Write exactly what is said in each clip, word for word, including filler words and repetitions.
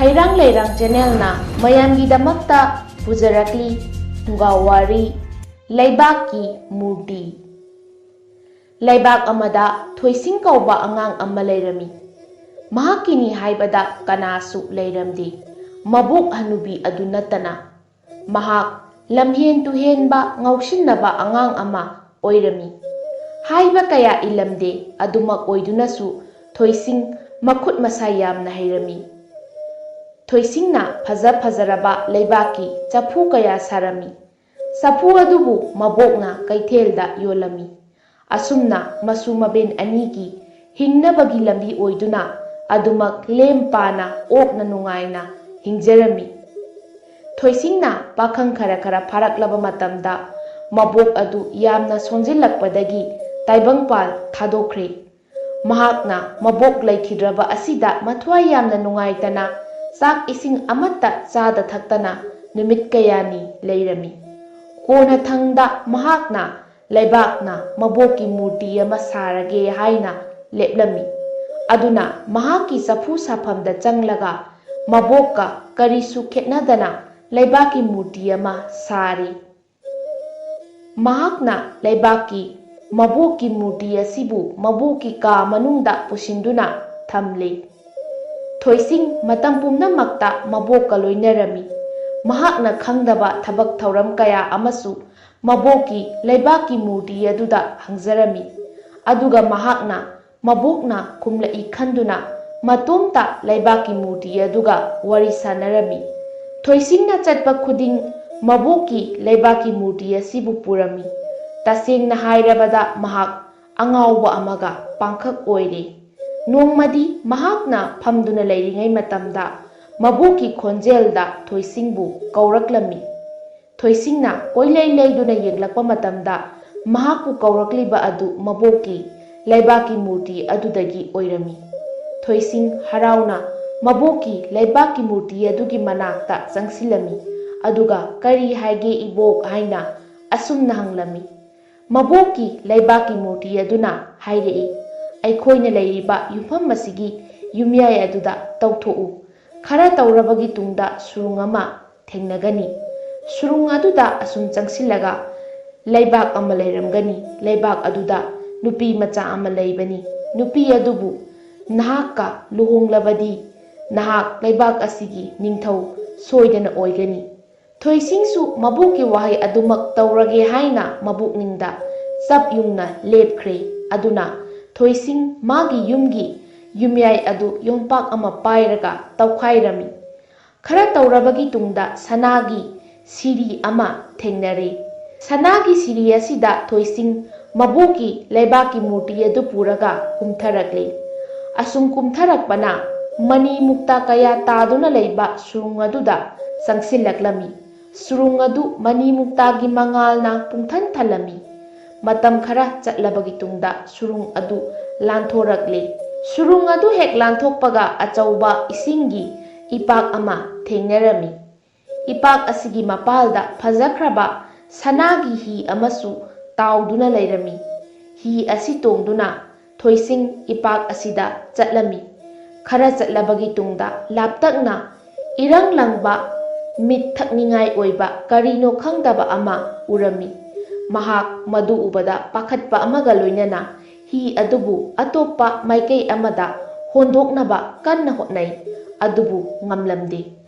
ꯍꯩꯔꯥꯡ ꯂꯩꯔꯥꯡ ꯆꯦꯅꯦꯜꯅ ꯃꯌꯥꯝꯒꯤꯗꯃꯛꯇ ꯄꯨꯖꯔꯛꯂꯤ ꯐꯨꯡꯒꯥ ꯋꯥꯔꯤ, ꯂꯩꯕꯥꯛꯀꯤ ꯃꯨꯔꯇꯤ꯫ ꯂꯩꯕꯥꯛ ꯑꯃꯗ ꯊꯣꯏꯁꯤꯡ ꯀꯧꯕ ꯑꯉꯥꯡ ꯑꯃ ꯂꯩꯔꯝꯃꯤ꯫ ꯃꯍꯥꯛꯀꯤꯅꯤ ꯍꯥꯏꯕꯗ ꯀꯅꯥꯁꯨ ꯂꯩꯔꯝꯗꯦ, ꯃꯕꯣꯛ ꯍꯅꯨꯕꯤ ꯑꯗꯨ ꯅꯠꯇꯅ꯫ ꯃꯍꯥꯛ ꯂꯝꯍꯦꯟ ꯇꯨꯍꯦꯟꯕ, ꯉꯥꯎꯁꯤꯟꯅꯕ ꯑꯉꯥꯡ ꯑꯃ ꯑꯣꯏꯔꯝꯃꯤ꯫ ꯍꯥꯏꯕ ꯀꯌꯥ ꯏꯜꯂꯝꯗꯦ, ꯑꯗꯨꯃꯛ ꯑꯣꯏꯗꯨꯅꯁꯨ ꯊꯣꯏꯁꯤꯡ ꯃꯈꯨꯠ ꯃꯁꯥ ꯌꯥꯝꯅ ꯍꯩꯔꯝꯃꯤ꯫ ꯊꯣꯏꯁꯤꯡꯅ ꯐꯖ ꯐꯖꯔꯕ ꯂꯩꯕꯥꯛꯀꯤ ꯆꯐꯨ ꯀꯌꯥ ꯁꯥꯔꯝꯃꯤ꯫ ꯆꯐꯨ ꯑꯗꯨꯕꯨ ꯃꯕꯣꯛꯅ ꯀꯩꯊꯦꯜꯗ ꯌꯣꯜꯂꯝꯃꯤ꯫ ꯑꯁꯨꯝꯅ ꯃꯁꯨ ꯃꯕꯦꯟ ꯑꯅꯤꯒꯤ ꯍꯤꯡꯅꯕꯒꯤ ꯂꯝꯕꯤ ꯑꯣꯏꯗꯨꯅ ꯑꯗꯨꯃꯛ ꯂꯦꯝ ꯄꯥꯅ ꯑꯣꯛꯅ ꯅꯨꯡꯉꯥꯏꯅ ꯍꯤꯡꯖꯔꯝꯃꯤ꯫ ꯊꯣꯏꯁꯤꯡꯅ ꯄꯥꯈꯪ ꯈꯔ ꯈꯔ ꯐꯥꯔꯛꯂꯕ ꯃꯇꯝꯗ ꯃꯕꯣꯛ ꯑꯗꯨ ꯌꯥꯝꯅ ꯁꯣꯟꯖꯤꯜꯂꯛꯄꯗꯒꯤ ꯇꯥꯏꯕꯪꯄꯥꯜ ꯊꯥꯗꯣꯛꯈ꯭ꯔꯦ꯫ ꯃꯍꯥꯛꯅ ꯃꯕꯣꯛ ꯂꯩꯈꯤꯗ꯭ꯔꯕ ꯑꯁꯤꯗ ꯃꯊ꯭ꯋꯥꯏ ꯌꯥꯝꯅ ꯅꯨꯡꯉꯥꯏꯇꯅ ꯆꯥꯛ ꯏꯁꯤꯡ ꯑꯃꯠꯇ ꯆꯥꯗ ꯊꯛꯇꯅ ꯅꯨꯃꯤꯠ ꯀꯌꯥꯅꯤ ꯂꯩꯔꯝꯃꯤ꯫ ꯀꯣꯟꯅꯊꯪꯗ ꯃꯍꯥꯛꯅ ꯂꯩꯕꯥꯛꯅ ꯃꯕꯣꯛꯀꯤ ꯃꯨꯔꯇꯤ ꯑꯃ ꯁꯥꯔꯒꯦ ꯍꯥꯏꯅ ꯂꯦꯞꯂꯝꯃꯤ꯫ ꯑꯗꯨꯅ ꯃꯍꯥꯛꯀꯤ ꯆꯐꯨ ꯁꯥꯐꯝꯗ ꯆꯪꯂꯒ ꯃꯕꯣꯛꯀ ꯀꯔꯤꯁꯨ ꯈꯦꯠꯅꯗꯅ ꯂꯩꯕꯥꯛꯀꯤ ꯃꯨꯔꯇꯤ ꯑꯃ ꯁꯥꯔꯤ꯫ ꯃꯍꯥꯛꯅ ꯂꯩꯕꯥꯛꯀꯤ ꯃꯕꯣꯛꯀꯤ ꯃꯨꯔꯇꯤ ꯑꯁꯤꯕꯨ ꯃꯕꯣꯛꯀꯤ ꯀꯥ ꯃꯅꯨꯡꯗ ꯄꯨꯁꯤꯟꯗꯨꯅ ꯊꯝꯂꯤ꯫ ꯊꯣꯏꯁꯤꯡ ꯃꯇꯝ ꯄꯨꯝꯅꯃꯛꯇ ꯃꯕꯣꯛꯀ ꯂꯣꯏꯅꯔꯝꯃꯤ꯫ ꯃꯍꯥꯛꯅ ꯈꯪꯗꯕ ꯊꯕꯛ ꯊꯧꯔꯝ ꯀꯌꯥ ꯑꯃꯁꯨ ꯃꯕꯣꯛꯀꯤ ꯂꯩꯕꯥꯛꯀꯤ ꯃꯨꯔꯇꯤ ꯑꯗꯨꯗ ꯍꯪꯖꯔꯝꯃꯤ꯫ ꯑꯗꯨꯒ ꯃꯍꯥꯛꯅ ꯃꯕꯣꯛꯅ ꯈꯨꯝꯂꯛꯏ ꯈꯟꯗꯨꯅ ꯃꯇꯣꯝꯇ ꯂꯩꯕꯥꯛꯀꯤ ꯃꯨꯔꯇꯤ ꯑꯗꯨꯒ ꯋꯥꯔꯤ ꯁꯥꯟꯅꯔꯝꯃꯤ꯫ ꯊꯣꯏꯁꯤꯡꯅ ꯆꯠꯄ ꯈꯨꯗꯤꯡ ꯃꯕꯣꯛꯀꯤ ꯂꯩꯕꯥꯛꯀꯤ ꯃꯨꯔꯇꯤ ꯑꯁꯤꯕꯨ ꯄꯨꯔꯝꯃꯤ꯫ ꯇꯁꯦꯡꯅ ꯍꯥꯏꯔꯕꯗ ꯃꯍꯥꯛ ꯑꯉꯥꯎꯕ ꯑꯃꯒ ꯄꯥꯡꯈꯛ ꯑꯣꯏꯔꯦ꯫ ꯅꯣꯡꯃꯗꯤ ꯃꯍꯥꯛꯅ ꯐꯝꯗꯨꯅ ꯂꯩꯔꯤꯉꯩ ꯃꯇꯝꯗ ꯃꯕꯣꯛꯀꯤ ꯈꯣꯟꯖꯦꯜꯗ ꯊꯣꯏꯁꯤꯡꯕꯨ ꯀꯧꯔꯛꯂꯝꯃꯤ꯫ ꯊꯣꯏꯁꯤꯡꯅ ꯀꯣꯏꯂꯩ ꯂꯩꯗꯨꯅ ꯌꯦꯡꯂꯛꯄ ꯃꯇꯝꯗ ꯃꯍꯥꯛꯄꯨ ꯀꯧꯔꯛꯂꯤꯕ ꯑꯗꯨ ꯃꯕꯣꯛꯀꯤ ꯂꯩꯕꯥꯛꯀꯤ ꯃꯨꯔꯇꯤ ꯑꯗꯨꯗꯒꯤ ꯑꯣꯏꯔꯝꯃꯤ꯫ ꯊꯣꯏꯁꯤꯡ ꯍꯔꯥꯎꯅ ꯃꯕꯣꯛꯀꯤ ꯂꯩꯕꯥꯛꯀꯤ ꯃꯨꯔꯇꯤ ꯑꯗꯨꯒꯤ ꯃꯅꯥꯛꯇ ꯆꯪꯁꯤꯜꯂꯝꯃꯤ꯫ ꯑꯗꯨꯒ "ꯀꯔꯤ ꯍꯥꯏꯒꯦ ꯏꯕꯣꯛ?" ꯍꯥꯏꯅ ꯑꯁꯨꯝꯅ ꯍꯪꯂꯝꯃꯤ꯫ ꯃꯕꯣꯛꯀꯤ ꯂꯩꯕꯥꯛꯀꯤ ꯃꯨꯔꯇꯤ ꯑꯗꯨꯅ ꯍꯥꯏꯔꯛꯏ, "ꯑꯩꯈꯣꯏꯅ ꯂꯩꯔꯤꯕ ꯌꯨꯝꯐꯝ ꯑꯁꯤꯒꯤ ꯌꯨꯝꯌꯥꯏ ꯑꯗꯨꯗ ꯇꯧꯊꯣꯛꯎ꯫ ꯈꯔ ꯇꯧꯔꯕꯒꯤ ꯇꯨꯡꯗ ꯁꯨꯔꯨꯡ ꯑꯃ ꯊꯦꯡꯅꯒꯅꯤ꯫ ꯁꯨꯔꯨꯡ ꯑꯗꯨꯗ ꯑꯁꯨꯝ ꯆꯪꯁꯤꯜꯂꯒ ꯂꯩꯕꯥꯛ ꯑꯃ ꯂꯩꯔꯝꯒꯅꯤ꯫ ꯂꯩꯕꯥꯛ ꯑꯗꯨꯗ ꯅꯨꯄꯤ ꯃꯆꯥ ꯑꯃ ꯂꯩꯕꯅꯤ꯫ ꯅꯨꯄꯤ ꯑꯗꯨꯕꯨ ꯅꯍꯥꯛꯀ ꯂꯨꯍꯣꯡꯂꯕꯗꯤ ꯅꯍꯥꯛ ꯂꯩꯕꯥꯛ ꯑꯁꯤꯒꯤ ꯅꯤꯡꯊꯧ ꯁꯣꯏꯗꯅ ꯑꯣꯏꯒꯅꯤ꯫ ꯊꯣꯏꯁꯤꯡꯁꯨ ꯃꯕꯣꯛꯀꯤ ꯋꯥꯍꯩ ꯑꯗꯨꯃꯛ ꯇꯧꯔꯒꯦ ꯍꯥꯏꯅ ꯃꯕꯣꯛꯅꯤꯡꯗ ꯆꯞ ꯌꯨꯡꯅ ꯂꯦꯞꯈ꯭ꯔꯦ꯫ ꯑꯗꯨꯅ ꯊꯣꯏꯁꯤꯡ ꯃꯥꯒꯤ ꯌꯨꯝꯒꯤ ꯌꯨꯝꯌꯥꯏ ꯑꯗꯨ ꯌꯣꯝꯄꯥꯛ ꯑꯃ ꯄꯥꯏꯔꯒ ꯇꯧꯈꯥꯏꯔꯝꯃꯤ꯫ ꯈꯔ ꯇꯧꯔꯕꯒꯤ ꯇꯨꯡꯗ ꯁꯅꯥꯒꯤ ꯁꯤꯔꯤ ꯑꯃ ꯊꯦꯡꯅꯔꯦ꯫ ꯁꯅꯥꯒꯤ ꯁꯤꯔꯤ ꯑꯁꯤꯗ ꯊꯣꯏꯁꯤꯡ ꯃꯕꯣꯛꯀꯤ ꯂꯩꯕꯥꯛꯀꯤ ꯃꯨꯔꯇꯤ ꯑꯗꯨ ꯄꯨꯔꯒ ꯀꯨꯝꯊꯔꯛꯂꯦ꯫ ꯑꯁꯨꯝ ꯀꯨꯝꯊꯔꯛꯄꯅ ꯃꯅꯤ ꯃꯨꯛꯇꯥ ꯀꯌꯥ ꯇꯥꯗꯨꯅ ꯂꯩꯕ ꯁꯨꯔꯨꯡ ꯑꯗꯨꯗ ꯆꯪꯁꯤꯜꯂꯛꯂꯝꯃꯤ꯫ ꯁꯨꯔꯨꯡ ꯑꯗꯨ ꯃꯅꯤ ꯃꯨꯛꯇꯥꯒꯤ ꯃꯉꯥꯜꯅ ꯄꯨꯡꯊꯟ ꯊꯜꯂꯝꯃꯤ꯫ ꯃꯇꯝ ꯈꯔ ꯆꯠꯂꯕꯒꯤ ꯇꯨꯡꯗ ꯁꯨꯔꯨꯡ ꯑꯗꯨ ꯂꯥꯟꯊꯣꯔꯛꯂꯦ꯫ ꯁꯨꯔꯨꯡ ꯑꯗꯨ ꯍꯦꯛ ꯂꯥꯟꯊꯣꯛꯄꯒ ꯑꯆꯧꯕ ꯏꯁꯤꯡꯒꯤ ꯏꯄꯥꯛ ꯑꯃ ꯊꯦꯡꯅꯔꯝꯃꯤ꯫ ꯏꯄꯥꯛ ꯑꯁꯤꯒꯤ ꯃꯄꯥꯜꯗ ꯐꯖꯈ꯭ꯔꯕ ꯁꯅꯥꯒꯤ ꯍꯤ ꯑꯃꯁꯨ ꯇꯥꯎꯗꯨꯅ ꯂꯩꯔꯝꯃꯤ꯫ ꯍꯤ ꯑꯁꯤ ꯇꯣꯡꯗꯨꯅ ꯊꯣꯏꯁꯤꯡ ꯏꯄꯥꯛ ꯑꯁꯤꯗ ꯆꯠꯂꯝꯃꯤ꯫ ꯈꯔ ꯆꯠꯂꯕꯒꯤ ꯇꯨꯡꯗ ꯂꯥꯞꯇꯛꯅ ꯏꯔꯪ ꯂꯪꯕ, ꯃꯤꯠ ꯊꯛꯅꯤꯡꯉꯥꯏ ꯑꯣꯏꯕ ꯀꯔꯤꯅꯣ ꯈꯪꯗꯕ ꯑꯃ ꯎꯔꯝꯃꯤ꯫ ꯃꯍꯥꯛ ꯃꯗꯨ ꯎꯕꯗ ꯄꯥꯈꯠꯄ ꯑꯃꯒ ꯂꯣꯏꯅꯅ ꯍꯤ ꯑꯗꯨꯕꯨ ꯑꯇꯣꯞꯄ ꯃꯥꯏꯀꯩ ꯑꯃꯗ ꯍꯣꯟꯗꯣꯛꯅꯕ ꯀꯟꯅ ꯍꯣꯠꯅꯩ, ꯑꯗꯨꯕꯨ ꯉꯝꯂꯝꯗꯦ꯫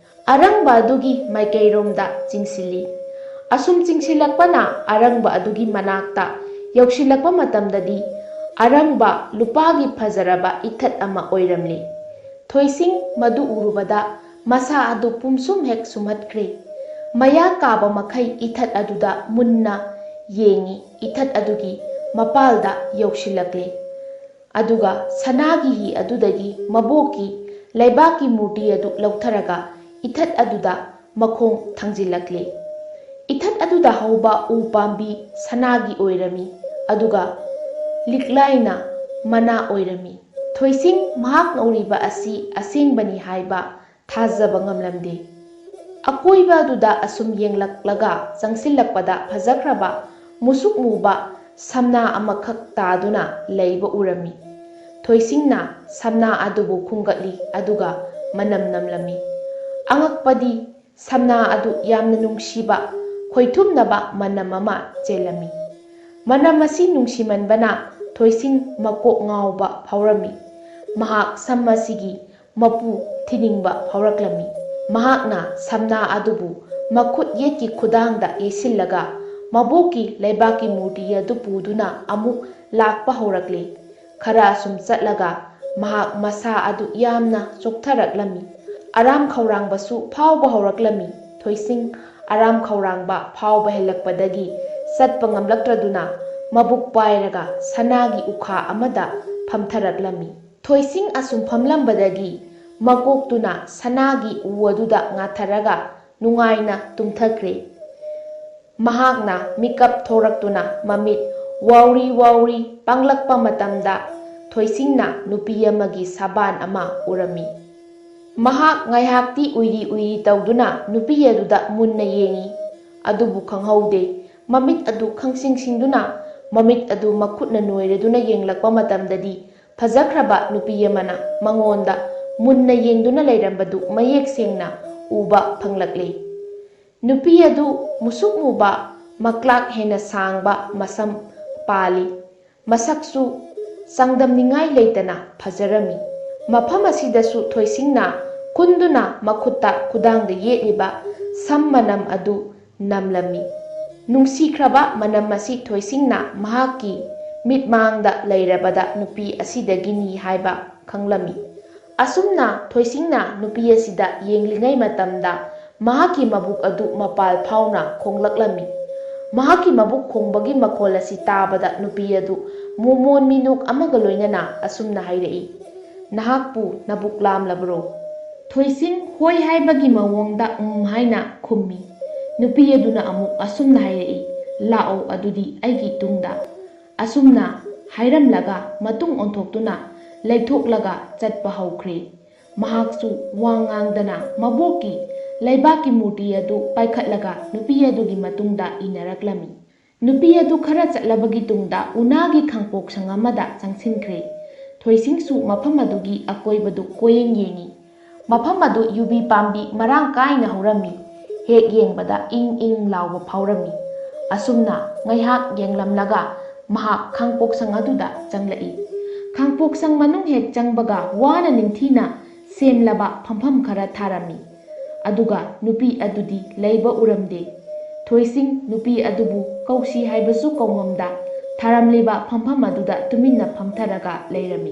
ꯑꯔꯪꯕ ꯑꯗꯨꯒꯤ ꯃꯥꯏꯀꯩꯔꯣꯝꯗ ꯆꯤꯡꯁꯤꯜꯂꯤ꯫ ꯑꯁꯨꯝ ꯆꯤꯡꯁꯤꯜꯂꯛꯄꯅ ꯑꯔꯪꯕ ꯑꯗꯨꯒꯤ ꯃꯅꯥꯛꯇ ꯌꯧꯁꯤꯜꯂꯛꯄ ꯃꯇꯝꯗꯗꯤ ꯑꯔꯪꯕ ꯂꯨꯄꯥꯒꯤ ꯐꯖꯔꯕ ꯏꯊꯠ ꯑꯃ ꯑꯣꯏꯔꯝꯂꯤ꯫ ꯊꯣꯏꯁꯤꯡ ꯃꯗꯨ ꯎꯔꯨꯕꯗ ꯃꯁꯥ ꯑꯗꯨ ꯄꯨꯝꯁꯨꯝ ꯍꯦꯛ ꯁꯨꯝꯍꯠꯈ꯭ꯔꯦ꯫ ꯃꯌꯥ ꯀꯥꯕ ꯃꯈꯩ ꯏꯊꯠ ꯑꯗꯨꯗ ꯃꯨꯟꯅ ꯌꯦꯡꯉꯤ꯫ ꯏꯊꯠ ꯑꯗꯨꯒꯤ ꯃꯄꯥꯜꯗ ꯌꯧꯁꯤꯜꯂꯛꯂꯦ꯫ ꯑꯗꯨꯒ ꯁꯅꯥꯒꯤ ꯍꯤ ꯑꯗꯨꯗꯒꯤ ꯃꯕꯣꯛꯀꯤ ꯂꯩꯕꯥꯛꯀꯤ ꯃꯨꯔꯇꯤ ꯑꯗꯨ ꯂꯧꯊꯔꯒ ꯏꯊꯠ ꯑꯗꯨꯗ ꯃꯈꯣꯡ ꯊꯥꯡꯖꯤꯜꯂꯛꯂꯦ꯫ ꯏꯊꯠ ꯑꯗꯨꯗ ꯍꯧꯕ ꯎ ꯄꯥꯝꯕꯤ ꯁꯅꯥꯒꯤ ꯑꯣꯏꯔꯝꯃꯤ, ꯑꯗꯨꯒ ꯂꯤꯛꯂꯥꯏꯅ ꯃꯅꯥ ꯑꯣꯏꯔꯝꯃꯤ꯫ ꯊꯣꯏꯁꯤꯡ ꯃꯍꯥꯛꯅ ꯎꯔꯤꯕ ꯑꯁꯤ ꯑꯁꯦꯡꯕꯅꯤ ꯍꯥꯏꯕ ꯊꯥꯖꯕ ꯉꯝꯂꯝꯗꯦ꯫ ꯑꯀꯣꯏꯕ ꯑꯗꯨꯗ ꯑꯁꯨꯝ ꯌꯦꯡꯂꯛꯂꯒ ꯆꯪꯁꯤꯜꯂꯛꯄꯗ ꯐꯖꯈ꯭ꯔꯕ ꯃꯨꯁꯨꯛ ꯃꯨꯕ ꯁꯝꯅꯥ ꯑꯃꯈꯛ ꯇꯥꯗꯨꯅ ꯂꯩꯕ ꯎꯔꯝꯃꯤ꯫ ꯊꯣꯏꯁꯤꯡꯅ ꯁꯝꯅꯥ ꯑꯗꯨꯕꯨ ꯈꯨꯝꯒꯠꯂꯤ, ꯑꯗꯨꯒ ꯃꯅꯝ ꯅꯝꯂꯝꯃꯤ꯫ ꯑꯉꯛꯄꯗꯤ, ꯁꯝꯅꯥ ꯑꯗꯨ ꯌꯥꯝꯅ ꯅꯨꯡꯁꯤꯕ, ꯈꯣꯏꯊꯨꯝꯅꯕ ꯃꯅꯝ ꯑꯃ ꯆꯦꯜꯂꯝꯃꯤ꯫ ꯃꯅꯝ ꯑꯁꯤ ꯅꯨꯡꯁꯤꯃꯟꯕꯅ ꯊꯣꯏꯁꯤꯡ ꯃꯀꯣꯛ ꯉꯥꯎꯕ ꯐꯥꯎꯔꯝꯃꯤ꯫ ꯃꯍꯥꯛ ꯁꯝ ꯑꯁꯤꯒꯤ ꯃꯄꯨ ꯊꯤꯅꯤꯡꯕ ꯐꯥꯎꯔꯛꯂꯝꯃꯤ꯫ ꯃꯍꯥꯛꯅ ꯁꯝꯅꯥ ꯑꯗꯨꯕꯨ ꯃꯈꯨꯠ ꯌꯦꯠꯀꯤ ꯈꯨꯗꯥꯡꯗ ꯌꯩꯁꯤꯜꯂꯒ ꯃꯕꯣꯛꯀꯤ ꯂꯩꯕꯥꯛꯀꯤ ꯃꯨꯔꯇꯤ ꯑꯗꯨ ꯄꯨꯗꯨꯅ ꯑꯃꯨꯛ ꯂꯥꯛꯄ ꯍꯧꯔꯛꯂꯦ꯫ ꯈꯔ ꯑꯁꯨꯝ ꯆꯠꯂꯒ ꯃꯍꯥꯛ ꯃꯁꯥ ꯑꯗꯨ ꯌꯥꯝꯅ ꯆꯣꯛꯊꯔꯛꯂꯝꯃꯤ꯫ ꯑꯔꯥꯝ ꯈꯧꯔꯥꯡꯕꯁꯨ ꯐꯥꯎꯕ ꯍꯧꯔꯛꯂꯝꯃꯤ꯫ ꯊꯣꯏꯁꯤꯡ ꯑꯔꯥꯝ ꯈꯧꯔꯥꯡꯕ ꯐꯥꯎꯕ ꯍꯦꯜꯂꯛꯄꯗꯒꯤ ꯆꯠꯄ ꯉꯝꯂꯛꯇ꯭ꯔꯗꯨꯅ ꯃꯕꯨꯛ ꯄꯥꯏꯔꯒ ꯁꯅꯥꯒꯤ ꯎꯈꯥ ꯑꯃꯗ ꯐꯝꯊꯔꯛꯂꯝꯃꯤ꯫ ꯊꯣꯏꯁꯤꯡ ꯑꯁꯨꯝ ꯐꯝꯂꯝꯕꯗꯒꯤ ꯃꯀꯣꯛꯇꯨꯅ ꯁꯅꯥꯒꯤ ꯎ ꯑꯗꯨꯗ ꯉꯥꯊꯔꯒ ꯅꯨꯡꯉꯥꯏꯅ ꯇꯨꯝꯊꯈ꯭ꯔꯦ꯫ ꯃꯍꯥꯛꯅ ꯃꯤꯀꯞ ꯊꯣꯔꯛꯇꯨꯅ ꯃꯃꯤꯠ ꯋꯥꯎꯔꯤ ꯋꯥꯎꯔꯤ ꯄꯥꯡꯂꯛꯄ ꯃꯇꯝꯗ ꯊꯣꯏꯁꯤꯡꯅ ꯅꯨꯄꯤ ꯑꯃꯒꯤ ꯁꯥꯕꯥꯟ ꯑꯃ ꯎꯔꯝꯃꯤ꯫ ꯃꯍꯥꯛ ꯉꯥꯏꯍꯥꯛꯇꯤ ꯎꯏꯔꯤ ꯎꯏꯔꯤ ꯇꯧꯗꯨꯅ ꯅꯨꯄꯤ ꯑꯗꯨꯗ ꯃꯨꯟꯅ ꯌꯦꯡꯏ꯫ ꯑꯗꯨꯕꯨ ꯈꯪꯍꯧꯗꯦ꯫ ꯃꯃꯤꯠ ꯑꯗꯨ ꯈꯪꯁꯤꯡ ꯁꯤꯡꯗꯨꯅ ꯃꯃꯤꯠ ꯑꯗꯨ ꯃꯈꯨꯠꯅ ꯅꯣꯏꯔꯗꯨꯅ ꯌꯦꯡꯂꯛꯄ ꯃꯇꯝꯗꯗꯤ ꯐꯖꯈ꯭ꯔꯕ ꯅꯨꯄꯤ ꯑꯃꯅ ꯃꯉꯣꯟꯗ ꯃꯨꯟꯅ ꯌꯦꯡꯗꯨꯅ ꯂꯩꯔꯝꯕꯗꯨ ꯃꯌꯦꯛ ꯁꯦꯡꯅ ꯎꯕ ꯐꯪꯂꯛꯂꯦ꯫ ꯅꯨꯄꯤ ꯑꯗꯨ ꯃꯨꯁꯨꯛ ꯃꯨꯕ, ꯃꯀ꯭ꯂꯥꯛ ꯍꯦꯟꯅ ꯁꯥꯡꯕ ꯃꯁꯝ ꯄꯥꯜꯂꯤ꯫ ꯃꯁꯛꯁꯨ ꯆꯥꯡꯗꯝꯅꯤꯡꯉꯥꯏ ꯂꯩꯇꯅ ꯐꯖꯔꯝꯃꯤ꯫ ꯃꯐꯝ ꯑꯁꯤꯗꯁꯨ ꯊꯣꯏꯁꯤꯡꯅ ꯀꯨꯟꯗꯨꯅ ꯃꯈꯨꯠꯇ ꯈꯨꯗꯥꯡꯗ ꯌꯦꯠꯂꯤꯕ ꯁꯝ ꯃꯅꯝ ꯑꯗꯨ ꯅꯝꯂꯝꯃꯤ꯫ ꯅꯨꯡꯁꯤꯈ꯭ꯔꯕ ꯃꯅꯝ ꯑꯁꯤ ꯊꯣꯏꯁꯤꯡꯅ ꯃꯍꯥꯛꯀꯤ ꯃꯤꯠꯃꯥꯡꯗ ꯂꯩꯔꯕꯗ ꯅꯨꯄꯤ ꯑꯁꯤꯗꯒꯤꯅꯤ ꯍꯥꯏꯕ ꯈꯪꯂꯝꯃꯤ꯫ ꯑꯁꯨꯝꯅ ꯊꯣꯏꯁꯤꯡꯅ ꯅꯨꯄꯤ ꯑꯁꯤꯗ ꯌꯦꯡꯂꯤꯉꯩ ꯃꯇꯝꯗ ꯃꯍꯥꯛꯀꯤ ꯃꯕꯨꯛ ꯑꯗꯨ ꯃꯄꯥꯜ ꯐꯥꯎꯅ ꯈꯣꯡꯂꯛꯂꯝꯃꯤ꯫ ꯃꯍꯥꯛꯀꯤ ꯃꯕꯨꯛ ꯈꯣꯡꯕꯒꯤ ꯃꯈꯣꯜ ꯑꯁꯤ ꯇꯥꯕꯗ ꯅꯨꯄꯤ ꯑꯗꯨ ꯃꯣꯃꯣꯟ ꯃꯤꯅꯣꯛ ꯑꯃꯒ ꯂꯣꯏꯅꯅ ꯑꯁꯨꯝꯅ ꯍꯥꯏꯔꯛꯏ, "ꯅꯍꯥꯛꯄꯨ ꯅꯕꯨꯛ ꯂꯥꯝꯂꯕ꯭ꯔꯣ?" ꯊꯣꯏꯁꯤꯡ ꯍꯣꯏ ꯍꯥꯏꯕꯒꯤ ꯃꯑꯣꯡꯗ ꯎꯝ ꯍꯥꯏꯅ ꯈꯨꯝꯃꯤ꯫ ꯅꯨꯄꯤ ꯑꯗꯨꯅ ꯑꯃꯨꯛ ꯑꯁꯨꯝꯅ ꯍꯥꯏꯔꯛꯏ, "ꯂꯥꯛꯑꯣ ꯑꯗꯨꯗꯤ ꯑꯩꯒꯤ ꯇꯨꯡꯗ꯫" ꯑꯁꯨꯝꯅ ꯍꯥꯏꯔꯝꯂꯒ ꯃꯇꯨꯡ ꯑꯣꯟꯊꯣꯛꯇꯨꯅ ꯂꯩꯊꯣꯛꯂꯒ ꯆꯠꯄ ꯍꯧꯈ꯭ꯔꯦ꯫ ꯃꯍꯥꯛꯁꯨ ꯋꯥ ꯉꯥꯡꯗꯅ ꯃꯕꯣꯛꯀꯤ ꯂꯩꯕꯥꯛꯀꯤ ꯃꯨꯔꯇꯤ ꯑꯗꯨ ꯄꯥꯏꯈꯠꯂꯒ ꯅꯨꯄꯤ ꯑꯗꯨꯒꯤ ꯃꯇꯨꯡꯗ ꯏꯟꯅꯔꯛꯂꯝꯃꯤ꯫ ꯅꯨꯄꯤ ꯑꯗꯨ ꯈꯔ ꯆꯠꯂꯕꯒꯤ ꯇꯨꯡꯗ ꯎꯅꯥꯒꯤ ꯈꯥꯡꯄꯣꯛꯁꯪ ꯑꯃꯗ ꯆꯪꯁꯤꯟꯈ꯭ꯔꯦ꯫ ꯊꯣꯏꯁꯤꯡꯁꯨ ꯃꯐꯝ ꯑꯗꯨꯒꯤ ꯑꯀꯣꯏꯕꯗꯨ ꯀꯣꯏꯌꯦꯡ ꯌꯦꯡꯏ꯫ ꯃꯐꯝ ꯑꯗꯨ ꯌꯨꯕꯤ ꯄꯥꯝꯕꯤ ꯃꯔꯥꯡ ꯀꯥꯏꯅ ꯍꯧꯔꯝꯃꯤ꯫ ꯍꯦꯛ ꯌꯦꯡꯕꯗ ꯏꯪ ꯏꯪ ꯂꯥꯎꯕ ꯐꯥꯎꯔꯝꯃꯤ꯫ ꯑꯁꯨꯝꯅ ꯉꯥꯏꯍꯥꯛ ꯌꯦꯡꯂꯝꯂꯒ ꯃꯍꯥꯛ ꯈꯥꯡꯄꯣꯛꯁꯪ ꯑꯗꯨꯗ ꯆꯪꯂꯛꯏ꯫ ꯈꯥꯡꯄꯣꯛꯁꯪ ꯃꯅꯨꯡ ꯍꯦꯛ ꯆꯪꯕꯒ ꯋꯥꯅ ꯅꯤꯡꯊꯤꯅ ꯁꯦꯝꯂꯕ ꯐꯝꯐꯝ ꯈꯔ ꯊꯥꯔꯝꯃꯤ꯫ ꯑꯗꯨꯒ ꯅꯨꯄꯤ ꯑꯗꯨꯗꯤ ꯂꯩꯕ ꯎꯔꯝꯗꯦ꯫ ꯊꯣꯏꯁꯤꯡ ꯅꯨꯄꯤ ꯑꯗꯨꯕꯨ ꯀꯧꯁꯤ ꯍꯥꯏꯕꯁꯨ ꯀꯧꯉꯝꯗ ꯊꯥꯔꯝꯂꯤꯕ ꯐꯝꯐꯝ ꯑꯗꯨꯗ ꯇꯨꯃꯤꯟꯅ ꯐꯝꯊꯔꯒ ꯂꯩꯔꯝꯃꯤ꯫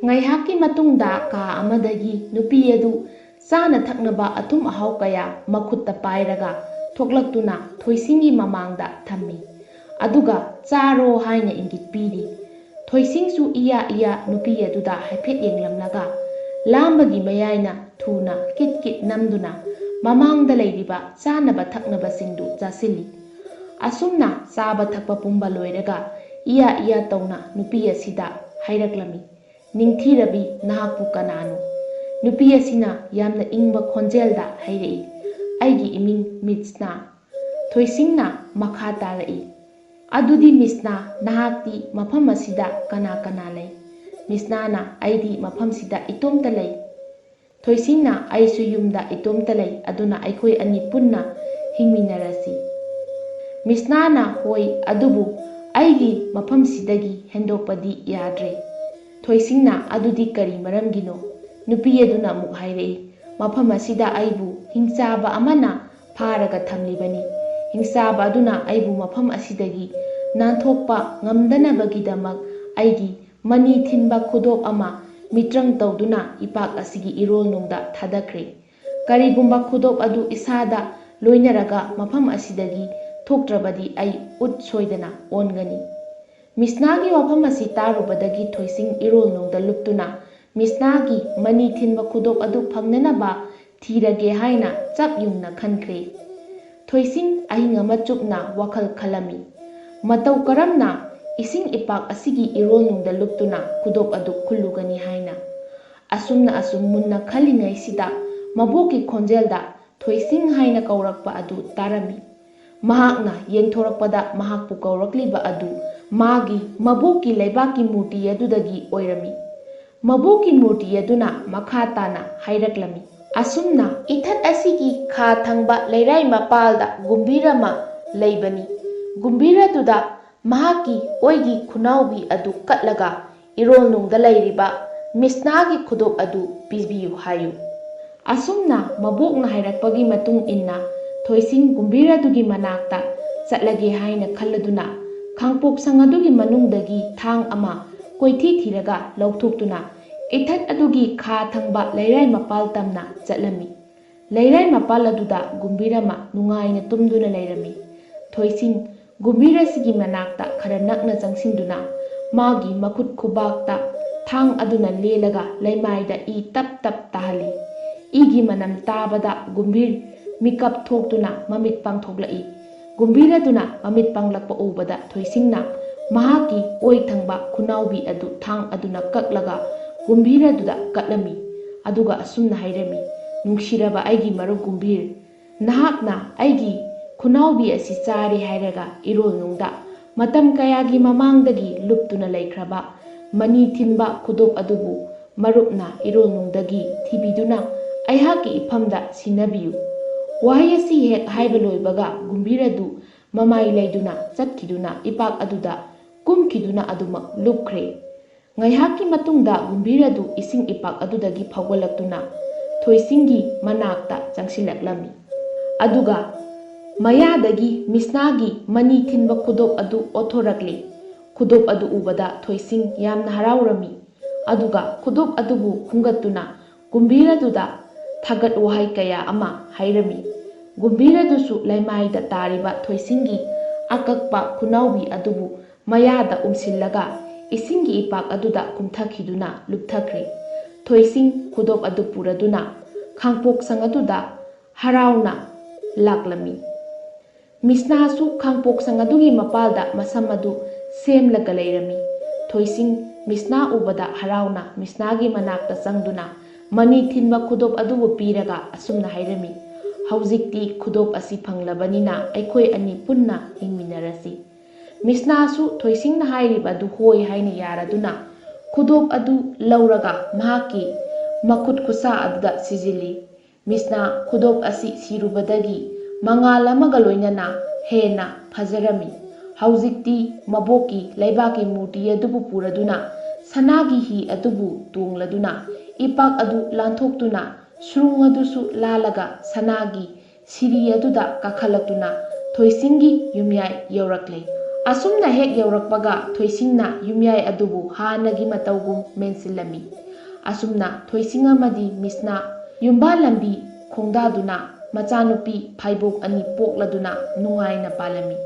ꯉꯥꯏꯍꯥꯛꯀꯤ ꯃꯇꯨꯡꯗ ꯀꯥ ꯑꯃꯗꯒꯤ ꯅꯨꯄꯤ ꯑꯗꯨ ꯆꯥꯅ ꯊꯛꯅꯕ ꯑꯊꯨꯝ ꯑꯍꯥꯎ ꯀꯌꯥ ꯃꯈꯨꯠꯇ ꯄꯥꯏꯔꯒ ꯊꯣꯛꯂꯛꯇꯨꯅ ꯊꯣꯏꯁꯤꯡꯒꯤ ꯃꯃꯥꯡꯗ ꯊꯝꯃꯤ꯫ ꯑꯗꯨꯒ "ꯆꯥꯔꯣ" ꯍꯥꯏꯅ ꯏꯪꯒꯤꯠ ꯄꯤꯔꯤ꯫ ꯊꯣꯏꯁꯤꯡꯁꯨ ꯏꯌꯥ ꯏꯌꯥ ꯅꯨꯄꯤ ꯑꯗꯨꯗ ꯍꯥꯏꯐꯦꯠ ꯌꯦꯡꯂꯝꯂꯒ ꯂꯥꯝꯕꯒꯤ ꯃꯌꯥꯏꯅ ꯊꯨꯅ ꯀꯤꯠ ꯀꯤꯠ ꯅꯝꯗꯨꯅ ꯃꯃꯥꯡꯗ ꯂꯩꯔꯤꯕ ꯆꯥꯅꯕ ꯊꯛꯅꯕꯁꯤꯡꯗꯨ ꯆꯥꯁꯤꯜꯂꯤ꯫ ꯑꯁꯨꯝꯅ ꯆꯥꯕ ꯊꯛꯄ ꯄꯨꯝꯕ ꯂꯣꯏꯔꯒ ꯏꯌꯥ ꯏꯌꯥ ꯇꯧꯅ ꯅꯨꯄꯤ ꯑꯁꯤꯗ ꯍꯥꯏꯔꯛꯂꯝꯃꯤ, "ꯅꯤꯡꯊꯤꯔꯕꯤ, ꯅꯍꯥꯛꯄꯨ ꯀꯅꯥꯅꯣ?" ꯅꯨꯄꯤ ꯑꯁꯤꯅ ꯌꯥꯝꯅ ꯏꯪꯕ ꯈꯣꯟꯖꯦꯜꯗ ꯍꯥꯏꯔꯛꯏ, "ꯑꯩꯒꯤ ꯏꯃꯤꯡ ꯃꯤꯠꯁꯅꯥ"꯫ ꯊꯣꯏꯁꯤꯡꯅ ꯃꯈꯥ ꯇꯥꯔꯛꯏ, "ꯑꯗꯨꯗꯤ ꯃꯤꯁꯅꯥ, ꯅꯍꯥꯛꯇꯤ ꯃꯐꯝ ꯑꯁꯤꯗ ꯀꯅꯥ ꯀꯅꯥ ꯂꯩ?" ꯃꯤꯁꯅꯥꯅ, "ꯑꯩꯗꯤ ꯃꯐꯝꯁꯤꯗ ꯏꯇꯣꯝꯇ ꯂꯩ"꯫ ꯊꯣꯏꯁꯤꯡꯅ, "ꯑꯩꯁꯨ ꯌꯨꯝꯗ ꯏꯇꯣꯝꯇ ꯂꯩ, ꯑꯗꯨꯅ ꯑꯩꯈꯣꯏ ꯑꯅꯤ ꯄꯨꯟꯅ ꯍꯤꯡꯃꯤꯟꯅꯔꯁꯤ"꯫ ꯃꯤꯁꯅꯥꯅ, "ꯍꯣꯏ, ꯑꯗꯨꯕꯨ ꯑꯩꯒꯤ ꯃꯐꯝꯁꯤꯗꯒꯤ ꯍꯦꯟꯗꯣꯛꯄꯗꯤ ꯌꯥꯗ꯭ꯔꯦ"꯫ ꯊꯣꯏꯁꯤꯡꯅ, "ꯑꯗꯨꯗꯤ ꯀꯔꯤ ꯃꯔꯝꯒꯤꯅꯣ?" ꯅꯨꯄꯤ ꯑꯗꯨꯅ ꯑꯃꯨꯛ ꯍꯥꯏꯔꯛꯏ, "ꯃꯐꯝ ꯑꯁꯤꯗ ꯑꯩꯕꯨ ꯍꯤꯡꯆꯥꯕ ꯑꯃꯅ ꯐꯥꯔꯒ ꯊꯝꯂꯤꯕꯅꯤ꯫ ꯍꯤꯡꯆꯥꯕ ꯑꯗꯨꯅ ꯑꯩꯕꯨ ꯃꯐꯝ ꯑꯁꯤꯗꯒꯤ ꯅꯥꯟꯊꯣꯛꯄ ꯉꯝꯗꯅꯕꯒꯤꯗꯃꯛ ꯑꯩꯒꯤ ꯃꯅꯤ ꯊꯤꯟꯕ ꯈꯨꯗꯣꯞ ꯑꯃ ꯃꯤꯇ꯭ꯔꯪ ꯇꯧꯗꯨꯅ ꯏꯄꯥꯛ ꯑꯁꯤꯒꯤ ꯏꯔꯣꯜꯅꯨꯡꯗ ꯊꯥꯗꯈ꯭ꯔꯦ꯫ ꯀꯔꯤꯒꯨꯝꯕ ꯈꯨꯗꯣꯞ ꯑꯗꯨ ꯏꯁꯥꯗ ꯂꯣꯏꯅꯔꯒ ꯃꯐꯝ ꯑꯁꯤꯗꯒꯤ ꯊꯣꯛꯇ꯭ꯔꯕꯗꯤ ꯑꯩ ꯎꯠ ꯁꯣꯏꯗꯅ ꯑꯣꯟꯒꯅꯤ"꯫ ꯃꯤꯁꯅꯥꯒꯤ ꯋꯥꯐꯝ ꯑꯁꯤ ꯇꯥꯔꯨꯕꯗꯒꯤ ꯊꯣꯏꯁꯤꯡ ꯏꯔꯣꯜꯅꯨꯡꯗ ꯂꯨꯞꯇꯨꯅ ꯃꯤꯁꯅꯥꯒꯤ ꯃꯅꯤ ꯊꯤꯟꯕ ꯈꯨꯗꯣꯞ ꯑꯗꯨ ꯐꯪꯅꯅꯕ ꯊꯤꯔꯒꯦ ꯍꯥꯏꯅ ꯆꯞ ꯌꯨꯡꯅ ꯈꯟꯈ꯭ꯔꯦ꯫ ꯊꯣꯏꯁꯤꯡ ꯑꯍꯤꯡ ꯑꯃ ꯆꯨꯞꯅ ꯋꯥꯈꯜ ꯈꯜꯂꯝꯃꯤ꯫ ꯃꯇꯧ ꯀꯔꯝꯅ ꯏꯁꯤꯡ ꯏꯄꯥꯛ ꯑꯁꯤꯒꯤ ꯏꯔꯣꯜꯅꯨꯡꯗ ꯂꯨꯞꯇꯨꯅ ꯈꯨꯗꯣꯞ ꯑꯗꯨ ꯈꯨꯜꯂꯨꯒꯅꯤ ꯍꯥꯏꯅ? ꯑꯁꯨꯝꯅ ꯑꯁꯨꯝ ꯃꯨꯟꯅ ꯈꯜꯂꯤꯉꯩꯁꯤꯗ ꯃꯕꯣꯛꯀꯤ ꯈꯣꯟꯖꯦꯜꯗ ꯊꯣꯏꯁꯤꯡ ꯍꯥꯏꯅ ꯀꯧꯔꯛꯄ ꯑꯗꯨ ꯇꯥꯔꯝꯃꯤ꯫ ꯃꯍꯥꯛꯅ ꯌꯦꯡꯊꯣꯔꯛꯄꯗ ꯃꯍꯥꯛꯄꯨ ꯀꯧꯔꯛꯂꯤꯕ ꯑꯗꯨ ꯃꯥꯒꯤ ꯃꯕꯣꯛꯀꯤ ꯂꯩꯕꯥꯛꯀꯤ ꯃꯨꯔꯇꯤ ꯑꯗꯨꯗꯒꯤ ꯑꯣꯏꯔꯝꯃꯤ꯫ ꯃꯕꯣꯛꯀꯤ ꯃꯨꯔꯇꯤ ꯑꯗꯨꯅ ꯃꯈꯥ ꯇꯥꯅ ꯍꯥꯏꯔꯛꯂꯝꯃꯤ, "ꯑꯁꯨꯝꯅ ꯏꯊꯠ ꯑꯁꯤꯒꯤ ꯈꯥ ꯊꯪꯕ ꯂꯩꯔꯥꯏ ꯃꯄꯥꯜꯗ ꯒꯨꯝꯚꯤꯔ ꯑꯃ ꯂꯩꯕꯅꯤ꯫ ꯒꯨꯝꯚꯤꯔ ꯑꯗꯨꯗ ꯃꯍꯥꯛꯀꯤ ꯑꯣꯏꯒꯤ ꯈꯨꯅꯥꯎꯕꯤ ꯑꯗꯨ ꯀꯠꯂꯒ ꯏꯔꯣꯜꯅꯨꯡꯗ ꯂꯩꯔꯤꯕ ꯃꯤꯁꯅꯥꯒꯤ ꯈꯨꯗꯣꯞ ꯑꯗꯨ ꯄꯤꯕꯤꯌꯨ ꯍꯥꯏꯌꯨ꯫" ꯑꯁꯨꯝꯅ ꯃꯕꯣꯛꯅ ꯍꯥꯏꯔꯛꯄꯒꯤ ꯃꯇꯨꯡ ꯏꯟꯅ ꯊꯣꯏꯁꯤꯡ ꯒꯨꯝꯚꯤꯔ ꯑꯗꯨꯒꯤ ꯃꯅꯥꯛꯇ ꯆꯠꯂꯒꯦ ꯍꯥꯏꯅ ꯈꯜꯂꯗꯨꯅ ꯈꯥꯡꯄꯣꯛꯁꯪ ꯑꯗꯨꯒꯤ ꯃꯅꯨꯡꯗꯒꯤ ꯊꯥꯡ ꯑꯃ ꯀꯣꯏꯊꯤ ꯊꯤꯔꯒ ꯂꯧꯊꯣꯛꯇꯨꯅ ꯏꯊꯠ ꯑꯗꯨꯒꯤ ꯈꯥ ꯊꯪꯕ ꯂꯩꯔꯥꯏ ꯃꯄꯥꯜ ꯇꯝꯅ ꯆꯠꯂꯝꯃꯤ꯫ ꯂꯩꯔꯥꯏ ꯃꯄꯥꯜ ꯑꯗꯨꯗ ꯒꯨꯝꯚꯤꯔ ꯑꯃ ꯅꯨꯡꯉꯥꯏꯅ ꯇꯨꯝꯗꯨꯅ ꯂꯩꯔꯝꯃꯤ꯫ ꯊꯣꯏꯁꯤꯡ ꯒꯨꯝꯚꯤꯔ ꯑꯁꯤꯒꯤ ꯃꯅꯥꯛꯇ ꯈꯔ ꯅꯛꯅ ꯆꯪꯁꯤꯟꯗꯨꯅ ꯃꯥꯒꯤ ꯃꯈꯨꯠ ꯈꯨꯕꯥꯛꯇ ꯊꯥꯡ ꯑꯗꯨꯅ ꯂꯦꯜꯂꯒ ꯂꯩꯃꯥꯏꯗ ꯏ ꯇꯞ ꯇꯞ ꯇꯥꯍꯜꯂꯤ꯫ ꯏꯒꯤ ꯃꯅꯝ ꯇꯥꯕꯗ ꯒꯨꯝꯚꯤꯔ ꯃꯤꯀꯞ ꯊꯣꯛꯇꯨꯅ ꯃꯃꯤꯠ ꯄꯥꯡꯊꯣꯛꯂꯛꯏ꯫ ꯒꯨꯝꯚꯤꯔ ꯑꯗꯨꯅ ꯃꯃꯤꯠ ꯄꯥꯡꯂꯛꯄ ꯎꯕꯗ ꯊꯣꯏꯁꯤꯡꯅ ꯃꯍꯥꯛꯀꯤ ꯑꯣꯏ ꯊꯪꯕ ꯈꯨꯅꯥꯎꯕꯤ ꯑꯗꯨ ꯊꯥꯡ ꯑꯗꯨꯅ ꯀꯛꯂꯒ ꯒꯨꯝꯚꯤꯔ ꯑꯗꯨꯗ ꯀꯠꯂꯝꯃꯤ꯫ ꯑꯗꯨꯒ ꯑꯁꯨꯝꯅ ꯍꯥꯏꯔꯝꯃꯤ, "ꯅꯨꯡꯁꯤꯔꯕ ꯑꯩꯒꯤ ꯃꯔꯨꯞ ꯒꯨꯝꯚꯤꯔ, ꯅꯍꯥꯛꯅ ꯑꯩꯒꯤ ꯈꯨꯅꯥꯎꯕꯤ ꯑꯁꯤ ꯆꯥꯔꯦ ꯍꯥꯏꯔꯒ ꯏꯔꯣꯜꯅꯨꯡꯗ ꯃꯇꯝ ꯀꯌꯥꯒꯤ ꯃꯃꯥꯡꯗꯒꯤ ꯂꯨꯞꯇꯨꯅ ꯂꯩꯈ꯭ꯔꯕ ꯃꯅꯤ ꯊꯤꯟꯕ ꯈꯨꯗꯣꯞ ꯑꯗꯨꯕꯨ ꯃꯔꯨꯞꯅ ꯏꯔꯣꯜꯅꯨꯡꯗꯒꯤ ꯊꯤꯕꯤꯗꯨꯅ ꯑꯩꯍꯥꯛꯀꯤ ꯏꯐꯝꯗ ꯁꯤꯟꯅꯕꯤꯌꯨ꯫" ꯋꯥꯍꯩ ꯑꯁꯤ ꯍꯦꯛ ꯍꯥꯏꯕ ꯂꯣꯏꯕꯒ ꯒꯨꯝꯚꯤꯔ ꯑꯗꯨ ꯃꯃꯥꯏ ꯂꯩꯗꯨꯅ ꯆꯠꯈꯤꯗꯨꯅ ꯏꯄꯥꯛ ꯑꯗꯨꯗ ꯀꯨꯝꯈꯤꯗꯨꯅ ꯑꯗꯨꯃꯛ ꯂꯨꯞꯈ꯭ꯔꯦ꯫ ꯉꯥꯏꯍꯥꯛꯀꯤ ꯃꯇꯨꯡꯗ ꯒꯨꯝꯚꯤꯔ ꯑꯗꯨ ꯏꯁꯤꯡ ꯏꯄꯥꯛ ꯑꯗꯨꯗꯒꯤ ꯐꯥꯎꯒꯠꯂꯛꯇꯨꯅ ꯊꯣꯏꯁꯤꯡꯒꯤ ꯃꯅꯥꯛꯇ ꯆꯪꯁꯤꯜꯂꯛꯂꯝꯃꯤ꯫ ꯑꯗꯨꯒ ꯃꯌꯥꯗꯒꯤ ꯃꯤꯁꯅꯥꯒꯤ ꯃꯅꯤ ꯊꯤꯟꯕ ꯈꯨꯗꯣꯞ ꯑꯗꯨ ꯑꯣꯠꯊꯣꯔꯛꯂꯦ꯫ ꯈꯨꯗꯣꯞ ꯑꯗꯨ ꯎꯕꯗ ꯊꯣꯏꯁꯤꯡ ꯌꯥꯝꯅ ꯍꯔꯥꯎꯔꯝꯃꯤ꯫ ꯑꯗꯨꯒ ꯈꯨꯗꯣꯞ ꯑꯗꯨꯕꯨ ꯈꯨꯝꯒꯠꯇꯨꯅ ꯒꯨꯝꯚꯤꯔ ꯑꯗꯨꯗ ꯊꯥꯒꯠ ꯋꯥꯍꯩ ꯀꯌꯥ ꯑꯃ ꯍꯥꯏꯔꯝꯃꯤ꯫ ꯒꯨꯝꯚꯤꯔ ꯑꯗꯨꯁꯨ ꯂꯩꯃꯥꯏꯗ ꯇꯥꯔꯤꯕ ꯊꯣꯏꯁꯤꯡꯒꯤ ꯑꯀꯛꯄ ꯈꯨꯅꯥꯎꯕꯤ ꯑꯗꯨꯕꯨ ꯃꯌꯥꯗ ꯎꯝꯁꯤꯜꯂꯒ ꯏꯁꯤꯡꯒꯤ ꯏꯄꯥꯛ ꯑꯗꯨꯗ ꯀꯨꯝꯊꯈꯤꯗꯨꯅ ꯂꯨꯞꯊꯈ꯭ꯔꯦ꯫ ꯊꯣꯏꯁꯤꯡ ꯈꯨꯗꯣꯞ ꯑꯗꯨ ꯄꯨꯔꯗꯨꯅ ꯈꯥꯡꯄꯣꯛꯁꯪ ꯑꯗꯨꯗ ꯍꯔꯥꯎꯅ ꯂꯥꯛꯂꯝꯃꯤ꯫ ꯃꯤꯁꯅꯥꯁꯨ ꯈꯥꯡꯄꯣꯛꯁꯪ ꯑꯗꯨꯒꯤ ꯃꯄꯥꯜꯗ ꯃꯁꯝ ꯑꯗꯨ ꯁꯦꯝꯂꯒ ꯂꯩꯔꯝꯃꯤ꯫ ꯊꯣꯏꯁꯤꯡ ꯃꯤꯁꯅꯥ ꯎꯕꯗ ꯍꯔꯥꯎꯅ ꯃꯤꯁꯅꯥꯒꯤ ꯃꯅꯥꯛꯇ ꯆꯪꯗꯨꯅ ꯃꯅꯤ ꯊꯤꯟꯕ ꯈꯨꯗꯣꯞ ꯑꯗꯨꯕꯨ ꯄꯤꯔꯒ ꯑꯁꯨꯝꯅ ꯍꯥꯏꯔꯝꯃꯤ, "ꯍꯧꯖꯤꯛꯇꯤ ꯈꯨꯗꯣꯞ ꯑꯁꯤ ꯐꯪꯂꯕꯅꯤꯅ ꯑꯩꯈꯣꯏ ꯑꯅꯤ ꯄꯨꯟꯅ ꯍꯤꯡꯃꯤꯟꯅꯔꯁꯤ꯫" ꯃꯤꯁꯅꯥꯁꯨ ꯊꯣꯏꯁꯤꯡꯅ ꯍꯥꯏꯔꯤꯕ ꯑꯗꯨ ꯍꯣꯏ ꯍꯥꯏꯅ ꯌꯥꯔꯗꯨꯅ ꯈꯨꯗꯣꯞ ꯑꯗꯨ ꯂꯧꯔꯒ ꯃꯍꯥꯛꯀꯤ ꯃꯈꯨꯠ ꯈꯨꯠꯁꯥ ꯑꯗꯨꯗ ꯁꯤꯖꯤꯜꯂꯤ꯫ ꯃꯤꯁꯅꯥ ꯈꯨꯗꯣꯞ ꯑꯁꯤ ꯁꯤꯔꯨꯕꯗꯒꯤ ꯃꯉꯥꯜ ꯑꯃꯒ ꯂꯣꯏꯅꯅ ꯍꯦꯟꯅ ꯐꯖꯔꯝꯃꯤ꯫ ꯍꯧꯖꯤꯛꯇꯤ ꯃꯕꯣꯛꯀꯤ ꯂꯩꯕꯥꯛꯀꯤ ꯃꯨꯔꯇꯤ ꯑꯗꯨꯕꯨ ꯄꯨꯔꯗꯨꯅ, ꯁꯅꯥꯒꯤ ꯍꯤ ꯑꯗꯨꯕꯨ ꯇꯣꯡꯂꯗꯨꯅ, ꯏꯄꯥꯛ ꯑꯗꯨ ꯂꯥꯟꯊꯣꯛꯇꯨꯅ, ꯁꯨꯔꯨꯡ ꯑꯗꯨꯁꯨ ꯂꯥꯜꯂꯒ ꯁꯅꯥꯒꯤ ꯁꯤꯔꯤ ꯑꯗꯨꯗ ꯀꯥꯈꯠꯂꯛꯇꯨꯅ ꯊꯣꯏꯁꯤꯡꯒꯤ ꯌꯨꯝꯌꯥꯏ ꯌꯧꯔꯛꯂꯦ꯫ ꯑꯁꯨꯝꯅ ꯍꯦꯛ ꯌꯧꯔꯛꯄꯒ ꯊꯣꯏꯁꯤꯡꯅ ꯌꯨꯝꯌꯥꯏ ꯑꯗꯨꯕꯨ ꯍꯥꯟꯅꯒꯤ ꯃꯇꯧꯒꯨꯝ ꯃꯦꯟꯁꯤꯜꯂꯝꯃꯤ꯫ ꯑꯁꯨꯝꯅ ꯊꯣꯏꯁꯤꯡ ꯑꯃꯗꯤ ꯃꯤꯁꯅꯥ ꯌꯨꯝꯕꯥꯜ ꯂꯝꯕꯤ ꯈꯣꯡꯗꯥꯗꯨꯅ ꯃꯆꯥꯅꯨꯄꯤ ꯐꯥꯏꯕꯣꯛ ꯑꯅꯤ ꯄꯣꯛꯂꯗꯨꯅ ꯅꯨꯡꯉꯥꯏꯅ ꯄꯥꯜꯂꯝꯃꯤ꯫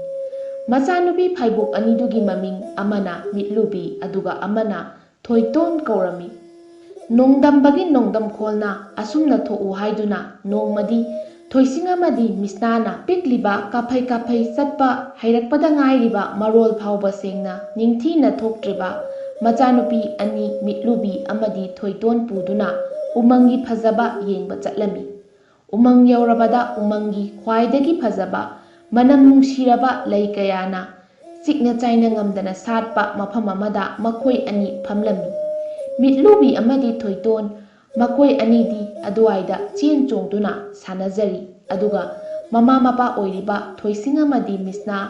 ꯃꯆꯥꯅꯨꯄꯤ ꯐꯥꯏꯕꯣꯛ ꯑꯅꯤꯗꯨꯒꯤ ꯃꯃꯤꯡ ꯑꯃꯅ ꯃꯤꯠꯂꯨꯕꯤ ꯑꯗꯨꯒ ꯑꯃꯅ ꯊꯣꯏꯇꯣꯟ ꯀꯧꯔꯝꯃꯤ꯫ ꯅꯣꯡꯗꯝꯕꯒꯤ ꯅꯣꯡꯗꯝꯈꯣꯜꯅ ꯑꯁꯨꯝꯅ ꯊꯣꯛꯎ ꯍꯥꯏꯗꯨꯅ ꯅꯣꯡꯃꯗꯤ ꯊꯣꯏꯁꯤꯡ ꯑꯃꯗꯤ ꯃꯤꯁꯅꯥꯅ ꯄꯤꯛꯂꯤꯕ ꯀꯥꯐꯩ ꯀꯥꯐꯩ ꯆꯠꯄ ꯍꯩꯔꯛꯄꯗ ꯉꯥꯏꯔꯤꯕ ꯃꯔꯣꯜ ꯐꯥꯎꯕ ꯁꯦꯡꯅ ꯅꯤꯡꯊꯤꯅ ꯊꯣꯛꯇ꯭ꯔꯤꯕ ꯃꯆꯥꯅꯨꯄꯤ ꯑꯅꯤ ꯃꯤꯠꯂꯨꯕꯤ ꯑꯃꯗꯤ ꯊꯣꯏꯇꯣꯟ ꯄꯨꯗꯨꯅ ꯎꯃꯪꯒꯤ ꯐꯖꯕ ꯌꯦꯡꯕ ꯆꯠꯂꯝꯃꯤ꯫ ꯎꯃꯪ ꯌꯧꯔꯕꯗ ꯎꯃꯪꯒꯤ ꯈ꯭ꯋꯥꯏꯗꯒꯤ ꯐꯖꯕ ꯃꯅꯝ ꯅꯨꯡꯁꯤꯔꯕ ꯂꯩ ꯀꯌꯥꯅ ꯆꯤꯛꯅ ꯆꯥꯏꯅ ꯉꯝꯗꯅ ꯁꯥꯠꯄ ꯃꯐꯝ ꯑꯃꯗ ꯃꯈꯣꯏ ꯑꯅꯤ ꯐꯝꯂꯝꯃꯤ꯫ ꯃꯤꯠꯂꯨꯕꯤ ꯑꯃꯗꯤ ꯊꯣꯏꯇꯣꯟ ꯃꯈꯣꯏ ꯑꯅꯤꯗꯤ ꯑꯗꯨꯋꯥꯏꯗ ꯆꯦꯟ ꯆꯣꯡꯗꯨꯅ ꯁꯥꯟꯅꯖꯔꯤ꯫ ꯑꯗꯨꯒ ꯃꯃꯥ ꯃꯄꯥ ꯑꯣꯏꯔꯤꯕ ꯊꯣꯏꯁꯤꯡ ꯑꯃꯗꯤ ꯃꯤꯁꯅꯥ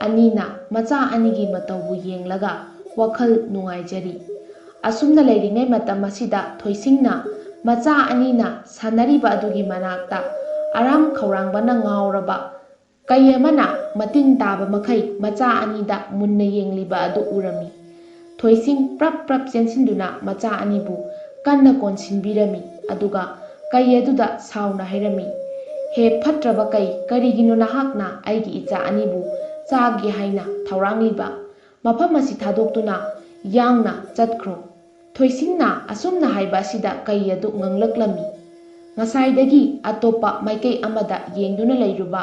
ꯑꯅꯤꯅ ꯃꯆꯥ ꯑꯅꯤꯒꯤ ꯃꯇꯧꯕꯨ ꯌꯦꯡꯂꯒ ꯋꯥꯈꯜ ꯅꯨꯡꯉꯥꯏꯖꯔꯤ꯫ ꯑꯁꯨꯝꯅ ꯂꯩꯔꯤꯉꯩ ꯃꯇꯝ ꯑꯁꯤꯗ ꯊꯣꯏꯁꯤꯡꯅ ꯃꯆꯥ ꯑꯅꯤꯅ ꯁꯥꯟꯅꯔꯤꯕ ꯑꯗꯨꯒꯤ ꯃꯅꯥꯛꯇ ꯑꯔꯥꯝ ꯈꯧꯔꯥꯡꯕꯅ ꯉꯥꯎꯔꯕ ꯀꯩ ꯑꯃꯅ ꯃꯇꯤꯟ ꯇꯥꯕ ꯃꯈꯩ ꯃꯆꯥ ꯑꯅꯤꯗ ꯃꯨꯟꯅ ꯌꯦꯡꯂꯤꯕ ꯑꯗꯨ ꯎꯔꯝꯃꯤ꯫ ꯊꯣꯏꯁꯤꯡ ꯄ꯭ꯔꯞ ꯄ꯭ꯔꯞ ꯆꯦꯟꯁꯤꯟꯗꯨꯅ ꯃꯆꯥ ꯑꯅꯤꯕꯨ ꯀꯟꯅ ꯀꯣꯟꯁꯤꯟꯕꯤꯔꯝꯃꯤ, ꯑꯗꯨꯒ ꯀꯩ ꯑꯗꯨꯗ ꯁꯥꯎꯅ ꯍꯥꯏꯔꯝꯃꯤ, "ꯍꯦ ꯐꯠꯇ꯭ꯔꯕ ꯀꯩ, ꯀꯔꯤꯒꯤꯅꯣ ꯅꯍꯥꯛꯅ ꯑꯩꯒꯤ ꯏꯆꯥ ꯑꯅꯤꯕꯨ ꯆꯥꯒꯦ ꯍꯥꯏꯅ ꯊꯧꯔꯥꯡꯂꯤꯕ? ꯃꯐꯝ ꯑꯁꯤ ꯊꯥꯗꯣꯛꯇꯨꯅ ꯌꯥꯡꯅ ꯆꯠꯈ꯭ꯔꯣ"꯫ ꯊꯣꯏꯁꯤꯡꯅ ꯑꯁꯨꯝꯅ ꯍꯥꯏꯕ ꯑꯁꯤꯗ ꯀꯩ ꯑꯗꯨ ꯉꯥꯡꯂꯛꯂꯝꯃꯤ꯫ ꯉꯁꯥꯏꯗꯒꯤ ꯑꯇꯣꯞꯄ ꯃꯥꯏꯀꯩ ꯑꯃꯗ ꯌꯦꯡꯗꯨꯅ ꯂꯩꯔꯨꯕ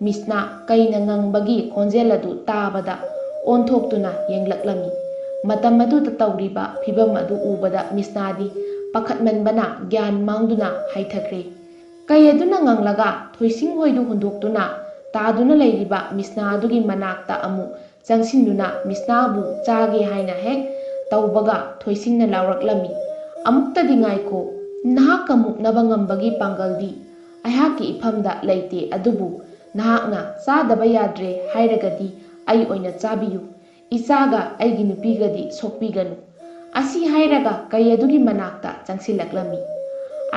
ꯃꯤꯁꯅꯥ ꯀꯩꯅ ꯉꯪꯕꯒꯤ ꯈꯣꯟꯖꯦꯜ ꯑꯗꯨ ꯇꯥꯕꯗ ꯑꯣꯟꯊꯣꯛꯇꯨꯅ ꯌꯦꯡꯂꯛꯂꯝꯃꯤ꯫ ꯃꯇꯝ ꯑꯗꯨꯗ ꯇꯧꯔꯤꯕ ꯐꯤꯚꯝ ꯑꯗꯨ ꯎꯕꯗ ꯃꯤꯁꯅꯥꯗꯤ ꯄꯥꯈꯠꯃꯟꯕꯅ ꯒ꯭ꯌꯥꯟ ꯃꯥꯡꯗꯨꯅ ꯍꯥꯏꯊꯈ꯭ꯔꯦ꯫ ꯀꯩ ꯑꯗꯨꯅ ꯉꯪꯂꯒ ꯊꯣꯏꯁꯤꯡ ꯍꯣꯏꯗꯨ ꯍꯨꯟꯗꯣꯛꯇꯨꯅ ꯇꯥꯗꯨꯅ ꯂꯩꯔꯤꯕ ꯃꯤꯁꯅꯥ ꯑꯗꯨꯒꯤ ꯃꯅꯥꯛꯇ ꯑꯃꯨꯛ ꯆꯪꯁꯤꯟꯗꯨꯅ ꯃꯤꯁꯅꯥꯕꯨ ꯆꯥꯒꯦ ꯍꯥꯏꯅ ꯍꯦꯛ ꯇꯧꯕꯒ ꯊꯣꯏꯁꯤꯡꯅ ꯂꯥꯎꯔꯛꯂꯝꯃꯤ, "ꯑꯃꯨꯛꯇꯗꯤ ꯉꯥꯏꯈꯣ, ꯅꯍꯥꯛꯀ ꯃꯨꯛꯅꯕ ꯉꯝꯕꯒꯤ ꯄꯥꯡꯒꯜꯗꯤ ꯑꯩꯍꯥꯛꯀꯤ ꯏꯐꯝꯗ ꯂꯩꯇꯦ, ꯑꯗꯨꯕꯨ ꯅꯍꯥꯛꯅ ꯆꯥꯗꯕ ꯌꯥꯗ꯭ꯔꯦ ꯍꯥꯏꯔꯒꯗꯤ ꯑꯩ ꯑꯣꯏꯅ ꯆꯥꯕꯤꯌꯨ, ꯏꯆꯥꯒ ꯑꯩꯒꯤ ꯅꯨꯄꯤꯒꯗꯤ ꯁꯣꯛꯄꯤꯒꯅꯨ"꯫ ꯑꯁꯤ ꯍꯥꯏꯔꯒ ꯀꯩ ꯑꯗꯨꯒꯤ ꯃꯅꯥꯛꯇ ꯆꯪꯁꯤꯜꯂꯛꯂꯝꯃꯤ꯫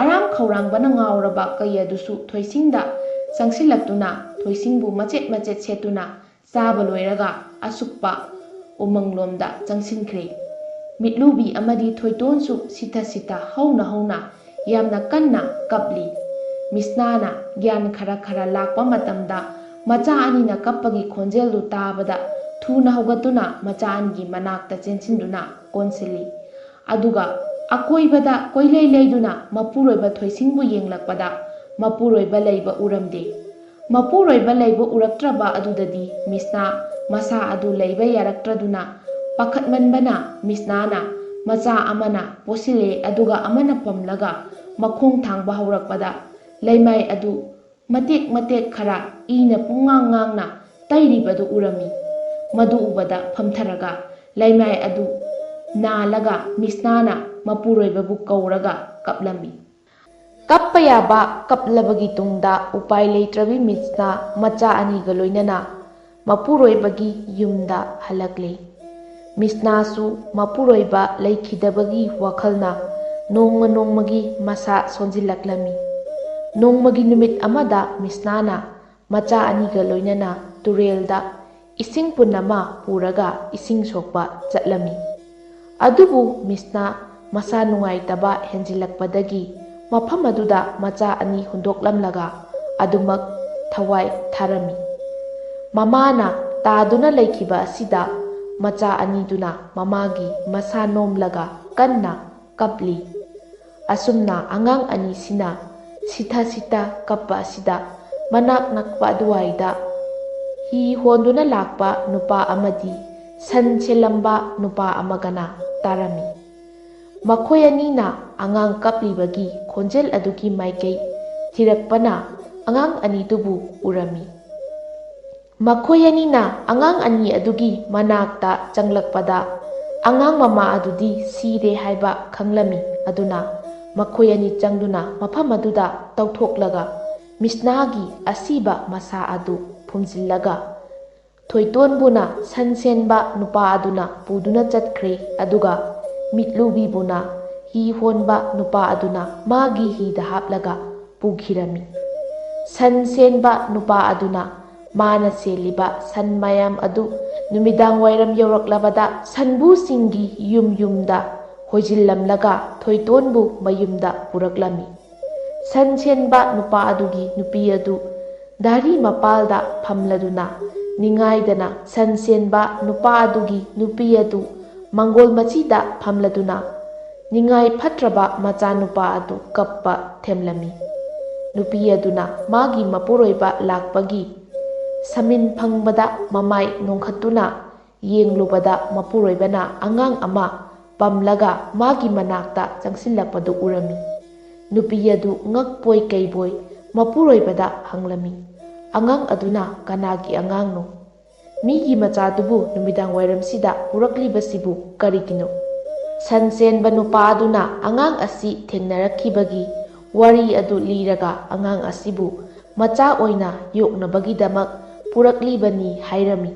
ꯑꯔꯥꯝ ꯈꯧꯔꯥꯡꯕꯅ ꯉꯥꯎꯔꯕ ꯀꯩ ꯑꯗꯨꯁꯨ ꯊꯣꯏꯁꯤꯡꯗ ꯆꯪꯁꯤꯜꯂꯛꯇꯨꯅ ꯊꯣꯏꯁꯤꯡꯕꯨ ꯃꯆꯦꯠ ꯃꯆꯦꯠ ꯁꯦꯠꯇꯨꯅ ꯆꯥꯕ ꯂꯣꯏꯔꯒ ꯑꯁꯨꯛꯄ ꯎꯃꯪꯂꯣꯝꯗ ꯆꯪꯁꯤꯟꯈ꯭ꯔꯦ꯫ ꯃꯤꯠꯂꯨꯕꯤ ꯑꯃꯗꯤ ꯊꯣꯏꯇꯣꯟꯁꯨ ꯁꯤꯊ ꯁꯤꯊ ꯍꯧꯅ ꯍꯧꯅ ꯌꯥꯝꯅ ꯀꯟꯅ ꯀꯞꯂꯤ꯫ ꯃꯤꯁꯅꯥꯅ ꯒ꯭ꯌꯥꯟ ꯈꯔ ꯈꯔ ꯂꯥꯛꯄ ꯃꯇꯝꯗ ꯃꯆꯥ ꯑꯅꯤꯅ ꯀꯞꯄꯒꯤ ꯈꯣꯟꯖꯦꯜꯗꯨ ꯇꯥꯕꯗ ꯊꯨꯅ ꯍꯧꯒꯠꯇꯨꯅ ꯃꯆꯥ ꯑꯅꯤꯒꯤ ꯃꯅꯥꯛꯇ ꯆꯦꯟꯁꯤꯟꯗꯨꯅ ꯀꯣꯟꯁꯤꯜꯂꯤ꯫ ꯑꯗꯨꯒ ꯑꯀꯣꯏꯕꯗ ꯀꯣꯏꯂꯩ ꯂꯩꯗꯨꯅ ꯃꯄꯨꯔꯣꯏꯕ ꯊꯣꯏꯁꯤꯡꯕꯨ ꯌꯦꯡꯂꯛꯄꯗ ꯃꯄꯨꯔꯣꯏꯕ ꯂꯩꯕ ꯎꯔꯝꯗꯦ꯫ ꯃꯄꯨꯔꯣꯏꯕ ꯂꯩꯕ ꯎꯔꯛꯇ꯭ꯔꯕ ꯑꯗꯨꯗꯗꯤ ꯃꯤꯁꯅꯥ ꯃꯁꯥ ꯑꯗꯨ ꯂꯩꯕ ꯌꯥꯔꯛꯇ꯭ꯔꯗꯨꯅ ꯄꯥꯈꯠꯃꯟꯕꯅ ꯃꯤꯁꯅꯥꯅ ꯃꯆꯥ ꯑꯃꯅ ꯄꯣꯁꯤꯜꯂꯦ, ꯑꯗꯨꯒ ꯑꯃꯅ ꯄꯝꯂꯒ ꯃꯈꯣꯡ ꯊꯥꯡꯕ ꯍꯧꯔꯛꯄꯗ ꯂꯩꯃꯥꯏ ꯑꯗꯨ ꯃꯇꯦꯛ ꯃꯇꯦꯛ ꯈꯔ ꯏꯅ ꯄꯨꯡꯉꯥꯡ ꯉꯥꯡꯅ ꯇꯩꯔꯤꯕꯗꯨ ꯎꯔꯝꯃꯤ꯫ ꯃꯗꯨ ꯎꯕꯗ ꯐꯝꯊꯔꯒ ꯂꯩꯃꯥꯏ ꯑꯗꯨ ꯅꯥꯜꯂꯒ ꯃꯤꯁꯅꯥꯅ ꯃꯄꯨꯔꯣꯏꯕꯕꯨ ꯀꯧꯔꯒ ꯀꯞꯂꯝꯃꯤ꯫ ꯀꯞꯄ ꯌꯥꯕ ꯀꯞꯂꯕꯒꯤ ꯇꯨꯡꯗ ꯎꯄꯥꯏ ꯂꯩꯇ꯭ꯔꯕꯤ ꯃꯤꯁꯅꯥ ꯃꯆꯥ ꯑꯅꯤꯒ ꯂꯣꯏꯅꯅ ꯃꯄꯨꯔꯣꯏꯕꯒꯤ ꯌꯨꯝꯗ ꯍꯜꯂꯛꯂꯦ꯫ ꯃꯤꯁꯅꯥꯁꯨ ꯃꯄꯨꯔꯣꯏꯕ ꯂꯩꯈꯤꯗꯕꯒꯤ ꯋꯥꯈꯜꯅ ꯅꯣꯡꯃ ꯅꯣꯡꯃꯒꯤ ꯃꯁꯥ ꯁꯣꯟꯖꯤꯜꯂꯛꯂꯝꯃꯤ꯫ ꯅꯣꯡꯃꯒꯤ ꯅꯨꯃꯤꯠ ꯑꯃꯗ ꯃꯤꯁꯅꯥꯅ ꯃꯆꯥ ꯑꯅꯤꯒ ꯂꯣꯏꯅꯅ ꯇꯨꯔꯦꯜꯗ ꯏꯁꯤꯡ ꯄꯨꯟ ꯑꯃ ꯄꯨꯔꯒ ꯏꯁꯤꯡ ꯁꯣꯛꯄ ꯆꯠꯂꯝꯃꯤ꯫ ꯑꯗꯨꯕꯨ ꯃꯤꯁꯅꯥ ꯃꯁꯥ ꯅꯨꯡꯉꯥꯏꯇꯕ ꯍꯦꯟꯖꯤꯜꯂꯛꯄꯗꯒꯤ ꯃꯐꯝ ꯑꯗꯨꯗ ꯃꯆꯥ ꯑꯅꯤ ꯍꯨꯟꯗꯣꯛꯂꯝꯂꯒ ꯑꯗꯨꯃꯛ ꯊꯋꯥꯏ ꯊꯥꯔꯝꯃꯤ꯫ ꯃꯃꯥꯅ ꯇꯥꯗꯨꯅ ꯂꯩꯈꯤꯕ ꯑꯁꯤꯗ ꯃꯆꯥ ꯑꯅꯤꯗꯨꯅ ꯃꯃꯥꯒꯤ ꯃꯁꯥ ꯅꯣꯝꯂꯒ ꯀꯟꯅ ꯀꯞꯂꯤ꯫ ꯑꯁꯨꯝꯅ ꯑꯉꯥꯡ ꯑꯅꯤꯁꯤꯅ ꯁꯤꯊ ꯁꯤꯊ ꯀꯞꯄ ꯑꯁꯤꯗ ꯃꯅꯥꯛ ꯅꯛꯄ ꯑꯗꯨꯋꯥꯏꯗ ꯍꯤ ꯍꯣꯟꯗꯨꯅ ꯂꯥꯛꯄ ꯅꯨꯄꯥ ꯑꯃꯗꯤ ꯁꯟ ꯁꯦꯜꯂꯝꯕ ꯅꯨꯄꯥ ꯑꯃꯒꯅ ꯇꯥꯔꯝꯃꯤ꯫ ꯃꯈꯣꯏ ꯑꯅꯤꯅ ꯑꯉꯥꯡ ꯀꯞꯂꯤꯕꯒꯤ ꯈꯣꯟꯖꯦꯜ ꯑꯗꯨꯒꯤ ꯃꯥꯏꯀꯩ ꯊꯤꯔꯛꯄꯅ ꯑꯉꯥꯡ ꯑꯅꯤꯗꯨꯕꯨ ꯎꯔꯝꯃꯤ꯫ ꯃꯈꯣꯏ ꯑꯅꯤꯅ ꯑꯉꯥꯡ ꯑꯅꯤ ꯑꯗꯨꯒꯤ ꯃꯅꯥꯛꯇ ꯆꯪꯂꯛꯄꯗ ꯑꯉꯥꯡ ꯃꯃꯥ ꯑꯗꯨꯗꯤ ꯁꯤꯔꯦ ꯍꯥꯏꯕ ꯈꯪꯂꯝꯃꯤ꯫ ꯑꯗꯨꯅ ꯃꯈꯣꯏ ꯑꯅꯤ ꯆꯪꯗꯨꯅ ꯃꯐꯝ ꯑꯗꯨꯗ ꯇꯧꯊꯣꯛꯂꯒ ꯃꯤꯁꯅꯥꯒꯤ ꯑꯁꯤꯕ ꯃꯁꯥ ꯑꯗꯨ ꯐꯨꯝꯖꯤꯜꯂꯒ ꯊꯣꯏꯇꯣꯟꯕꯨꯅ ꯁꯟ ꯁꯦꯟꯕ ꯅꯨꯄꯥ ꯑꯗꯨꯅ ꯄꯨꯗꯨꯅ ꯆꯠꯈ꯭ꯔꯦ꯫ ꯑꯗꯨꯒ ꯃꯤꯠꯂꯨꯕꯤꯕꯨꯅ ꯍꯤ ꯍꯣꯟꯕ ꯅꯨꯄꯥ ꯑꯗꯨꯅ ꯃꯥꯒꯤ ꯍꯤꯗ ꯍꯥꯞꯂꯒ ꯄꯨꯈꯤꯔꯝꯃꯤ꯫ ꯁꯟ ꯁꯦꯟꯕ ꯅꯨꯄꯥ ꯑꯗꯨꯅ ꯃꯥꯅ ꯁꯦꯜꯂꯤꯕ ꯁꯟ ꯃꯌꯥꯝ ꯑꯗꯨ ꯅꯨꯃꯤꯗꯥꯡ ꯋꯥꯏꯔꯝ ꯌꯧꯔꯛꯂꯕꯗ ꯁꯟꯕꯨꯁꯤꯡꯒꯤ ꯌꯨꯝ ꯌꯨꯝꯗ ꯍꯣꯏꯖꯤꯜꯂꯝꯂꯒ ꯊꯣꯏꯇꯣꯟꯕꯨ ꯃꯌꯨꯝꯗ ꯄꯨꯔꯛꯂꯝꯃꯤ꯫ ꯁꯟ ꯁꯦꯟꯕ ꯅꯨꯄꯥ ꯑꯗꯨꯒꯤ ꯅꯨꯄꯤ ꯑꯗꯨ ꯙꯥꯔꯤ ꯃꯄꯥꯜꯗ ꯐꯝꯂꯗꯨꯅ ꯅꯤꯡꯉꯥꯏꯗꯅ ꯁꯟ ꯁꯦꯟꯕ ꯅꯨꯄꯥ ꯑꯗꯨꯒꯤ ꯅꯨꯄꯤ ꯑꯗꯨ ꯃꯪꯒꯣꯜ ꯃꯆꯤꯗ ꯐꯝꯂꯗꯨꯅ ꯅꯤꯡꯉꯥꯏ ꯐꯠꯇ꯭ꯔꯕ ꯃꯆꯥꯅꯨꯄꯥ ꯑꯗꯨ ꯀꯞꯄ ꯊꯦꯝꯂꯝꯃꯤ꯫ ꯅꯨꯄꯤ ꯑꯗꯨꯅ ꯃꯥꯒꯤ ꯃꯄꯨꯔꯣꯏꯕ ꯂꯥꯛꯄꯒꯤ ꯁꯃꯤꯟ ꯐꯪꯕꯗ ꯃꯃꯥꯏ ꯅꯣꯡꯈꯠꯇꯨꯅ ꯌꯦꯡꯂꯨꯕꯗ ꯃꯄꯨꯔꯣꯏꯕꯅ ꯑꯉꯥꯡ ꯑꯃ ꯄꯝꯂꯒ ꯃꯥꯒꯤ ꯃꯅꯥꯛꯇ ꯆꯪꯁꯤꯜꯂꯛꯄꯗꯨ ꯎꯔꯝꯃꯤ꯫ ꯅꯨꯄꯤ ꯑꯗꯨ ꯉꯛꯄꯣꯏ ꯀꯩꯕꯣꯏ ꯃꯄꯨꯔꯣꯏꯕꯗ ꯍꯪꯂꯝꯃꯤ, "ꯑꯉꯥꯡ ꯑꯗꯨꯅ ꯀꯅꯥꯒꯤ ꯑꯉꯥꯡꯅꯣ? ꯃꯤꯒꯤ ꯃꯆꯥꯗꯨꯕꯨ ꯅꯨꯃꯤꯗꯥꯡ ꯋꯥꯏꯔꯝꯁꯤꯗ ꯄꯨꯔꯛꯂꯤꯕꯁꯤꯕꯨ ꯀꯔꯤꯒꯤꯅꯣ?" ꯁꯟ ꯁꯦꯟꯕ ꯅꯨꯄꯥ ꯑꯗꯨꯅ ꯑꯉꯥꯡ ꯑꯁꯤ ꯊꯦꯡꯅꯔꯛꯈꯤꯕꯒꯤ ꯋꯥꯔꯤ ꯑꯗꯨ ꯂꯤꯔꯒ ꯑꯉꯥꯡ ꯑꯁꯤꯕꯨ ꯃꯆꯥ ꯑꯣꯏꯅ ꯌꯣꯛꯅꯕꯒꯤꯗꯃꯛ ꯄꯨꯔꯛꯂꯤꯕꯅꯤ ꯍꯥꯏꯔꯝꯃꯤ꯫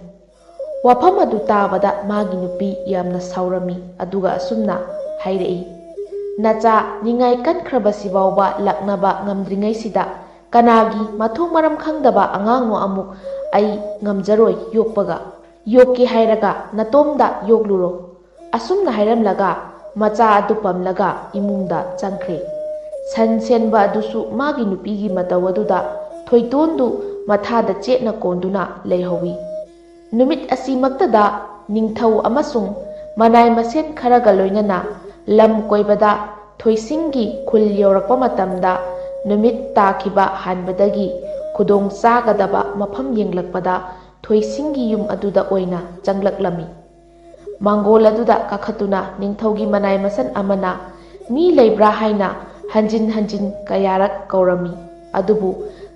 ꯋꯥꯐꯝ ꯑꯗꯨ ꯇꯥꯕꯗ ꯃꯥꯒꯤ ꯅꯨꯄꯤ ꯌꯥꯝꯅ ꯁꯥꯎꯔꯝꯃꯤ, ꯑꯗꯨꯒ ꯑꯁꯨꯝꯅ ꯍꯥꯏꯔꯛꯏ, "ꯅꯆꯥ ꯅꯤꯡꯉꯥꯏ ꯀꯟꯈ꯭ꯔꯕꯁꯤꯐꯥꯎꯕ ꯂꯛꯅꯕ ꯉꯝꯗ꯭ꯔꯤꯉꯩꯁꯤꯗ ꯀꯅꯥꯒꯤ ꯃꯊꯣꯡ ꯃꯔꯝ ꯈꯪꯗꯕ ꯑꯉꯥꯡꯅꯣ ꯑꯃꯨꯛ ꯑꯩ ꯉꯝꯖꯔꯣꯏ ꯌꯣꯛꯄꯒ꯫ ꯌꯣꯛꯀꯦ ꯍꯥꯏꯔꯒ ꯅꯇꯣꯝꯗ ꯌꯣꯛꯂꯨꯔꯣ"꯫ ꯑꯁꯨꯝꯅ ꯍꯥꯏꯔꯝꯂꯒ ꯃꯆꯥ ꯑꯗꯨ ꯄꯝꯂꯒ ꯏꯃꯨꯡꯗ ꯆꯪꯈ꯭ꯔꯦ꯫ ꯁꯟ ꯁꯦꯟꯕ ꯑꯗꯨꯁꯨ ꯃꯥꯒꯤ ꯅꯨꯄꯤꯒꯤ ꯃꯇꯧ ꯑꯗꯨꯗ ꯊꯣꯏꯇꯣꯟꯗꯨ ꯃꯊꯥꯗ ꯆꯦꯠꯅ ꯀꯣꯟꯗꯨꯅ ꯂꯩꯍꯧꯏ꯫ ꯅꯨꯃꯤꯠ ꯑꯁꯤꯃꯛꯇꯗ ꯅꯤꯡꯊꯧ ꯑꯃꯁꯨꯡ ꯃꯅꯥꯏ ꯃꯁꯦꯟ ꯈꯔꯒ ꯂꯣꯏꯅꯅ ꯂꯝ ꯀꯣꯏꯕꯗ ꯊꯣꯏꯁꯤꯡꯒꯤ ꯈꯨꯜ ꯌꯧꯔꯛꯄ ꯃꯇꯝꯗ, ꯅꯨꯃꯤꯠ ꯇꯥꯈꯤꯕ ꯍꯥꯟꯕꯗꯒꯤ ꯈꯨꯗꯣꯡ ꯆꯥꯒꯗꯕ ꯃꯐꯝ ꯌꯦꯡꯂꯛꯄꯗ ꯊꯣꯏꯁꯤꯡꯒꯤ ꯌꯨꯝ ꯑꯗꯨꯗ ꯑꯣꯏꯅ ꯆꯪꯂꯛꯂꯝꯃꯤ꯫ ꯃꯥꯡꯒꯣꯜ ꯑꯗꯨꯗ ꯀꯥꯈꯠꯇꯨꯅ ꯅꯤꯡꯊꯧꯒꯤ ꯃꯅꯥꯏ ꯃꯁꯟ ꯑꯃꯅ ꯃꯤ ꯂꯩꯕ꯭ꯔꯥ ꯍꯥꯏꯅ ꯍꯟꯖꯤꯟ ꯍꯟꯖꯤꯟ ꯀꯌꯥꯔꯛ ꯀꯧꯔꯝꯃꯤ, ꯑꯗꯨꯕꯨ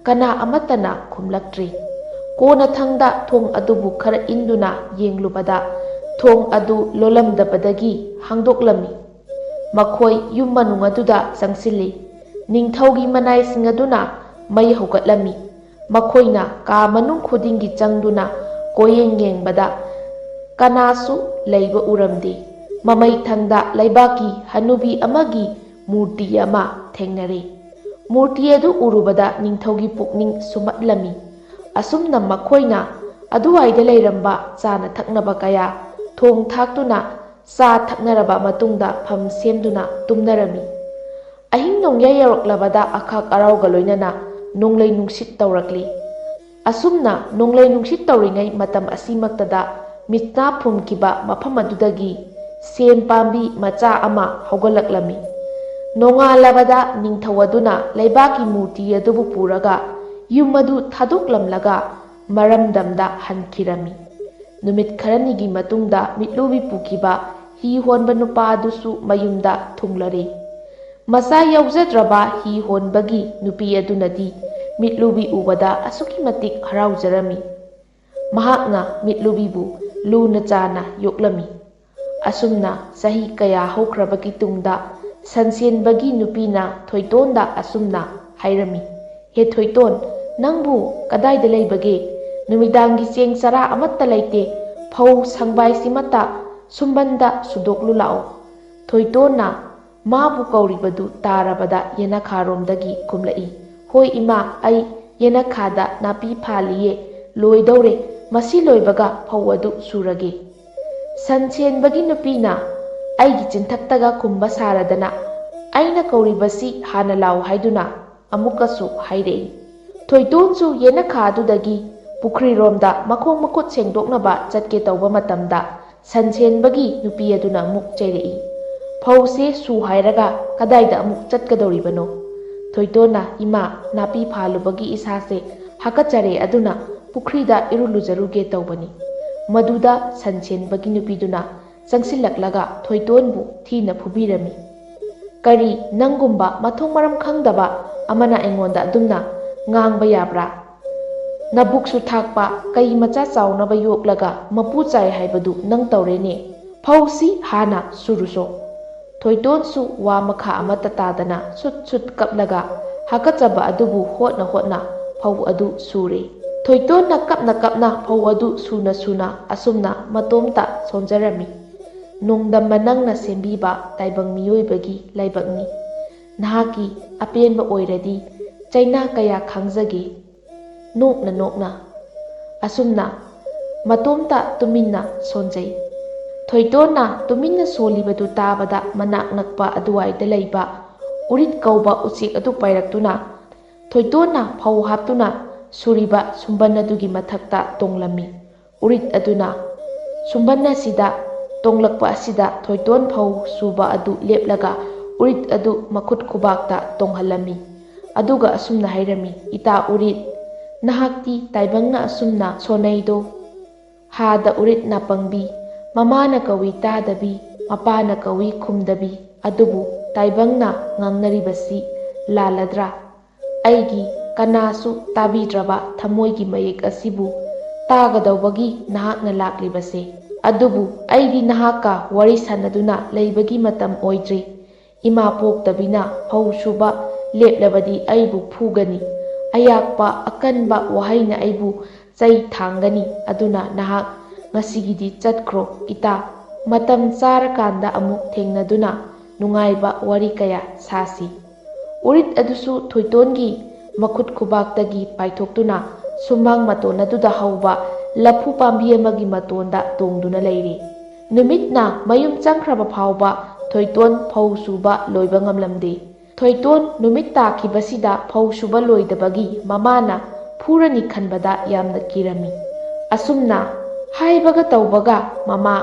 ꯀꯅꯥ ꯑꯃꯠꯇꯅ ꯈꯨꯝꯂꯛꯇ꯭ꯔꯤ꯫ ꯀꯣꯟꯅꯊꯪꯗ ꯊꯣꯡ ꯑꯗꯨꯕꯨ ꯈꯔ ꯏꯟꯗꯨꯅ ꯌꯦꯡꯂꯨꯕꯗ, ꯊꯣꯡ ꯑꯗꯨ ꯂꯣꯜꯂꯝꯗꯕꯗꯒꯤ ꯍꯥꯡꯗꯣꯛꯂꯝꯃꯤ꯫ ꯃꯈꯣꯏ ꯌꯨꯝ ꯃꯅꯨꯡ ꯑꯗꯨꯗ ꯆꯪꯁꯤꯜꯂꯤ꯫ ꯅꯤꯡꯊꯧꯒꯤ ꯃꯅꯥꯏꯁꯤꯡ ꯑꯗꯨꯅ ꯃꯩ ꯍꯧꯒꯠꯂꯝꯃꯤ꯫ ꯃꯈꯣꯏꯅ ꯀꯥ ꯃꯅꯨꯡ ꯈꯨꯗꯤꯡꯒꯤ ꯆꯪꯗꯨꯅ ꯀꯣꯏꯌꯦꯡ ꯌꯦꯡꯕꯗ ꯀꯅꯥꯁꯨ ꯂꯩꯕ ꯎꯔꯝꯗꯦ꯫ ꯃꯃꯩꯊꯪꯗ ꯂꯩꯕꯥꯛꯀꯤ ꯍꯅꯨꯕꯤ ꯑꯃꯒꯤ ꯃꯨꯔꯇꯤ ꯑꯃ ꯊꯦꯡꯅꯔꯦ꯫ ꯃꯨꯔꯇꯤ ꯑꯗꯨ ꯎꯔꯨꯕꯗ ꯅꯤꯡꯊꯧꯒꯤ ꯄꯨꯛꯅꯤꯡ ꯁꯨꯝꯍꯠꯂꯝꯃꯤ꯫ ꯑꯁꯨꯝꯅ ꯃꯈꯣꯏꯅ ꯑꯗꯨꯋꯥꯏꯗ ꯂꯩꯔꯝꯕ ꯆꯥꯅ ꯊꯛꯅꯕ ꯀꯌꯥ ꯊꯣꯡ ꯊꯥꯛꯇꯨꯅ ꯆꯥ ꯊꯛꯅꯔꯕ ꯃꯇꯨꯡꯗ ꯐꯝ ꯁꯦꯝꯗꯨꯅ ꯇꯨꯝꯅꯔꯝꯃꯤ꯫ ꯑꯍꯤꯡ ꯅꯣꯡꯌꯥꯏ ꯌꯧꯔꯛꯂꯕꯗ ꯑꯈꯥꯛ ꯑꯔꯥꯎꯒ ꯂꯣꯏꯅꯅ ꯅꯣꯡꯂꯩ ꯅꯨꯡꯁꯤꯠ ꯇꯧꯔꯛꯂꯤ꯫ ꯑꯁꯨꯝꯅ ꯅꯣꯡꯂꯩ ꯅꯨꯡꯁꯤꯠ ꯇꯧꯔꯤꯉꯩ ꯃꯇꯝ ꯑꯁꯤꯃꯛꯇꯗ ꯃꯤꯠꯅꯥ ꯐꯨꯝꯈꯤꯕ ꯃꯐꯝ ꯑꯗꯨꯗꯒꯤ ꯁꯦꯝ ꯄꯥꯝꯕꯤ ꯃꯆꯥ ꯑꯃ ꯍꯧꯒꯠꯂꯛꯂꯝꯃꯤ꯫ ꯅꯣꯡꯉꯥꯜꯂꯕꯗ ꯅꯤꯡꯊꯧ ꯑꯗꯨꯅ ꯂꯩꯕꯥꯛꯀꯤ ꯃꯨꯔꯇꯤ ꯑꯗꯨꯕꯨ ꯄꯨꯔꯒ ꯌꯨꯝ ꯑꯗꯨ ꯊꯥꯗꯣꯛꯂꯝꯂꯒ ꯃꯔꯝꯗꯝꯗ ꯍꯟꯈꯤꯔꯝꯃꯤ꯫ ꯅꯨꯃꯤꯠ ꯈꯔꯅꯤꯒꯤ ꯃꯇꯨꯡꯗ ꯃꯤꯠꯂꯨꯕꯤ ꯄꯨꯈꯤꯕ ꯍꯤ ꯍꯣꯟꯕ ꯅꯨꯄꯥ ꯑꯗꯨꯁꯨ ꯃꯌꯨꯝꯗ ꯊꯨꯡꯂꯔꯦ꯫ ꯃꯆꯥ ꯌꯥꯎꯖꯗ꯭ꯔꯕ ꯍꯤ ꯍꯣꯟꯕꯒꯤ ꯅꯨꯄꯤ ꯑꯗꯨꯅꯗꯤ ꯃꯤꯠꯂꯨꯕꯤ ꯎꯕꯗ ꯑꯁꯨꯛꯀꯤ ꯃꯇꯤꯛ ꯍꯔꯥꯎꯖꯔꯝꯃꯤ꯫ ꯃꯍꯥꯛꯅ ꯃꯤꯠꯂꯨꯕꯤꯕꯨ ꯂꯨꯅ ꯆꯥꯅ ꯌꯣꯛꯂꯝꯃꯤ꯫ ꯑꯁꯨꯝꯅ ꯆꯍꯤ ꯀꯌꯥ ꯍꯧꯈ꯭ꯔꯕꯒꯤ ꯇꯨꯡꯗ ꯁꯟꯁꯦꯟꯕꯒꯤ ꯅꯨꯄꯤꯅ ꯊꯣꯏꯇꯣꯟꯗ ꯑꯁꯨꯝꯅ ꯍꯥꯏꯔꯝꯃꯤ, "ꯍꯦ ꯊꯣꯏꯇꯣꯟ, ꯅꯪꯕꯨ ꯀꯗꯥꯏꯗ ꯂꯩꯕꯒꯦ? ꯅꯨꯃꯤꯗꯥꯡꯒꯤ ꯆꯦꯡ ꯆꯔꯥ ꯑꯃꯠꯇ ꯂꯩꯇꯦ, ꯐꯧ ꯁꯪꯕꯥꯏꯁꯤꯃꯠꯇ ꯁꯨꯝꯕꯟꯗ ꯁꯨꯗꯣꯛꯂꯨ ꯂꯥꯛꯑꯣ꯫" ꯊꯣꯏꯇꯣꯟꯅ ꯃꯥꯕꯨ ꯀꯧꯔꯤꯕꯗꯨ ꯇꯥꯔꯕꯗ ꯌꯦꯅꯈꯥꯔꯣꯝꯗꯒꯤ ꯈꯨꯝꯂꯛꯏ, "ꯍꯣꯏ ꯏꯃꯥ, ꯑꯩ ꯌꯦꯅꯈꯥꯗ ꯅꯥꯄꯤ ꯐꯥꯜꯂꯤꯌꯦ, ꯂꯣꯏꯗꯧꯔꯦ, ꯃꯁꯤ ꯂꯣꯏꯕꯒ ꯐꯧ ꯑꯗꯨ ꯁꯨꯔꯒꯦ꯫" ꯁꯟ ꯁꯦꯟꯕꯒꯤ ꯅꯨꯄꯤꯅ, "ꯑꯩꯒꯤ ꯆꯤꯟꯊꯛꯇꯒ ꯈꯨꯝꯕ ꯁꯥꯔꯗꯅ, ꯑꯩꯅ ꯀꯧꯔꯤꯕꯁꯤ ꯍꯥꯟꯅ ꯂꯥꯎ ꯍꯥꯏꯗꯨꯅ ꯑꯃꯨꯛꯀꯁꯨ ꯍꯥꯏꯔꯛꯏ꯫" ꯊꯣꯏꯇꯣꯟꯁꯨ ꯌꯦꯅꯈꯥ ꯑꯗꯨꯗꯒꯤ ꯄꯨꯈ꯭ꯔꯤꯔꯣꯝꯗ ꯃꯈꯣꯡ ꯃꯈꯨꯠ ꯁꯦꯡꯗꯣꯛꯅꯕ ꯆꯠꯀꯦ ꯇꯧꯕ ꯃꯇꯝꯗ, ꯁꯟ ꯁꯦꯟꯕꯒꯤ ꯅꯨꯄꯤ ꯑꯗꯨꯅ ꯑꯃꯨꯛ ꯆꯩꯔꯛꯏ, "ꯐꯧꯁꯦ ꯁꯨ ꯍꯥꯏꯔꯒ ꯀꯗꯥꯏꯗ ꯑꯃꯨꯛ ꯆꯠꯀꯗꯧꯔꯤꯕꯅꯣ?" ꯊꯣꯏꯇꯣꯟꯅ, "ꯏꯃꯥ, ꯅꯥꯄꯤ ꯐꯥꯜꯂꯨꯕꯒꯤ ꯏꯁꯥꯁꯦ ꯍꯥꯀꯠꯆꯔꯦ, ꯑꯗꯨꯅ ꯄꯨꯈ꯭ꯔꯤꯗ ꯏꯔꯨ ꯂꯨꯖꯔꯨꯒꯦ ꯇꯧꯕꯅꯤ꯫" ꯃꯗꯨꯗ ꯁꯟ ꯁꯦꯟꯕꯒꯤ ꯅꯨꯄꯤꯗꯨꯅ ꯆꯪꯁꯤꯜꯂꯛꯂꯒ ꯊꯣꯏꯇꯣꯟꯕꯨ ꯊꯤꯅ ꯐꯨꯕꯤꯔꯝꯃꯤ꯫ "ꯀꯔꯤ, ꯅꯪꯒꯨꯝꯕ ꯃꯊꯣꯡ ꯃꯔꯝ ꯈꯪꯗꯕ ꯑꯃꯅ ꯑꯩꯉꯣꯟꯗ ꯑꯗꯨꯝꯅ ꯉꯥꯡꯕ ꯌꯥꯕ꯭ꯔꯥ?" ꯅꯕꯨꯛꯁꯨ ꯊꯥꯛꯄ, ꯀꯩ ꯃꯆꯥ ꯆꯥꯎꯅꯕ ꯌꯣꯛꯂꯒ ꯃꯄꯨ ꯆꯥꯏ ꯍꯥꯏꯕꯗꯨ ꯅꯪ ꯇꯧꯔꯦꯅꯦ꯫ ꯐꯧꯁꯤ ꯍꯥꯟꯅ ꯁꯨꯔꯨꯁꯣ꯫ ꯊꯣꯏꯇꯣꯟꯁꯨ ꯋꯥ ꯃꯈꯥ ꯑꯃꯠꯇ ꯇꯥꯗꯅ ꯁꯨꯠ ꯁꯨꯠ ꯀꯞꯂꯒ ꯍꯥꯀꯠꯆꯕ ꯑꯗꯨꯕꯨ ꯍꯣꯠꯅ ꯍꯣꯠꯅ ꯐꯧ ꯑꯗꯨ ꯁꯨꯔꯦ꯫ ꯊꯣꯏꯇꯣꯟꯅ ꯀꯞꯅ ꯀꯞꯅ ꯐꯧ ꯑꯗꯨ ꯁꯨꯅ ꯁꯨꯅ ꯑꯁꯨꯝꯅ ꯃꯇꯣꯝꯇ ꯁꯣꯟꯖꯔꯝꯃꯤ꯫ ꯅꯣꯡꯗꯝꯕ ꯅꯪꯅ ꯁꯦꯝꯕꯤꯕ ꯇꯥꯏꯕꯪ ꯃꯤꯑꯣꯏꯕꯒꯤ ꯂꯥꯏꯕꯛꯅꯤ꯫ ꯅꯍꯥꯛꯀꯤ ꯑꯄꯦꯟꯕ ꯑꯣꯏꯔꯗꯤ ꯆꯩꯅꯥ ꯀꯌꯥ ꯈꯥꯡꯖꯒꯦ꯫ ꯅꯣꯛꯅ ꯅꯣꯛꯅ ꯑꯁꯨꯝꯅ ꯃꯇꯣꯝꯇ ꯇꯨꯃꯤꯟꯅ ꯁꯣꯟꯖꯩ꯫ ꯊꯣꯏꯇꯣꯟꯅ ꯇꯨꯃꯤꯟꯅ ꯁꯣꯜꯂꯤꯕꯗꯨ ꯇꯥꯕꯗ ꯃꯅꯥꯛ ꯅꯛꯄ ꯑꯗꯨꯋꯥꯏꯗ ꯂꯩꯕ ꯎꯔꯤꯠ ꯀꯧꯕ ꯎꯆꯦꯛ ꯑꯗꯨ ꯄꯥꯏꯔꯛꯇꯨꯅ ꯊꯣꯏꯇꯣꯟꯅ ꯐꯧ ꯍꯥꯞꯇꯨꯅ ꯁꯨꯔꯤꯕ ꯁꯨꯝꯕꯟ ꯑꯗꯨꯒꯤ ꯃꯊꯛꯇ ꯇꯣꯡꯂꯝꯃꯤ꯫ ꯎꯔꯤꯠ ꯑꯗꯨꯅ ꯁꯨꯝꯕꯟ ꯑꯁꯤꯗ ꯇꯣꯡꯂꯛꯄ ꯑꯁꯤꯗ ꯊꯣꯏꯇꯣꯟ ꯐꯧ ꯁꯨꯕ ꯑꯗꯨ ꯂꯦꯞꯂꯒ ꯎꯔꯤꯠ ꯑꯗꯨ ꯃꯈꯨꯠ ꯈꯨꯕꯥꯛꯇ ꯇꯣꯡꯍꯜꯂꯝꯃꯤ꯫ ꯑꯗꯨꯒ ꯑꯁꯨꯝꯅ ꯍꯥꯏꯔꯝꯃꯤ, "ꯏꯇꯥ ꯎꯔꯤꯠ, ꯅꯍꯥꯛꯇꯤ ꯇꯥꯏꯕꯪꯅ ꯑꯁꯨꯝꯅ ꯁꯣꯟꯅꯩꯗꯣ?" ꯍꯥꯗ ꯎꯔꯤꯠ ꯅꯥꯄꯪꯕꯤ, ꯃꯃꯥꯅ ꯀꯧꯏ ꯇꯥꯗꯕꯤ, ꯃꯄꯥꯅ ꯀꯧꯏ ꯈꯨꯝꯗꯕꯤ, ꯑꯗꯨꯕꯨ ꯇꯥꯏꯕꯪꯅ ꯉꯥꯡꯅꯔꯤꯕꯁꯤ ꯂꯥꯜꯂꯗ꯭ꯔꯥ? ꯑꯩꯒꯤ ꯀꯅꯥꯁꯨ ꯇꯥꯕꯤꯗ꯭ꯔꯕ ꯊꯃꯣꯏꯒꯤ ꯃꯌꯦꯛ ꯑꯁꯤꯕꯨ ꯇꯥꯒꯗꯧꯕꯒꯤ ꯅꯍꯥꯛꯅ ꯂꯥꯛꯂꯤꯕꯁꯦ꯫ ꯑꯗꯨꯕꯨ ꯑꯩꯗꯤ ꯅꯍꯥꯛꯀ ꯋꯥꯔꯤ ꯁꯥꯟꯅꯗꯨꯅ ꯂꯩꯕꯒꯤ ꯃꯇꯝ ꯑꯣꯏꯗ꯭ꯔꯤ꯫ ꯏꯃꯥ ꯄꯣꯛꯇꯕꯤꯅ ꯐꯧ ꯁꯨꯕ ꯂꯦꯞꯂꯕꯗꯤ ꯑꯩꯕꯨ ꯐꯨꯒꯅꯤ꯫ ꯑꯌꯥꯛꯄ ꯑꯀꯟꯕ ꯋꯥꯍꯩꯅ ꯑꯩꯕꯨ ꯆꯩ ꯊꯥꯡꯒꯅꯤ꯫ ꯑꯗꯨꯅ ꯅꯍꯥꯛ ꯉꯁꯤꯒꯤꯗꯤ ꯆꯠꯈ꯭ꯔꯣ ꯏꯇꯥ꯫ ꯃꯇꯝ ꯆꯥꯔꯀꯥꯟꯗ ꯑꯃꯨꯛ ꯊꯦꯡꯅꯗꯨꯅ ꯅꯨꯡꯉꯥꯏꯕ ꯋꯥꯔꯤ ꯀꯌꯥ ꯁꯥꯁꯤ꯫ ꯎꯔꯤꯠ ꯑꯗꯨꯁꯨ ꯊꯣꯏꯇꯣꯟꯒꯤ ꯃꯈꯨꯠ ꯈꯨꯕꯥꯛꯇꯒꯤ ꯄꯥꯏꯊꯣꯛꯇꯨꯅ ꯁꯨꯃꯥꯡ ꯃꯇꯣꯟ ꯑꯗꯨꯗ ꯍꯧꯕ ꯂꯐꯨ ꯄꯥꯝꯕꯤ ꯑꯃꯒꯤ ꯃꯇꯣꯟꯗ ꯇꯣꯡꯗꯨꯅ ꯂꯩꯔꯤ꯫ ꯅꯨꯃꯤꯠꯅ ꯃꯌꯨꯝ ꯆꯪꯈ꯭ꯔꯕ ꯐꯥꯎꯕ ꯊꯣꯏꯇꯣꯟ ꯐꯧ ꯁꯨꯕ ꯂꯣꯏꯕ ꯉꯝꯂꯝꯗꯦ꯫ ꯊꯣꯏꯇꯣꯟ ꯅꯨꯃꯤꯠ ꯇꯥꯈꯤꯕꯁꯤꯗ ꯐꯧ ꯁꯨꯕ ꯂꯣꯏꯗꯕꯒꯤ ꯃꯃꯥꯅ ꯐꯨꯔꯅꯤ ꯈꯟꯕꯗ ꯌꯥꯝꯅ ꯀꯤꯔꯝꯃꯤ꯫ ꯑꯁꯨꯝꯅ ꯍꯥꯏꯕꯒ ꯇꯧꯕꯒ ꯃꯃꯥ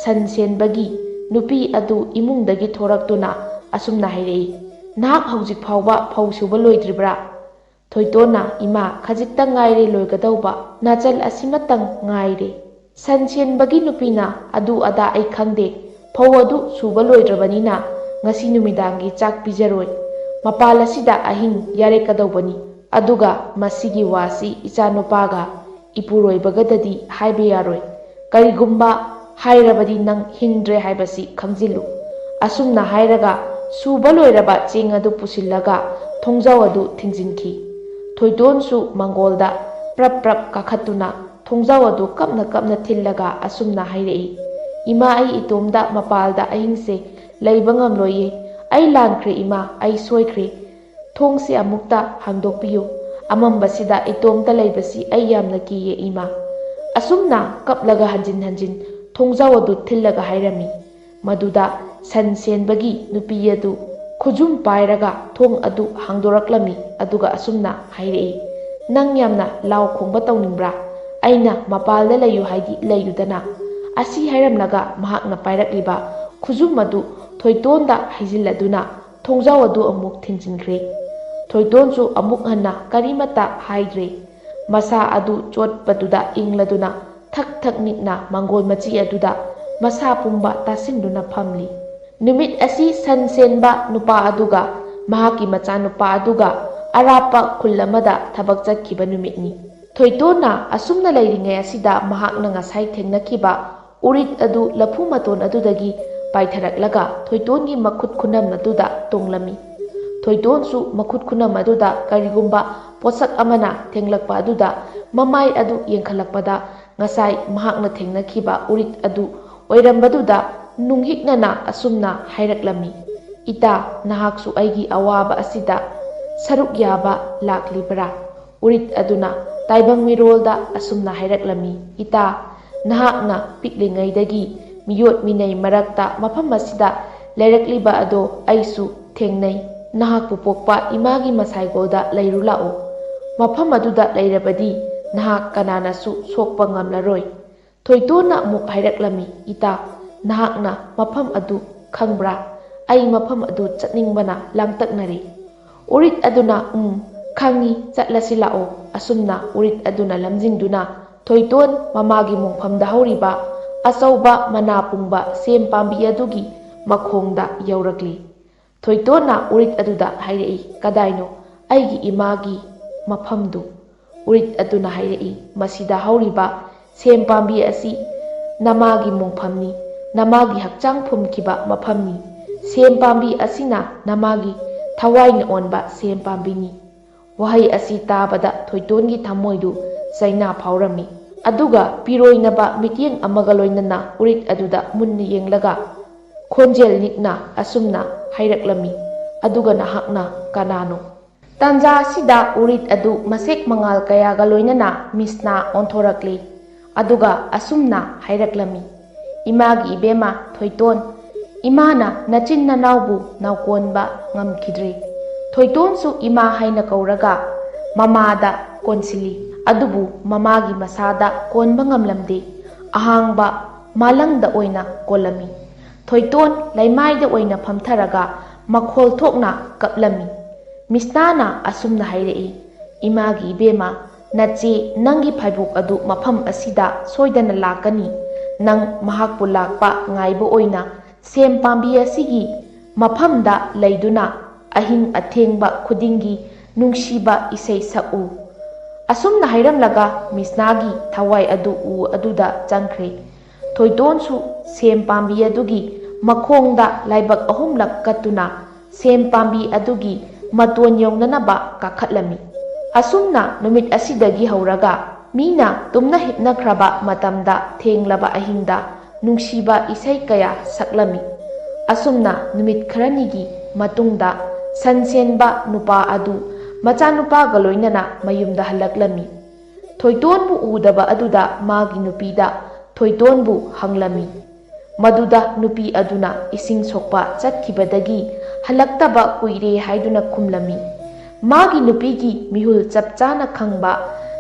ꯁꯟ ꯁꯦꯟꯕꯒꯤ ꯅꯨꯄꯤ ꯑꯗꯨ ꯏꯃꯨꯡꯗꯒꯤ ꯊꯣꯔꯛꯇꯨꯅ ꯑꯁꯨꯝꯅ ꯍꯥꯏꯔꯛꯏ, "ꯅꯍꯥꯛ ꯍꯧꯖꯤꯛ ꯐꯥꯎꯕ ꯐꯧ ꯁꯨꯕ ꯂꯣꯏꯗ꯭ꯔꯤꯕ꯭ꯔꯥ?" ꯊꯣꯏꯇꯣꯟꯅ, "ꯏꯃꯥ, ꯈꯖꯤꯛꯇ ꯉꯥꯏꯔꯦ ꯂꯣꯏꯒꯗꯧꯕ, ꯅꯥꯆꯜ ꯑꯁꯤꯃꯇꯪ ꯉꯥꯏꯔꯦ꯫" ꯁꯟ ꯁꯦꯟꯕꯒꯤ ꯅꯨꯄꯤꯅ, "ꯑꯗꯨ ꯑꯗꯥ ꯑꯩ ꯈꯪꯗꯦ, ꯐꯧ ꯑꯗꯨ ꯁꯨꯕ ꯂꯣꯏꯗ꯭ꯔꯕꯅꯤꯅ ꯉꯁꯤ ꯅꯨꯃꯤꯗꯥꯡꯒꯤ ꯆꯥꯛ ꯄꯤꯖꯔꯣꯏ꯫ ꯃꯄꯥꯜ ꯑꯁꯤꯗ ꯑꯍꯤꯡ ꯌꯥꯔꯦꯛꯀꯗꯧꯕꯅꯤ꯫ ꯑꯗꯨꯒ ꯃꯁꯤꯒꯤ ꯋꯥꯁꯤ ꯏꯆꯥꯅꯨꯄꯥꯒ ꯏꯄꯨꯔꯣꯏꯕꯒꯗꯗꯤ ꯍꯥꯏꯕ ꯌꯥꯔꯣꯏ꯫ ꯀꯔꯤꯒꯨꯝꯕ ꯍꯥꯏꯔꯕꯗꯤ ꯅꯪ ꯍꯤꯡꯗ꯭ꯔꯦ ꯍꯥꯏꯕꯁꯤ ꯈꯪꯖꯤꯜꯂꯨ꯫ ꯑꯁꯨꯝꯅ ꯍꯥꯏꯔꯒ ꯁꯨꯕ ꯂꯣꯏꯔꯕ ꯆꯦꯡ ꯑꯗꯨ ꯄꯨꯁꯤꯜꯂꯒ ꯊꯣꯡꯖꯥꯎ ꯑꯗꯨ ꯊꯤꯡꯖꯤꯟꯈꯤ꯫ ꯊꯣꯏꯇꯣꯟꯁꯨ ꯃꯪꯒꯣꯜꯗ ꯄ꯭ꯔꯞ ꯄ꯭ꯔꯞ ꯀꯥꯈꯠꯇꯨꯅ ꯊꯣꯡꯖꯥꯎ ꯑꯗꯨ ꯀꯞꯅ ꯀꯞꯅ ꯊꯤꯜꯂꯒ ꯑꯁꯨꯝꯅ ꯍꯥꯏꯔꯛꯏ, "ꯏꯃꯥ, ꯑꯩ ꯏꯇꯣꯝꯗ ꯃꯄꯥꯜꯗ ꯑꯍꯤꯡꯁꯦ ꯂꯩꯕ ꯉꯝꯂꯣꯏꯌꯦ꯫ ꯑꯩ ꯂꯥꯟꯈ꯭ꯔꯦ ꯏꯃꯥ, ꯑꯩ ꯁꯣꯏꯈ꯭ꯔꯦ꯫ ꯊꯣꯡꯁꯦ ꯑꯃꯨꯛꯇ ꯍꯥꯡꯗꯣꯛꯄꯤꯌꯨ꯫ ꯑꯃꯝꯕꯁꯤꯗ ꯏꯇꯣꯝꯇ ꯂꯩꯕꯁꯤ ꯑꯩ ꯌꯥꯝꯅ ꯀꯤꯌꯦ ꯏꯃꯥ"꯫ ꯑꯁꯨꯝꯅ ꯀꯞꯂꯒ ꯍꯟꯖꯤꯟ ꯍꯟꯖꯤꯟ ꯊꯣꯡꯖꯥꯎ ꯑꯗꯨ ꯊꯤꯜꯂꯒ ꯍꯥꯏꯔꯝꯃꯤ꯫ ꯃꯗꯨꯗ ꯁꯟ ꯁꯦꯟꯕꯒꯤ ꯅꯨꯄꯤ ꯑꯗꯨ ꯈꯨꯖꯨꯝ ꯄꯥꯏꯔꯒ ꯊꯣꯡ ꯑꯗꯨ ꯍꯥꯡꯗꯣꯔꯛꯂꯝꯃꯤ, ꯑꯗꯨꯒ ꯑꯁꯨꯝꯅ ꯍꯥꯏꯔꯛꯏ, "ꯅꯪ ꯌꯥꯝꯅ ꯂꯥꯎ ꯈꯣꯡꯕ ꯇꯧꯅꯤꯡꯕ꯭ꯔꯥ? ꯑꯩꯅ ꯃꯄꯥꯜꯗ ꯂꯩꯌꯨ ꯍꯥꯏꯗꯤ ꯂꯩꯌꯨꯗꯅ"꯫ ꯑꯁꯤ ꯍꯥꯏꯔꯝꯂꯒ ꯃꯍꯥꯛꯅ ꯄꯥꯏꯔꯛꯂꯤꯕ ꯈꯨꯖꯨꯝ ꯑꯗꯨ ꯊꯣꯏꯇꯣꯟꯗ ꯍꯩꯖꯤꯜꯂꯗꯨꯅ ꯊꯣꯡꯖꯥꯎ ꯑꯗꯨ ꯑꯃꯨꯛ ꯊꯤꯡꯖꯤꯟꯈ꯭ꯔꯦ꯫ ꯊꯣꯏꯇꯣꯟꯁꯨ ꯑꯃꯨꯛ ꯍꯟꯅ ꯀꯔꯤꯃꯠꯇ ꯍꯥꯏꯗ꯭ꯔꯦ꯫ ꯃꯁꯥ ꯑꯗꯨ ꯆꯣꯠꯄꯗꯨꯗ ꯏꯪꯂꯗꯨꯅ ꯊꯛ ꯊꯛ ꯅꯤꯛꯅ ꯃꯪꯒꯣꯜ ꯃꯆꯤ ꯑꯗꯨꯗ ꯃꯁꯥ ꯄꯨꯝꯕ ꯇꯥꯁꯤꯟꯗꯨꯅ ꯐꯝꯂꯤ꯫ ꯅꯨꯃꯤꯠ ꯑꯁꯤ ꯁꯟ ꯁꯦꯟꯕ ꯅꯨꯄꯥ ꯑꯗꯨꯒ ꯃꯍꯥꯛꯀꯤ ꯃꯆꯥꯅꯨꯄꯥ ꯑꯗꯨꯒ ꯑꯔꯥꯞꯄ ꯈꯨꯜ ꯑꯃꯗ ꯊꯕꯛ ꯆꯠꯈꯤꯕ ꯅꯨꯃꯤꯠꯅꯤ꯫ ꯊꯣꯏꯇꯣꯟꯅ ꯑꯁꯨꯝꯅ ꯂꯩꯔꯤꯉꯩ ꯑꯁꯤꯗ ꯃꯍꯥꯛꯅ ꯉꯁꯥꯏ ꯊꯦꯡꯅꯈꯤꯕ ꯎꯔꯤꯠ ꯑꯗꯨ ꯂꯐꯨ ꯃꯇꯣꯟ ꯑꯗꯨꯗꯒꯤ ꯄꯥꯏꯊꯔꯛꯂꯒ ꯊꯣꯏꯇꯣꯟꯒꯤ ꯃꯈꯨꯠ ꯈꯨꯅꯝ ꯑꯗꯨꯗ ꯇꯣꯡꯂꯝꯃꯤ꯫ ꯊꯣꯏꯇꯣꯟꯁꯨ ꯃꯈꯨꯠ ꯈꯨꯅꯝ ꯑꯗꯨꯗ ꯀꯔꯤꯒꯨꯝꯕ ꯄꯣꯠꯁꯛ ꯑꯃꯅ ꯊꯦꯡꯂꯛꯄ ꯑꯗꯨꯗ ꯃꯃꯥꯏ ꯑꯗꯨ ꯌꯦꯡꯈꯠꯂꯛꯄꯗ ꯉꯁꯥꯏ ꯃꯍꯥꯛꯅ ꯊꯦꯡꯅꯈꯤꯕ ꯎꯔꯤꯠ ꯑꯗꯨ ꯑꯣꯏꯔꯝꯕꯗꯨꯗ ꯅꯨꯡꯍꯤꯛꯅꯅ ꯑꯁꯨꯝꯅ ꯍꯥꯏꯔꯛꯂꯝꯃꯤ, "ꯏꯇꯥ, ꯅꯍꯥꯛꯁꯨ ꯑꯩꯒꯤ ꯑꯋꯥꯕ ꯑꯁꯤꯗ ꯁꯔꯨꯛ ꯌꯥꯕ ꯂꯥꯛꯂꯤꯕꯔꯥ?" ꯎꯔꯤꯠ ꯑꯗꯨꯅ ꯇꯥꯏꯕꯪ ꯃꯤꯔꯣꯜꯗ ꯑꯁꯨꯝꯅ ꯍꯥꯏꯔꯛꯂꯝꯃꯤ, "ꯏꯇꯥ, ꯅꯍꯥꯛꯅ ꯄꯤꯛꯂꯤꯉꯩꯗꯒꯤ ꯃꯤꯑꯣꯠ ꯃꯤꯅꯩ ꯃꯔꯛꯇ ꯃꯐꯝ ꯑꯁꯤꯗ ꯂꯩꯔꯛꯂꯤꯕ ꯑꯗꯣ ꯑꯩꯁꯨ ꯊꯦꯡꯅꯩ꯫ ꯅꯍꯥꯛꯄꯨ ꯄꯣꯛꯄ ꯏꯃꯥꯒꯤ ꯃꯁꯥꯏꯒꯣꯜꯗ ꯂꯩꯔꯨ ꯂꯥꯛꯎ꯫ ꯃꯐꯝ ꯑꯗꯨꯗ ꯂꯩꯔꯕꯗꯤ ꯅꯍꯥꯛ ꯀꯅꯥꯅꯁꯨ ꯁꯣꯛꯄ ꯉꯝꯂꯔꯣꯏ"꯫ ꯊꯣꯏꯇꯣꯟꯅ ꯑꯃꯨꯛ ꯍꯥꯏꯔꯛꯂꯝꯃꯤ, "ꯏꯇꯥ, ꯅꯍꯥꯛꯅ ꯃꯐꯝ ꯑꯗꯨ ꯈꯪꯕ꯭ꯔꯥ? ꯑꯩ ꯃꯐꯝ ꯑꯗꯨ ꯆꯠꯅꯤꯡꯕꯅ ꯂꯥꯡꯇꯛꯅꯔꯦ"꯫ ꯎꯔꯤꯠ ꯑꯗꯨꯅ, "ꯎꯝ, ꯈꯪꯏ, ꯆꯠꯂꯁꯤ ꯂꯥꯛꯑꯣ"꯫ ꯑꯁꯨꯝꯅ ꯎꯔꯤꯠ ꯑꯗꯨꯅ ꯂꯝꯖꯤꯡꯗꯨꯅ ꯊꯣꯏꯇꯣꯟ ꯃꯃꯥꯒꯤ ꯃꯣꯡꯐꯝꯗ ꯍꯧꯔꯤꯕ ꯑꯆꯧꯕ ꯃꯅꯥ ꯄꯨꯡꯕ ꯁꯦꯝ ꯄꯥꯝꯕꯤ ꯑꯗꯨꯒꯤ ꯃꯈꯣꯡꯗ ꯌꯧꯔꯛꯂꯤ꯫ ꯊꯣꯏꯇꯣꯟꯅ ꯎꯔꯤꯠ ꯑꯗꯨꯗ ꯍꯥꯏꯔꯛꯏ, "ꯀꯗꯥꯏꯅꯣ? ꯑꯩꯒꯤ ꯏꯃꯥꯒꯤ ꯃꯐꯝꯗꯨ꯫ ꯎꯔꯤꯠ ꯑꯗꯨꯅ ꯍꯥꯏꯔꯛꯏ, "ꯃꯁꯤꯗ ꯍꯧꯔꯤꯕ ꯁꯦꯝ ꯄꯥꯝꯕꯤ ꯑꯁꯤ ꯅꯃꯥꯒꯤ ꯃꯣꯡꯐꯝꯅꯤ, ꯅꯃꯥꯒꯤ ꯍꯛꯆꯥꯡ ꯐꯨꯝꯈꯤꯕ ꯃꯐꯝꯅꯤ꯫ ꯁꯦꯝ ꯄꯥꯝꯕꯤ ꯑꯁꯤꯅ ꯅꯃꯥꯒꯤ ꯊꯋꯥꯏꯅ ꯑꯣꯟꯕ ꯁꯦꯝ ꯄꯥꯝꯕꯤꯅꯤ"꯫ ꯋꯥꯍꯩ ꯑꯁꯤ ꯇꯥꯕꯗ ꯊꯣꯏꯇꯣꯟꯒꯤ ꯊꯃꯣꯏꯗꯨ ꯆꯩꯅꯥ ꯐꯥꯎꯔꯝꯃꯤ꯫ ꯑꯗꯨꯒ ꯄꯤꯔꯣꯏꯅꯕ ꯃꯤꯠꯌꯦꯡ ꯑꯃꯒ ꯂꯣꯏꯅꯅ ꯎꯔꯤꯠ ꯑꯗꯨꯗ ꯃꯨꯟꯅ ꯌꯦꯡꯂꯒ ꯈꯣꯟꯖꯦꯜ ꯅꯤꯛꯅ ꯑꯁꯨꯝꯅ ꯍꯥꯏꯔꯛꯂꯝꯃꯤ, "ꯑꯗꯨꯒ ꯅꯍꯥꯛꯅ ꯀꯅꯥꯅꯣ?" ꯇꯥꯟꯖꯥ ꯑꯁꯤꯗ ꯎꯔꯤꯠ ꯑꯗꯨ ꯃꯁꯦꯛ ꯃꯉꯥꯜ ꯀꯌꯥꯒ ꯂꯣꯏꯅꯅ ꯃꯤꯁꯅꯥ ꯑꯣꯟꯊꯣꯔꯛꯂꯤ꯫ ꯑꯗꯨꯒ ꯑꯁꯨꯝꯅ ꯍꯥꯏꯔꯛꯂꯝꯃꯤ, "ꯏꯃꯥꯒꯤ ꯏꯕꯦꯝꯃ ꯊꯣꯏꯇꯣꯟ, ꯏꯃꯥꯅ ꯅꯆꯤꯟ ꯅꯅꯥꯎꯕꯨ ꯅꯥꯎꯀꯣꯟꯕ ꯉꯝꯈꯤꯗ꯭ꯔꯤ"꯫ ꯊꯣꯏꯇꯣꯟꯁꯨ ꯏꯃꯥ ꯍꯥꯏꯅ ꯀꯧꯔꯒ ꯃꯃꯥꯗ ꯀꯣꯟꯁꯤꯜꯂꯤ꯫ ꯑꯗꯨꯕꯨ ꯃꯃꯥꯒꯤ ꯃꯁꯥꯗ ꯀꯣꯟꯕ ꯉꯝꯂꯝꯗꯦ꯫ ꯑꯍꯥꯡꯕ ꯃꯥꯂꯪꯗ ꯑꯣꯏꯅ ꯀꯣꯜꯂꯝꯃꯤ꯫ ꯊꯣꯏꯇꯣꯟ ꯂꯩꯃꯥꯏꯗ ꯑꯣꯏꯅ ꯐꯝꯊꯔꯒ ꯃꯈꯣꯜ ꯊꯣꯛꯅ ꯀꯞꯂꯝꯃꯤ꯫ ꯃꯤꯁꯅꯥꯅ ꯑꯁꯨꯝꯅ ꯍꯥꯏꯔꯛꯏ, "ꯏꯃꯥꯒꯤ ꯏꯕꯦꯝꯃ, ꯅꯆꯦ ꯅꯪꯒꯤ ꯐꯥꯏꯕꯣꯛ ꯑꯗꯨ ꯃꯐꯝ ꯑꯁꯤꯗ ꯁꯣꯏꯗꯅ ꯂꯥꯛꯀꯅꯤ꯫ ꯅꯪ ꯃꯍꯥꯛꯄꯨ ꯂꯥꯛꯄ ꯉꯥꯏꯕ ꯑꯣꯏꯅ ꯁꯦꯝ ꯄꯥꯝꯕꯤ ꯑꯁꯤꯒꯤ ꯃꯐꯝꯗ ꯂꯩꯗꯨꯅ ꯑꯍꯤꯡ ꯑꯊꯦꯡꯕ ꯈꯨꯗꯤꯡꯒꯤ ꯅꯨꯡꯁꯤꯕ ꯏꯁꯩ ꯁꯛꯎ"꯫ ꯑꯁꯨꯝꯅ ꯍꯥꯏꯔꯝꯂꯒ ꯃꯤꯁꯅꯥꯒꯤ ꯊꯋꯥꯏ ꯑꯗꯨ ꯎ ꯑꯗꯨꯗ ꯆꯪꯈ꯭ꯔꯦ꯫ ꯊꯣꯏꯇꯣꯟꯁꯨ ꯁꯦꯝ ꯄꯥꯝꯕꯤ ꯑꯗꯨꯒꯤ ꯃꯈꯣꯡꯗ ꯂꯥꯏꯕꯛ ꯑꯍꯨꯝꯂꯛ ꯀꯠꯇꯨꯅ ꯁꯦꯝ ꯄꯥꯝꯕꯤ ꯑꯗꯨꯒꯤ ꯃꯇꯣꯟ ꯌꯧꯅꯅꯕ ꯀꯥꯈꯠꯂꯝꯃꯤ꯫ ꯑꯁꯨꯝꯅ ꯅꯨꯃꯤꯠ ꯑꯁꯤꯗꯒꯤ ꯍꯧꯔꯒ ꯃꯤꯅ ꯇꯨꯝꯅ ꯍꯤꯞꯅꯈ꯭ꯔꯕ ꯃꯇꯝꯗ ꯊꯦꯡꯂꯕ ꯑꯍꯤꯡꯗ ꯅꯨꯡꯁꯤꯕ ꯏꯁꯩ ꯀꯌꯥ ꯁꯛꯂꯝꯃꯤ꯫ ꯑꯁꯨꯝꯅ ꯅꯨꯃꯤꯠ ꯈꯔꯅꯤꯒꯤ ꯃꯇꯨꯡꯗ ꯁꯟ ꯁꯦꯟꯕ ꯅꯨꯄꯥ ꯑꯗꯨ ꯃꯆꯥꯅꯨꯄꯥꯒ ꯂꯣꯏꯅꯅ ꯃꯌꯨꯝꯗ ꯍꯜꯂꯛꯂꯝꯃꯤ꯫ ꯊꯣꯏꯇꯣꯟꯕꯨ ꯎꯗꯕ ꯑꯗꯨꯗ ꯃꯥꯒꯤ ꯅꯨꯄꯤꯗ ꯊꯣꯏꯇꯣꯟꯕꯨ ꯍꯪꯂꯝꯃꯤ꯫ ꯃꯗꯨꯗ ꯅꯨꯄꯤ ꯑꯗꯨꯅ ꯏꯁꯤꯡ ꯁꯣꯛꯄ ꯆꯠꯈꯤꯕꯗꯒꯤ ꯍꯜꯂꯛꯇꯕ ꯀꯨꯏꯔꯦ ꯍꯥꯏꯗꯨꯅ ꯈꯨꯝꯂꯝꯃꯤ꯫ ꯃꯥꯒꯤ ꯅꯨꯄꯤꯒꯤ ꯃꯤꯍꯨꯜ ꯆꯞ ꯆꯥꯅ ꯈꯪꯕ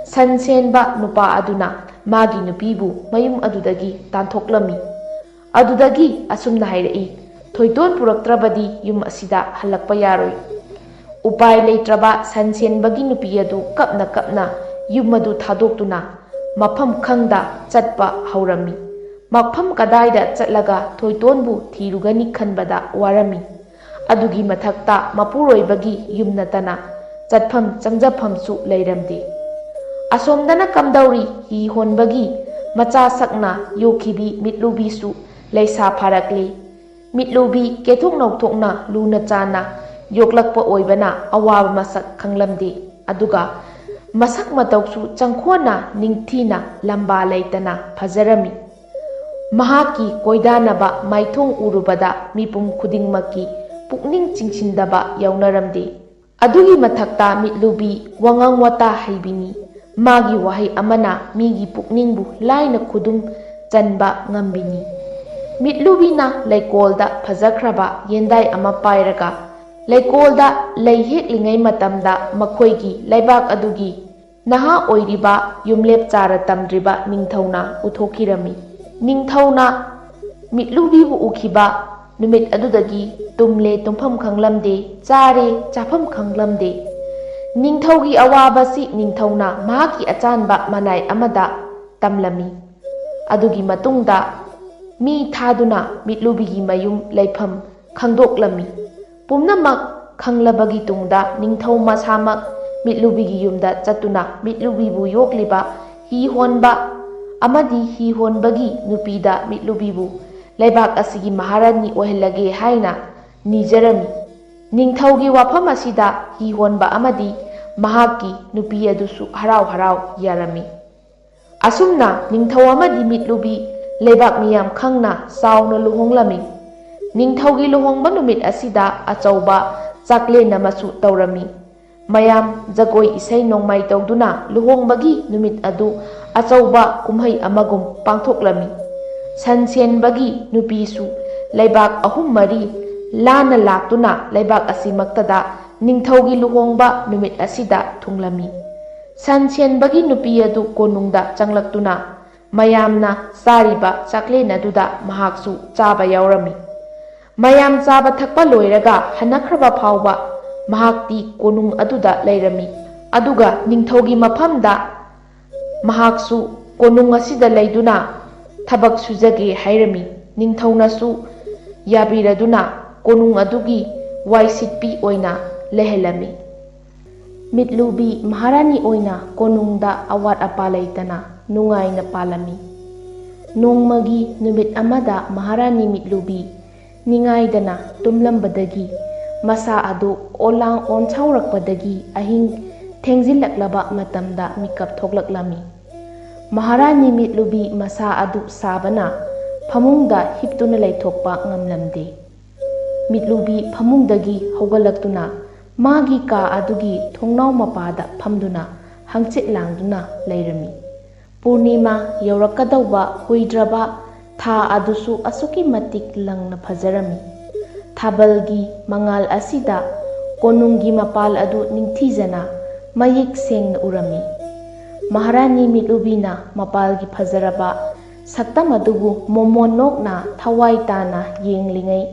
ꯁꯟ ꯁꯦꯟꯕ ꯅꯨꯄꯥ ꯑꯗꯨꯅ ꯃꯥꯒꯤ ꯅꯨꯄꯤꯕꯨ ꯃꯌꯨꯝ ꯑꯗꯨꯗꯒꯤ ꯇꯥꯟꯊꯣꯛꯂꯝꯃꯤ꯫ ꯑꯗꯨꯗꯒꯤ ꯑꯁꯨꯝꯅ ꯍꯥꯏꯔꯛꯏ, "ꯊꯣꯏꯇꯣꯟ ꯄꯨꯔꯛꯇ꯭ꯔꯕꯗꯤ ꯌꯨꯝ ꯑꯁꯤꯗ ꯍꯜꯂꯛꯄ ꯌꯥꯔꯣꯏ"꯫ ꯎꯄꯥꯏ ꯂꯩꯇ꯭ꯔꯕ ꯁꯟ ꯁꯦꯟꯕꯒꯤ ꯅꯨꯄꯤ ꯑꯗꯨ ꯀꯞꯅ ꯀꯞꯅ ꯌꯨꯝ ꯑꯗꯨ ꯊꯥꯗꯣꯛꯇꯨꯅ ꯃꯐꯝ ꯈꯪꯗ ꯆꯠꯄ ꯍꯧꯔꯝꯃꯤ꯫ ꯃꯐꯝ ꯀꯗꯥꯏꯗ ꯆꯠꯂꯒ ꯊꯣꯏꯇꯣꯟꯕꯨ ꯊꯤꯔꯨꯒꯅꯤ ꯈꯟꯕꯗ ꯋꯥꯔꯝꯃꯤ꯫ ꯑꯗꯨꯒꯤ ꯃꯊꯛꯇ ꯃꯄꯨꯔꯣꯏꯕꯒꯤ ꯌꯨꯝ ꯅꯠꯇꯅ ꯆꯠꯐꯝ ꯆꯪꯖꯐꯝꯁꯨ ꯂꯩꯔꯝꯗꯦ꯫ ꯑꯁꯣꯝꯗꯅ ꯀꯝꯗꯧꯔꯤ ꯍꯤ ꯍꯣꯟꯕꯒꯤ ꯃꯆꯥ ꯁꯛꯅ ꯌꯣꯛꯈꯤꯕꯤ ꯃꯤꯠꯂꯨꯕꯤꯁꯨ ꯂꯩꯁꯥ ꯐꯥꯔꯛꯂꯤ꯫ ꯃꯤꯠꯂꯨꯕꯤ ꯀꯦꯊꯣꯛ ꯅꯧꯊꯣꯛꯅ ꯂꯨꯅ ꯆꯥꯅ ꯌꯣꯛꯂꯛꯄ ꯑꯣꯏꯕꯅ ꯑꯋꯥꯕ ꯃꯁꯛ ꯈꯪꯂꯝꯗꯦ꯫ ꯑꯗꯨꯒ ꯃꯁꯛ ꯃꯇꯧꯁꯨ ꯆꯪꯈꯣꯟꯅ ꯅꯤꯡꯊꯤꯅ ꯂꯝꯕꯥ ꯂꯩꯇꯅ ꯐꯖꯔꯝꯃꯤ꯫ ꯃꯍꯥꯛꯀꯤ ꯀꯣꯏꯗꯥꯅꯕ ꯃꯥꯏꯊꯣꯡ ꯎꯔꯨꯕꯗ ꯃꯤꯄꯨꯝ ꯈꯨꯗꯤꯡꯃꯛꯀꯤ ꯄꯨꯛꯅꯤꯡ ꯆꯤꯡꯁꯤꯟꯗꯕ ꯌꯥꯎꯅꯔꯝꯗꯦ꯫ ꯑꯗꯨꯒꯤ ꯃꯊꯛꯇ ꯃꯤꯠꯂꯨꯕꯤ ꯋꯥꯉꯥꯡ ꯋꯥꯇꯥ ꯍꯩꯕꯤꯅꯤ꯫ ꯃꯥꯒꯤ ꯋꯥꯍꯩ ꯑꯃꯅ ꯃꯤꯒꯤ ꯄꯨꯛꯅꯤꯡꯕꯨ ꯂꯥꯏꯅ ꯈꯨꯗꯨꯝ ꯆꯟꯕ ꯉꯝꯕꯤꯅꯤ꯫ ꯃꯤꯠꯂꯨꯕꯤꯅ ꯂꯩꯀꯣꯜꯗ ꯐꯖꯈ꯭ꯔꯕ ꯌꯦꯟꯗꯥꯏ ꯑꯃ ꯄꯥꯏꯔꯒ ꯂꯩꯀꯣꯜꯗ ꯂꯩ ꯍꯦꯛꯂꯤꯉꯩ ꯃꯇꯝꯗ ꯃꯈꯣꯏꯒꯤ ꯂꯩꯕꯥꯛ ꯑꯗꯨꯒꯤ ꯅꯍꯥ ꯑꯣꯏꯔꯤꯕ ꯌꯨꯝꯂꯦꯞ ꯆꯥꯔ ꯇꯝꯗ꯭ꯔꯤꯕ ꯅꯤꯡꯊꯧꯅ ꯎꯊꯣꯛꯈꯤꯔꯝꯃꯤ꯫ ꯅꯤꯡꯊꯧꯅ ꯃꯤꯠꯂꯨꯕꯤꯕꯨ ꯎꯈꯤꯕ ꯅꯨꯃꯤꯠ ꯑꯗꯨꯗꯒꯤ ꯇꯨꯝꯂꯦ ꯇꯨꯝꯐꯝ ꯈꯪꯂꯝꯗꯦ, ꯆꯥꯔꯦ ꯆꯥꯐꯝ ꯈꯪꯂꯝꯗꯦ꯫ ꯅꯤꯡꯊꯧꯒꯤ ꯑꯋꯥꯕꯁꯤ ꯅꯤꯡꯊꯧꯅ ꯃꯍꯥꯛꯀꯤ ꯑꯆꯥꯟꯕ ꯃꯅꯥꯏ ꯑꯃꯗ ꯇꯝꯂꯝꯃꯤ꯫ ꯑꯗꯨꯒꯤ ꯃꯇꯨꯡꯗ ꯃꯤ ꯊꯥꯗꯨꯅ ꯃꯤꯠꯂꯨꯕꯤꯒꯤ ꯃꯌꯨꯝ ꯂꯩꯐꯝ ꯈꯪꯗꯣꯛꯂꯝꯃꯤ꯫ ꯄꯨꯝꯅꯃꯛ ꯈꯪꯂꯕꯒꯤ ꯇꯨꯡꯗ ꯅꯤꯡꯊꯧ ꯃꯁꯥꯃꯛ ꯃꯤꯠꯂꯨꯕꯤꯒꯤ ꯌꯨꯝꯗ ꯆꯠꯇꯨꯅ ꯃꯤꯠꯂꯨꯕꯤꯕꯨ ꯌꯣꯛꯂꯤꯕ ꯍꯤ ꯍꯣꯟꯕ ꯑꯃꯗꯤ ꯍꯤ ꯍꯣꯟꯕꯒꯤ ꯅꯨꯄꯤꯗ ꯃꯤꯠꯂꯨꯕꯤꯕꯨ ꯂꯩꯕꯥꯛ ꯑꯁꯤꯒꯤ ꯃꯍꯥꯔꯥꯅꯤ ꯑꯣꯏꯍꯜꯂꯒꯦ ꯍꯥꯏꯅ ꯅꯤꯖꯔꯝꯃꯤ꯫ ꯅꯤꯡꯊꯧꯒꯤ ꯋꯥꯐꯝ ꯑꯁꯤꯗ ꯍꯤ ꯍꯣꯟꯕ ꯑꯃꯗꯤ ꯃꯍꯥꯛꯀꯤ ꯅꯨꯄꯤ ꯑꯗꯨꯁꯨ ꯍꯔꯥꯎ ꯍꯔꯥꯎ ꯌꯥꯔꯝꯃꯤ꯫ ꯑꯁꯨꯝꯅ ꯅꯤꯡꯊꯧ ꯑꯃꯗꯤ ꯃꯤꯠꯂꯨꯕꯤ ꯂꯩꯕꯥꯛ ꯃꯤꯌꯥꯝ ꯈꯪꯅ ꯆꯥꯎꯅ ꯂꯨꯍꯣꯡꯂꯝꯃꯤ꯫ ꯅꯤꯡꯊꯧꯒꯤ ꯂꯨꯍꯣꯡꯕ ꯅꯨꯃꯤꯠ ꯑꯁꯤꯗ ꯑꯆꯧꯕ ꯆꯥꯛꯂꯦꯟ ꯑꯃꯁꯨ ꯇꯧꯔꯝꯃꯤ꯫ ꯃꯌꯥꯝ ꯖꯒꯣꯏ ꯏꯁꯩ ꯅꯣꯡꯃꯥꯏ ꯇꯧꯗꯨꯅ ꯂꯨꯍꯣꯡꯕꯒꯤ ꯅꯨꯃꯤꯠ ꯑꯗꯨ ꯑꯆꯧꯕ ꯀꯨꯝꯍꯩ ꯑꯃꯒꯨꯝ ꯄꯥꯡꯊꯣꯛꯂꯝꯃꯤ꯫ ꯁꯟ ꯁꯦꯟꯕꯒꯤ ꯅꯨꯄꯤꯁꯨ ꯂꯩꯕꯥꯛ ꯑꯍꯨꯝ ꯃꯔꯤ ꯂꯥꯟꯅ ꯂꯥꯛꯇꯨꯅ ꯂꯩꯕꯥꯛ ꯑꯁꯤꯃꯛꯇꯗ ꯅꯤꯡꯊꯧꯒꯤ ꯂꯨꯍꯣꯡꯕ ꯅꯨꯃꯤꯠ ꯑꯁꯤꯗ ꯊꯨꯡꯂꯝꯃꯤ꯫ ꯁꯟ ꯁꯦꯟꯕꯒꯤ ꯅꯨꯄꯤ ꯑꯗꯨ ꯀꯣꯅꯨꯡꯗ ꯆꯪꯂꯛꯇꯨꯅ ꯃꯌꯥꯝꯅ ꯆꯥꯔꯤꯕ ꯆꯥꯛꯂꯦꯟ ꯑꯗꯨꯗ ꯃꯍꯥꯛꯁꯨ ꯆꯥꯕ ꯌꯥꯎꯔꯝꯃꯤ꯫ ꯃꯌꯥꯝ ꯆꯥꯕ ꯊꯛꯄ ꯂꯣꯏꯔꯒ ꯍꯟꯅꯈ꯭ꯔꯕ ꯐꯥꯎꯕ ꯃꯍꯥꯛꯇꯤ ꯀꯣꯅꯨꯡ ꯑꯗꯨꯗ ꯂꯩꯔꯝꯃꯤ꯫ ꯑꯗꯨꯒ ꯅꯤꯡꯊꯧꯒꯤ ꯃꯐꯝꯗ ꯃꯍꯥꯛꯁꯨ ꯀꯣꯅꯨꯡ ꯑꯁꯤꯗ ꯂꯩꯗꯨꯅ ꯊꯕꯛ ꯁꯨꯖꯒꯦ ꯍꯥꯏꯔꯝꯃꯤ꯫ ꯅꯤꯡꯊꯧꯅꯁꯨ ꯌꯥꯕꯤꯔꯗꯨꯅ ꯀꯣꯅꯨꯡ ꯑꯗꯨꯒꯤ ꯋꯥꯏꯁꯤꯠꯄꯤ ꯑꯣꯏꯅ ꯂꯩꯍꯜꯂꯝꯃꯤ꯫ ꯃꯤꯠꯂꯨꯕꯤ ꯃꯍꯥꯔꯥꯅꯤ ꯑꯣꯏꯅ ꯀꯣꯅꯨꯡꯗ ꯑꯋꯥꯠ ꯑꯄꯥ ꯂꯩꯇꯅ ꯅꯨꯡꯉꯥꯏꯅ ꯄꯥꯜꯂꯝꯃꯤ꯫ ꯅꯣꯡꯃꯒꯤ ꯅꯨꯃꯤꯠ ꯑꯃꯗ ꯃꯍꯥꯔꯥꯅꯤ ꯃꯤꯠꯂꯨꯕꯤ ꯅꯤꯡꯉꯥꯏꯗꯅ ꯇꯨꯝꯂꯝꯕꯗꯒꯤ ꯃꯁꯥ ꯑꯗꯨ ꯑꯣꯂꯥꯡ ꯑꯣꯟꯁꯥꯎꯔꯛꯄꯗꯒꯤ ꯑꯍꯤꯡ ꯊꯦꯡꯖꯤꯜꯂꯛꯂꯕ ꯃꯇꯝꯗ ꯃꯤꯀꯞ ꯊꯣꯛꯂꯛꯂꯝꯃꯤ꯫ ꯃꯍꯥꯔꯥꯅꯤ ꯃꯤꯠꯂꯨꯕꯤ ꯃꯁꯥ ꯑꯗꯨ ꯁꯥꯕꯅ ꯐꯃꯨꯡꯗ ꯍꯤꯞꯇꯨꯅ ꯂꯩꯊꯣꯛꯄ ꯉꯝꯂꯝꯗꯦ꯫ ꯃꯤꯠꯂꯨꯕꯤ ꯐꯃꯨꯡꯗꯒꯤ ꯍꯧꯒꯠꯂꯛꯇꯨꯅ ꯃꯥꯒꯤ ꯀꯥ ꯑꯗꯨꯒꯤ ꯊꯣꯡꯅꯥꯎ ꯃꯄꯥꯗ ꯐꯝꯗꯨꯅ ꯍꯪꯆꯤꯠ ꯂꯥꯡꯗꯨꯅ ꯂꯩꯔꯝꯃꯤ꯫ ꯄꯨꯔꯅꯤꯃꯥ ꯌꯧꯔꯛꯀꯗꯧꯕ ꯀꯨꯏꯗ꯭ꯔꯕ ꯊꯥ ꯑꯗꯨꯁꯨ ꯑꯁꯨꯛꯀꯤ ꯃꯇꯤꯛ ꯂꯪꯅ ꯐꯖꯔꯝꯃꯤ꯫ ꯊꯥꯕꯜꯒꯤ ꯃꯉꯥꯜ ꯑꯁꯤꯗ ꯀꯣꯅꯨꯡꯒꯤ ꯃꯄꯥꯜ ꯑꯗꯨ ꯅꯤꯡꯊꯤꯖꯅ ꯃꯌꯦꯛ ꯁꯦꯡꯅ ꯎꯔꯝꯃꯤ꯫ ꯃꯍꯥꯔꯥꯅꯤ ꯃꯤꯠꯂꯨꯕꯤꯅ ꯃꯄꯥꯜꯒꯤ ꯐꯖꯔꯕ ꯁꯛꯇꯝ ꯑꯗꯨꯕꯨ ꯃꯣꯃꯣꯟ ꯅꯣꯛꯅ ꯊꯋꯥꯏ ꯇꯥꯅ ꯌꯦꯡꯂꯤꯉꯩ,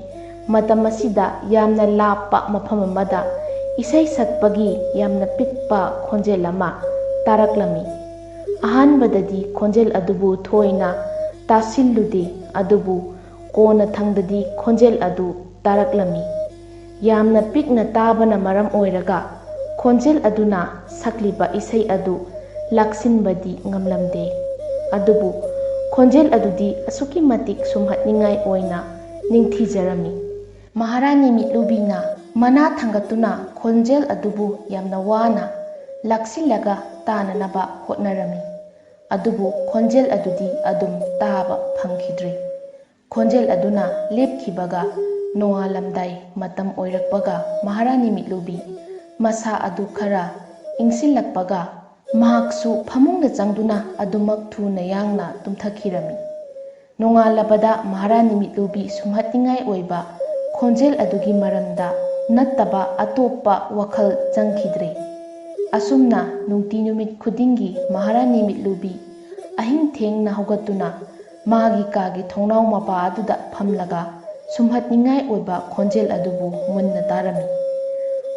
ꯃꯇꯝ ꯑꯁꯤꯗ ꯌꯥꯝꯅ ꯂꯥꯞꯄ ꯃꯐꯝ ꯑꯃꯗ ꯏꯁꯩ ꯁꯛꯄꯒꯤ ꯌꯥꯝꯅ ꯄꯤꯛꯄ ꯈꯣꯟꯖꯦꯜ ꯑꯃ ꯇꯥꯔꯛꯂꯝꯃꯤ꯫ ꯑꯍꯥꯟꯕꯗꯗꯤ ꯈꯣꯟꯖꯦꯜ ꯑꯗꯨꯕꯨ ꯊꯣꯏꯅ ꯇꯥꯁꯤꯜꯂꯨꯗꯦ, ꯑꯗꯨꯕꯨ ꯀꯣꯟꯅꯊꯪꯗꯗꯤ ꯈꯣꯟꯖꯦꯜ ꯑꯗꯨ ꯇꯥꯔꯛꯂꯝꯃꯤ꯫ ꯌꯥꯝꯅ ꯄꯤꯛꯅ ꯇꯥꯕꯅ ꯃꯔꯝ ꯑꯣꯏꯔꯒ ꯈꯣꯟꯖꯦꯜ ꯑꯗꯨꯅ ꯁꯛꯂꯤꯕ ꯏꯁꯩ ꯑꯗꯨ ꯂꯥꯛꯁꯤꯟꯕꯗꯤ ꯉꯝꯂꯝꯗꯦ꯫ ꯑꯗꯨꯕꯨ ꯈꯣꯟꯖꯦꯜ ꯑꯗꯨꯗꯤ ꯑꯁꯨꯛꯀꯤ ꯃꯇꯤꯛ ꯁꯨꯝꯍꯠꯅꯤꯡꯉꯥꯏ ꯑꯣꯏꯅ ꯅꯤꯡꯊꯤꯖꯔꯝꯃꯤ꯫ ꯃꯍꯥꯔꯥꯅꯤ ꯃꯤꯠꯂꯨꯕꯤꯅ ꯃꯅꯥ ꯊꯥꯡꯒꯠꯇꯨꯅ ꯈꯣꯟꯖꯦꯜ ꯑꯗꯨꯕꯨ ꯌꯥꯝꯅ ꯋꯥꯅ ꯂꯥꯛꯁꯤꯜꯂꯒ ꯇꯥꯅꯅꯕ ꯍꯣꯠꯅꯔꯝꯃꯤ꯫ ꯑꯗꯨꯕꯨ ꯈꯣꯟꯖꯦꯜ ꯑꯗꯨꯗꯤ ꯑꯗꯨꯝ ꯇꯥꯕ ꯐꯪꯈꯤꯗ꯭ꯔꯦ꯫ ꯈꯣꯟꯖꯦꯜ ꯑꯗꯨꯅ ꯂꯦꯞꯈꯤꯕꯒ ꯅꯣꯡꯉꯥꯜꯂꯝꯗꯥꯏ ꯃꯇꯝ ꯑꯣꯏꯔꯛꯄꯒ ꯃꯍꯥꯔꯥꯅꯤ ꯃꯤꯠꯂꯨꯕꯤ ꯃꯁꯥ ꯑꯗꯨ ꯈꯔ ꯏꯪꯁꯤꯜꯂꯛꯄꯒ ꯃꯍꯥꯛꯁꯨ ꯐꯃꯨꯡꯗ ꯆꯪꯗꯨꯅ ꯑꯗꯨꯃꯛ ꯊꯨꯅ ꯌꯥꯡꯅ ꯇꯨꯝꯊꯈꯤꯔꯝꯃꯤ꯫ ꯅꯣꯡꯉꯥꯜꯂꯕꯗ ꯃꯍꯥꯔꯥꯅꯤ ꯃꯤꯠꯂꯨꯕꯤ ꯁꯨꯝꯍꯠꯅꯤꯡꯉꯥꯏ ꯑꯣꯏꯕ ꯈꯣꯟꯖꯦꯜ ꯑꯗꯨꯒꯤ ꯃꯔꯝꯗ ꯅꯠꯇꯕ ꯑꯇꯣꯞꯄ ꯋꯥꯈꯜ ꯆꯪꯈꯤꯗ꯭ꯔꯦ꯫ ꯑꯁꯨꯝꯅ ꯅꯨꯡꯇꯤ ꯅꯨꯃꯤꯠ ꯈꯨꯗꯤꯡꯒꯤ ꯃꯍꯥꯔꯥꯅꯤ ꯃꯤꯠꯂꯨꯕꯤ ꯑꯍꯤꯡ ꯊꯦꯡꯅ ꯍꯧꯒꯠꯇꯨꯅ ꯃꯥꯒꯤ ꯀꯥꯒꯤ ꯊꯣꯡꯅꯥꯎ ꯃꯄꯥ ꯑꯗꯨꯗ ꯐꯝꯂꯒ ꯁꯨꯝꯍꯠꯅꯤꯡꯉꯥꯏ ꯑꯣꯏꯕ ꯈꯣꯟꯖꯦꯜ ꯑꯗꯨꯕꯨ ꯃꯨꯟꯅ ꯇꯥꯔꯝꯃꯤ꯫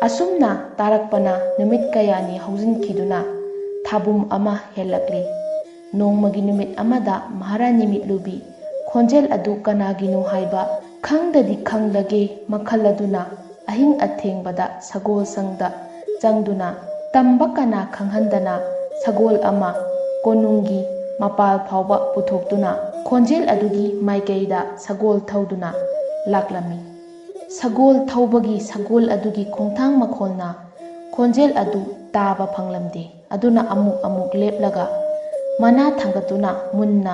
ꯑꯁꯨꯝꯅ ꯇꯥꯔꯛꯄꯅ ꯅꯨꯃꯤꯠ ꯀꯌꯥꯅꯤ ꯍꯧꯖꯤꯟꯈꯤꯗꯨꯅ ꯊꯥꯕꯨꯝ ꯑꯃ ꯍꯦꯜꯂꯛꯂꯤ꯫ ꯅꯣꯡꯃꯒꯤ ꯅꯨꯃꯤꯠ ꯑꯃꯗ ꯃꯍꯥꯔꯥꯅꯤ ꯃꯤꯠꯂꯨꯕꯤ ꯈꯣꯟꯖꯦꯜ ꯑꯗꯨ ꯀꯅꯥꯒꯤꯅꯣ ꯍꯥꯏꯕ ꯈꯪꯗꯗꯤ ꯈꯪꯂꯒꯦ ꯃꯈꯜ ꯑꯗꯨꯅ ꯑꯍꯤꯡ ꯑꯊꯦꯡꯕꯗ ꯁꯒꯣꯜꯁꯪꯗ ꯆꯪꯗꯨꯅ ꯇꯝꯕ ꯀꯅꯥ ꯈꯪꯍꯟꯗꯅ ꯁꯒꯣꯜ ꯑꯃ ꯀꯣꯅꯨꯡꯒꯤ ꯃꯄꯥꯜ ꯐꯥꯎꯕ ꯄꯨꯊꯣꯛꯇꯨꯅ ꯈꯣꯟꯖꯦꯜ ꯑꯗꯨꯒꯤ ꯃꯥꯏꯀꯩꯗ ꯁꯒꯣꯜ ꯊꯧꯗꯨꯅ ꯂꯥꯛꯂꯝꯃꯤ꯫ ꯁꯒꯣꯜ ꯊꯧꯕꯒꯤ ꯁꯒꯣꯜ ꯑꯗꯨꯒꯤ ꯈꯣꯡꯊꯥꯡ ꯃꯈꯣꯜꯅ ꯈꯣꯟꯖꯦꯜ ꯑꯗꯨ ꯇꯥꯕ ꯐꯪꯂꯝꯗꯦ꯫ ꯑꯗꯨꯅ ꯑꯃꯨꯛ ꯑꯃꯨꯛ ꯂꯦꯞꯂꯒ ꯃꯅꯥ ꯊꯥꯡꯒꯠꯇꯨꯅ ꯃꯨꯟꯅ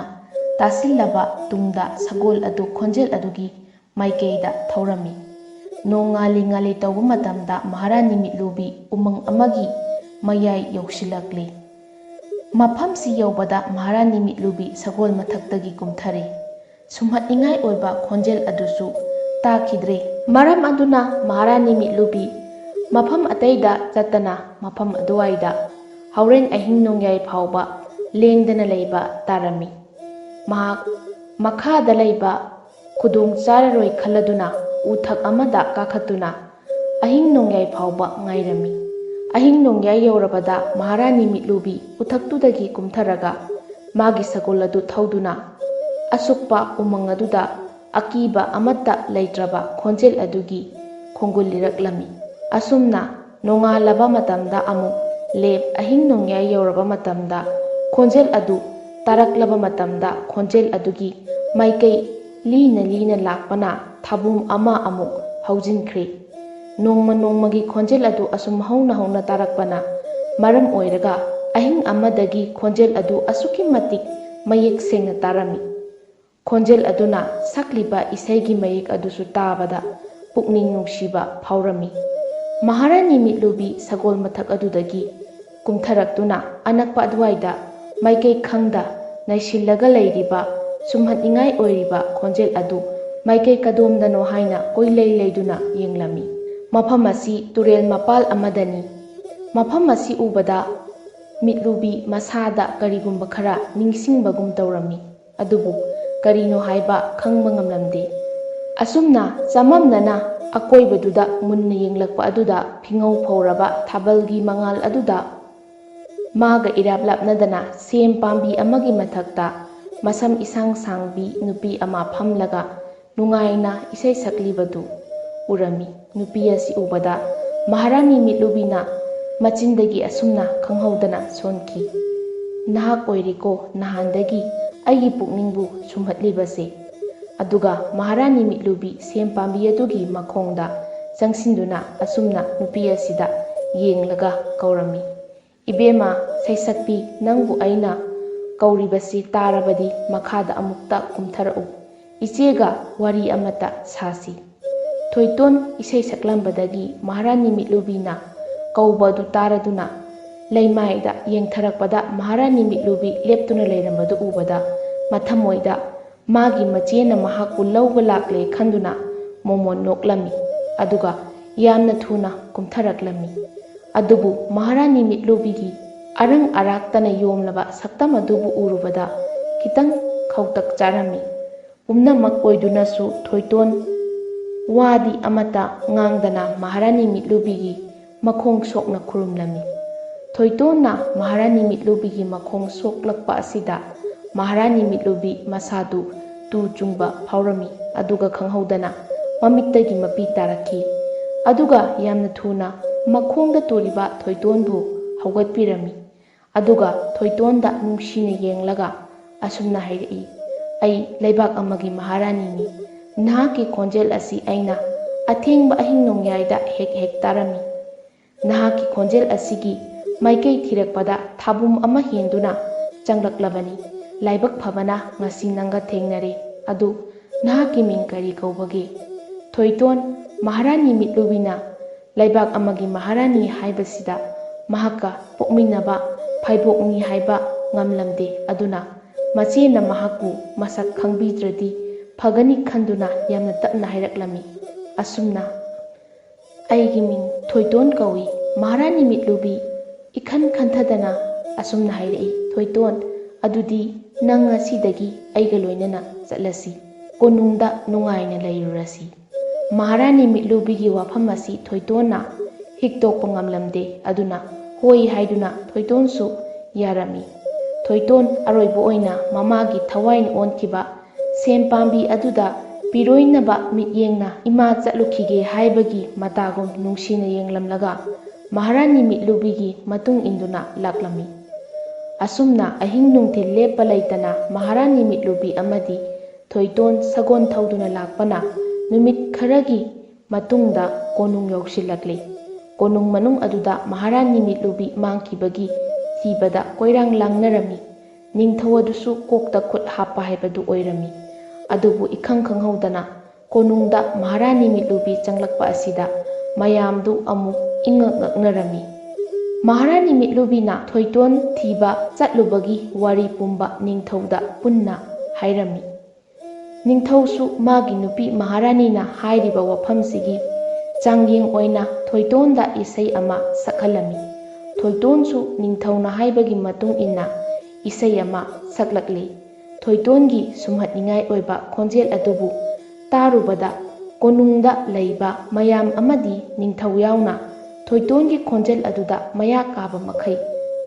ꯇꯥꯁꯤꯜꯂꯕ ꯇꯨꯡꯗ ꯁꯒꯣꯜ ꯑꯗꯨ ꯈꯣꯟꯖꯦꯜ ꯑꯗꯨꯒꯤ ꯃꯥꯏꯀꯩꯗ ꯊꯧꯔꯝꯃꯤ꯫ ꯅꯣꯡ ꯉꯥꯜꯂꯤ ꯉꯥꯜꯂꯤ ꯇꯧꯕ ꯃꯇꯝꯗ ꯃꯍꯥꯔꯥꯅꯤ ꯃꯤꯠꯂꯨꯕꯤ ꯎꯃꯪ ꯑꯃꯒꯤ ꯃꯌꯥꯏ ꯌꯧꯁꯤꯜꯂꯛꯂꯤ꯫ ꯃꯐꯝꯁꯤ ꯌꯧꯕꯗ ꯃꯍꯥꯔꯥꯅꯤ ꯃꯤꯠꯂꯨꯕꯤ ꯁꯒꯣꯜ ꯃꯊꯛꯇꯒꯤ ꯀꯨꯝꯊꯔꯤ꯫ ꯁꯨꯝꯍꯠꯅꯤꯡꯉꯥꯏ ꯑꯣꯏꯕ ꯈꯣꯟꯖꯦꯜ ꯑꯗꯨꯁꯨ ꯇꯥꯈꯤꯗ꯭ꯔꯦ꯫ ꯃꯔꯝ ꯑꯗꯨꯅ ꯃꯍꯥꯔꯥꯅꯤ ꯃꯤꯠꯂꯨꯕꯤ ꯃꯐꯝ ꯑꯇꯩꯗ ꯆꯠꯇꯅ ꯃꯐꯝ ꯑꯗꯨꯋꯥꯏꯗ ꯍꯣꯔꯦꯟ ꯑꯍꯤꯡ ꯅꯣꯡꯌꯥꯏ ꯐꯥꯎꯕ ꯂꯦꯡꯗꯅ ꯂꯩꯕ ꯇꯥꯔꯝꯃꯤ꯫ ꯃꯍꯥꯛ ꯃꯈꯥꯗ ꯂꯩꯕ ꯈꯨꯗꯣꯡ ꯆꯥꯔꯔꯣꯏ ꯈꯜꯂꯗꯨꯅ ꯎꯊꯛ ꯑꯃꯗ ꯀꯥꯈꯠꯇꯨꯅ ꯑꯍꯤꯡ ꯅꯣꯡꯌꯥꯏ ꯐꯥꯎꯕ ꯉꯥꯏꯔꯝꯃꯤ꯫ ꯑꯍꯤꯡ ꯅꯣꯡꯌꯥꯏ ꯌꯧꯔꯕꯗ ꯃꯍꯥꯔꯥꯅꯤ ꯃꯤꯠꯂꯨꯕꯤ ꯎꯊꯛꯇꯨꯗꯒꯤ ꯀꯨꯝꯊꯔꯒ ꯃꯥꯒꯤ ꯁꯒꯣꯜ ꯑꯗꯨ ꯊꯧꯗꯨꯅ ꯑꯁꯨꯛꯄ ꯎꯃꯪ ꯑꯗꯨꯗ ꯑꯀꯤꯕ ꯑꯃꯠꯇ ꯂꯩꯇ꯭ꯔꯕ ꯈꯣꯟꯖꯦꯜ ꯑꯗꯨꯒꯤ ꯈꯣꯡꯒꯨꯜ ꯂꯤꯔꯛꯂꯝꯃꯤ꯫ ꯑꯁꯨꯝꯅ ꯅꯣꯡꯉꯥꯜꯂꯕ ꯃꯇꯝꯗ ꯑꯃꯨꯛ ꯂꯦꯞ, ꯑꯍꯤꯡ ꯅꯣꯡꯌꯥꯏ ꯌꯧꯔꯕ ꯃꯇꯝꯗ ꯈꯣꯟꯖꯦꯜ ꯑꯗꯨ ꯇꯥꯔꯛꯂꯕ ꯃꯇꯝꯗ ꯈꯣꯟꯖꯦꯜ ꯑꯗꯨꯒꯤ ꯃꯥꯏꯀꯩ ꯂꯤꯅ ꯂꯤꯅ ꯂꯥꯛꯄꯅ ꯊꯥꯕꯨꯝ ꯑꯃ ꯑꯃꯨꯛ ꯍꯧꯖꯤꯟꯈ꯭ꯔꯦ꯫ ꯅꯣꯡꯃ ꯅꯣꯡꯃꯒꯤ ꯈꯣꯟꯖꯦꯜ ꯑꯗꯨ ꯑꯁꯨꯝ ꯍꯧꯅ ꯍꯧꯅ ꯇꯥꯔꯛꯄꯅ ꯃꯔꯝ ꯑꯣꯏꯔꯒ ꯑꯍꯤꯡ ꯑꯃꯗꯒꯤ ꯈꯣꯟꯖꯦꯜ ꯑꯗꯨ ꯑꯁꯨꯛꯀꯤ ꯃꯇꯤꯛ ꯃꯌꯦꯛ ꯁꯦꯡꯅ ꯇꯥꯔꯝꯃꯤ꯫ ꯈꯣꯟꯖꯦꯜ ꯑꯗꯨꯅ ꯁꯛꯂꯤꯕ ꯏꯁꯩꯒꯤ ꯃꯌꯦꯛ ꯑꯗꯨꯁꯨ ꯇꯥꯕꯗ ꯄꯨꯛꯅꯤꯡ ꯅꯨꯡꯁꯤꯕ ꯐꯥꯎꯔꯝꯃꯤ꯫ ꯃꯍꯥꯔꯥꯅꯤ ꯃꯤꯠꯂꯨꯕꯤ ꯁꯒꯣꯜ ꯃꯊꯛ ꯑꯗꯨꯗꯒꯤ ꯀꯨꯝꯊꯔꯛꯇꯨꯅ ꯑꯅꯛꯄ ꯑꯗꯨꯋꯥꯏꯗ ꯃꯥꯏꯀꯩ ꯈꯪꯗ ꯅꯩꯁꯤꯜꯂꯒ ꯂꯩꯔꯤꯕ, ꯁꯨꯝꯍꯠꯅꯤꯡꯉꯥꯏ ꯑꯣꯏꯔꯤꯕ ꯈꯣꯟꯖꯦꯜ ꯑꯗꯨ ꯃꯥꯏꯀꯩ ꯀꯗꯣꯝꯗꯅꯣ ꯍꯥꯏꯅ ꯀꯣꯏꯂꯩ ꯂꯩꯗꯨꯅ ꯌꯦꯡꯂꯝꯃꯤ꯫ ꯃꯐꯝ ꯑꯁꯤ ꯇꯨꯔꯦꯜ ꯃꯄꯥꯜ ꯑꯃꯗꯅꯤ꯫ ꯃꯐꯝ ꯑꯁꯤ ꯎꯕꯗ ꯃꯤꯠꯂꯨꯕꯤ ꯃꯁꯥꯗ ꯀꯔꯤꯒꯨꯝꯕ ꯈꯔ ꯅꯤꯡꯁꯤꯡꯕꯒꯨꯝ ꯇꯧꯔꯝꯃꯤ꯫ ꯑꯗꯨꯕꯨ ꯀꯔꯤꯅꯣ ꯍꯥꯏꯕ ꯈꯪꯕ ꯉꯝꯂꯝꯗꯦ꯫ ꯑꯁꯨꯝꯅ ꯆꯃꯝꯅꯅ ꯑꯀꯣꯏꯕꯗꯨꯗ ꯃꯨꯟꯅ ꯌꯦꯡꯂꯛꯄ ꯑꯗꯨꯗ ꯐꯤꯉꯧ ꯐꯧꯔꯕ ꯊꯥꯕꯜꯒꯤ ꯃꯉꯥꯜ ꯑꯗꯨꯗ ꯃꯥꯒ ꯏꯔꯥꯞ ꯂꯥꯞꯅꯗꯅ ꯁꯦꯝ ꯄꯥꯝꯕꯤ ꯑꯃꯒꯤ ꯃꯊꯛꯇ ꯃꯁꯝ ꯏꯁꯥꯡ ꯁꯥꯡꯕꯤ ꯅꯨꯄꯤ ꯑꯃ ꯐꯝꯂꯒ ꯅꯨꯡꯉꯥꯏꯅ ꯏꯁꯩ ꯁꯛꯂꯤꯕꯗꯨ ꯎꯔꯝꯃꯤ꯫ ꯅꯨꯄꯤ ꯑꯁꯤ ꯎꯕꯗ ꯃꯍꯥꯔꯥꯅꯤ ꯃꯤꯠꯂꯨꯕꯤꯅ ꯃꯆꯤꯟꯗꯒꯤ ꯑꯁꯨꯝꯅ ꯈꯪꯍꯧꯗꯅ ꯁꯣꯟꯈꯤ, "ꯅꯍꯥꯛ ꯑꯣꯏꯔꯦꯀꯣ ꯅꯍꯥꯟꯗꯒꯤ ꯑꯩꯒꯤ ꯄꯨꯛꯅꯤꯡꯕꯨ ꯁꯨꯝꯍꯠꯂꯤꯕꯁꯦ"꯫ ꯑꯗꯨꯒ ꯃꯍꯥꯔꯥꯅꯤ ꯃꯤꯠꯂꯨꯕꯤ ꯁꯦꯝ ꯄꯥꯝꯕꯤ ꯑꯗꯨꯒꯤ ꯃꯈꯣꯡꯗ ꯆꯪꯁꯤꯟꯗꯨꯅ ꯑꯁꯨꯝꯅ ꯅꯨꯄꯤ ꯑꯁꯤꯗ ꯌꯦꯡꯂꯒ ꯀꯧꯔꯝꯃꯤ, "ꯏꯕꯦꯝꯃ ꯁꯩꯁꯛꯄꯤ, ꯅꯪꯕꯨ ꯑꯩꯅ ꯀꯧꯔꯤꯕꯁꯤ ꯇꯥꯔꯕꯗꯤ ꯃꯈꯥꯗ ꯑꯃꯨꯛꯇ ꯀꯨꯝꯊꯔꯛꯎ꯫ ꯏꯆꯦꯒ ꯋꯥꯔꯤ ꯑꯃꯇ ꯁꯥꯁꯤ"꯫ ꯊꯣꯏꯇꯣꯟ ꯏꯁꯩ ꯁꯛꯂꯝꯕꯗꯒꯤ ꯃꯍꯥꯔꯥꯅꯤ ꯃꯤꯠꯂꯨꯕꯤꯅ ꯀꯧꯕ ꯑꯗꯨ ꯇꯥꯔꯗꯨꯅ ꯂꯩꯃꯥꯏꯗ ꯌꯦꯡꯊꯔꯛꯄꯗ ꯃꯍꯥꯔꯥꯅꯤ ꯃꯤꯠꯂꯨꯕꯤ ꯂꯦꯞꯇꯨꯅ ꯂꯩꯔꯝꯕꯗꯨ ꯎꯕꯗ ꯃꯊꯃꯣꯏꯗ ꯃꯥꯒꯤ ꯃꯆꯦꯅ ꯃꯍꯥꯛꯄꯨ ꯂꯧꯕ ꯂꯥꯛꯂꯦ ꯈꯟꯗꯨꯅ ꯃꯣꯃꯣꯟ ꯅꯣꯛꯂꯝꯃꯤ꯫ ꯑꯗꯨꯒ ꯌꯥꯝꯅ ꯊꯨꯅ ꯀꯨꯝꯊꯔꯛꯂꯝꯃꯤ꯫ ꯑꯗꯨꯕꯨ ꯃꯍꯥꯔꯥꯅꯤ ꯃꯤꯠꯂꯨꯕꯤꯒꯤ ꯑꯔꯪ ꯑꯔꯥꯛꯇꯅ ꯌꯣꯝꯂꯕ ꯁꯛꯇꯝ ꯑꯗꯨꯕꯨ ꯎꯔꯨꯕꯗ ꯈꯤꯇꯪ ꯈꯧꯇꯛ ꯆꯥꯔꯝꯃꯤ꯫ ꯄꯨꯝꯅꯃꯛ ꯑꯣꯏꯗꯨꯅꯁꯨ ꯊꯣꯏꯇꯣꯟ ꯋꯥꯗꯤ ꯑꯃꯠꯇ ꯉꯥꯡꯗꯅ ꯃꯍꯥꯔꯥꯅꯤ ꯃꯤꯠꯂꯨꯕꯤꯒꯤ ꯃꯈꯣꯡ ꯁꯣꯛꯅ ꯈꯨꯔꯨꯝꯂꯝꯃꯤ꯫ ꯊꯣꯏꯇꯣꯟꯅ ꯃꯍꯥꯔꯥꯅꯤ ꯃꯤꯠꯂꯨꯕꯤꯒꯤ ꯃꯈꯣꯡ ꯁꯣꯛꯂꯛꯄ ꯑꯁꯤꯗ ꯃꯍꯥꯔꯥꯅꯤ ꯃꯤꯠꯂꯨꯕꯤ ꯃꯁꯥꯗꯨ ꯇꯨ ꯆꯨꯡꯕ ꯐꯥꯎꯔꯝꯃꯤ꯫ ꯑꯗꯨꯒ ꯈꯪꯍꯧꯗꯅ ꯃꯃꯤꯠꯇꯒꯤ ꯃꯄꯤ ꯇꯥꯔꯛꯈꯤ꯫ ꯑꯗꯨꯒ ꯌꯥꯝꯅ ꯊꯨꯅ ꯃꯈꯣꯡꯗ ꯇꯨꯔꯤꯕ ꯊꯣꯏꯇꯣꯟꯕꯨ ꯍꯧꯒꯠꯄꯤꯔꯝꯃꯤ꯫ ꯑꯗꯨꯒ ꯊꯣꯏꯇꯣꯟꯗ ꯅꯨꯡꯁꯤꯅ ꯌꯦꯡꯂꯒ ꯑꯁꯨꯝꯅ ꯍꯥꯏꯔꯛꯏ, "ꯑꯩ ꯂꯩꯕꯥꯛ ꯑꯃꯒꯤ ꯃꯍꯥꯔꯥꯅꯤꯅꯤ꯫ ꯅꯍꯥꯛꯀꯤ ꯈꯣꯟꯖꯦꯜ ꯑꯁꯤ ꯑꯩꯅ ꯑꯊꯦꯡꯕ ꯑꯍꯤꯡ ꯅꯣꯡꯌꯥꯏꯗ ꯍꯦꯛ ꯍꯦꯛ ꯇꯥꯔꯝꯃꯤ꯫ ꯅꯍꯥꯛꯀꯤ ꯈꯣꯟꯖꯦꯜ ꯑꯁꯤꯒꯤ ꯃꯥꯏꯀꯩ ꯊꯤꯔꯛꯄꯗ ꯊꯥꯕꯨꯝ ꯑꯃ ꯍꯦꯟꯗꯨꯅ ꯆꯪꯂꯛꯂꯕꯅꯤ꯫ ꯂꯥꯏꯕꯛ ꯐꯕꯅ ꯉꯁꯤ ꯅꯪꯒ ꯊꯦꯡꯅꯔꯦ꯫ ꯑꯗꯨ ꯅꯍꯥꯛꯀꯤ ꯃꯤꯡ ꯀꯔꯤ ꯀꯧꯕꯒꯦ?" ꯊꯣꯏꯇꯣꯟ, ꯃꯍꯥꯔꯥꯅꯤ ꯃꯤꯠꯂꯨꯕꯤꯅ ꯂꯩꯕꯥꯛ ꯑꯃꯒꯤ ꯃꯍꯥꯔꯥꯅꯤ ꯍꯥꯏꯕꯁꯤꯗ ꯃꯍꯥꯛꯀ ꯄꯣꯛꯃꯤꯟꯅꯕ ꯐꯥꯏꯕꯣꯛꯅꯤ ꯍꯥꯏꯕ ꯉꯝꯂꯝꯗꯦ꯫ ꯑꯗꯨꯅ ꯃꯆꯦꯅ ꯃꯍꯥꯛꯄꯨ ꯃꯁꯛ ꯈꯪꯕꯤꯗ꯭ꯔꯗꯤ ꯐꯒꯅꯤ ꯈꯟꯗꯨꯅ ꯌꯥꯝꯅ ꯇꯞꯅ ꯍꯥꯏꯔꯛꯂꯝꯃꯤ꯫ ꯑꯁꯨꯝꯅ, "ꯑꯩꯒꯤ ꯃꯤꯡ ꯊꯣꯏꯇꯣꯟ ꯀꯧꯏ"꯫ ꯃꯍꯥꯔꯥꯅꯤ ꯃꯤꯠꯂꯨꯕꯤ ꯏꯈꯟ ꯈꯟꯊꯗꯅ ꯑꯁꯨꯝꯅ ꯍꯥꯏꯔꯛꯏ, "ꯊꯣꯏꯇꯣꯟ, ꯑꯗꯨꯗꯤ ꯅꯪ ꯉꯁꯤꯗꯒꯤ ꯑꯩꯒ ꯂꯣꯏꯅꯅ ꯆꯠꯂꯁꯤ꯫ ꯀꯣꯅꯨꯡꯗ ꯅꯨꯡꯉꯥꯏꯅ ꯂꯩꯔꯨꯔꯁꯤ"꯫ ꯃꯍꯥꯔꯥꯅꯤ ꯃꯤꯠꯂꯨꯕꯤꯒꯤ ꯋꯥꯐꯝ ꯑꯁꯤ ꯊꯣꯏꯇꯣꯟꯅ ꯍꯤꯛꯇꯣꯛꯄ ꯉꯝꯂꯝꯗꯦ꯫ ꯑꯗꯨꯅ ꯍꯣꯏ ꯍꯥꯏꯗꯨꯅ ꯊꯣꯏꯇꯣꯟꯁꯨ ꯌꯥꯔꯝꯃꯤ꯫ ꯊꯣꯏꯇꯣꯟ ꯑꯔꯣꯏꯕ ꯑꯣꯏꯅ ꯃꯃꯥꯒꯤ ꯊꯋꯥꯏꯅ ꯑꯣꯟꯈꯤꯕ ꯁꯦꯝ ꯄꯥꯝꯕꯤ ꯑꯗꯨꯗ ꯄꯤꯔꯣꯏꯅꯕ ꯃꯤꯠꯌꯦꯡꯅ ꯏꯃꯥ ꯆꯠꯂꯨꯈꯤꯒꯦ ꯍꯥꯏꯕꯒꯤ ꯃꯇꯥꯒꯨꯝ ꯅꯨꯡꯁꯤꯅ ꯌꯦꯡꯂꯝꯂꯒ ꯃꯍꯥꯔꯥꯅꯤ ꯃꯤꯠꯂꯨꯕꯤꯒꯤ ꯃꯇꯨꯡ ꯏꯟꯗꯨꯅ ꯂꯥꯛꯂꯝꯃꯤ꯫ ꯑꯁꯨꯝꯅ ꯑꯍꯤꯡ ꯅꯨꯡꯊꯤꯜ ꯂꯦꯞꯄ ꯂꯩꯇꯅ ꯃꯍꯥꯔꯥꯅꯤ ꯃꯤꯠꯂꯨꯕꯤ ꯑꯃꯗꯤ ꯊꯣꯏꯇꯣꯟ ꯁꯒꯣꯜ ꯊꯧꯗꯨꯅ ꯂꯥꯛꯄꯅ ꯅꯨꯃꯤꯠ ꯈꯔꯒꯤ ꯃꯇꯨꯡꯗ ꯀꯣꯅꯨꯡ ꯌꯧꯁꯤꯜꯂꯛꯂꯤ꯫ ꯀꯣꯅꯨꯡ ꯃꯅꯨꯡ ꯑꯗꯨꯗ ꯃꯍꯥꯔꯥꯅꯤ ꯃꯤꯠꯂꯨꯕꯤ ꯃꯥꯡꯈꯤꯕꯒꯤ ꯊꯤꯕꯗ ꯀꯣꯏꯔꯥꯡ ꯂꯥꯡꯅꯔꯝꯃꯤ꯫ ꯅꯤꯡꯊꯧ ꯑꯗꯨꯁꯨ ꯀꯣꯛꯇ ꯈꯨꯠ ꯍꯥꯞꯄ ꯍꯥꯏꯕꯗꯨ ꯑꯣꯏꯔꯝꯃꯤ꯫ ꯑꯗꯨꯕꯨ ꯏꯈꯪ ꯈꯪꯍꯧꯗꯅ ꯀꯣꯅꯨꯡꯗ ꯃꯍꯥꯔꯥꯅꯤ ꯃꯤꯠꯂꯨꯕꯤ ꯆꯪꯂꯛꯄ ꯑꯁꯤꯗ ꯃꯌꯥꯝꯗꯨ ꯑꯃꯨꯛ ꯏꯉꯛ ꯉꯛꯅꯔꯝꯃꯤ꯫ ꯃꯍꯥꯔꯥꯅꯤ ꯃꯤꯠꯂꯨꯕꯤꯅ ꯊꯣꯏꯇꯣꯟ ꯊꯤꯕ ꯆꯠꯂꯨꯕꯒꯤ ꯋꯥꯔꯤ ꯄꯨꯝꯕ ꯅꯤꯡꯊꯧꯗ ꯄꯨꯟꯅ ꯍꯥꯏꯔꯝꯃꯤ꯫ ꯅꯤꯡꯊꯧꯁꯨ ꯃꯥꯒꯤ ꯅꯨꯄꯤ ꯃꯍꯥꯔꯥꯅꯤꯅ ꯍꯥꯏꯔꯤꯕ ꯋꯥꯐꯝꯁꯤꯒꯤ ꯆꯥꯡꯌꯦꯡ ꯑꯣꯏꯅ ꯊꯣꯏꯇꯣꯟꯗ ꯏꯁꯩ ꯑꯃ ꯁꯛꯍꯜꯂꯝꯃꯤ꯫ ꯊꯣꯏꯇꯣꯟꯁꯨ ꯅꯤꯡꯊꯧꯅ ꯍꯥꯏꯕꯒꯤ ꯃꯇꯨꯡ ꯏꯟꯅ ꯏꯁꯩ ꯑꯃ ꯁꯛꯂꯛꯂꯤ꯫ ꯊꯣꯏꯇꯣꯟꯒꯤ ꯁꯨꯝꯍꯠꯅꯤꯡꯉꯥꯏ ꯑꯣꯏꯕ ꯈꯣꯟꯖꯦꯜ ꯑꯗꯨꯕꯨ ꯇꯥꯔꯨꯕꯗ ꯀꯣꯅꯨꯡꯗ ꯂꯩꯕ ꯃꯌꯥꯝ ꯑꯃꯗꯤ ꯅꯤꯡꯊꯧ ꯌꯥꯎꯅ ꯊꯣꯏꯇꯣꯟꯒꯤ ꯈꯣꯟꯖꯦꯜ ꯑꯗꯨꯗ ꯃꯌꯥ ꯀꯥꯕ ꯃꯈꯩ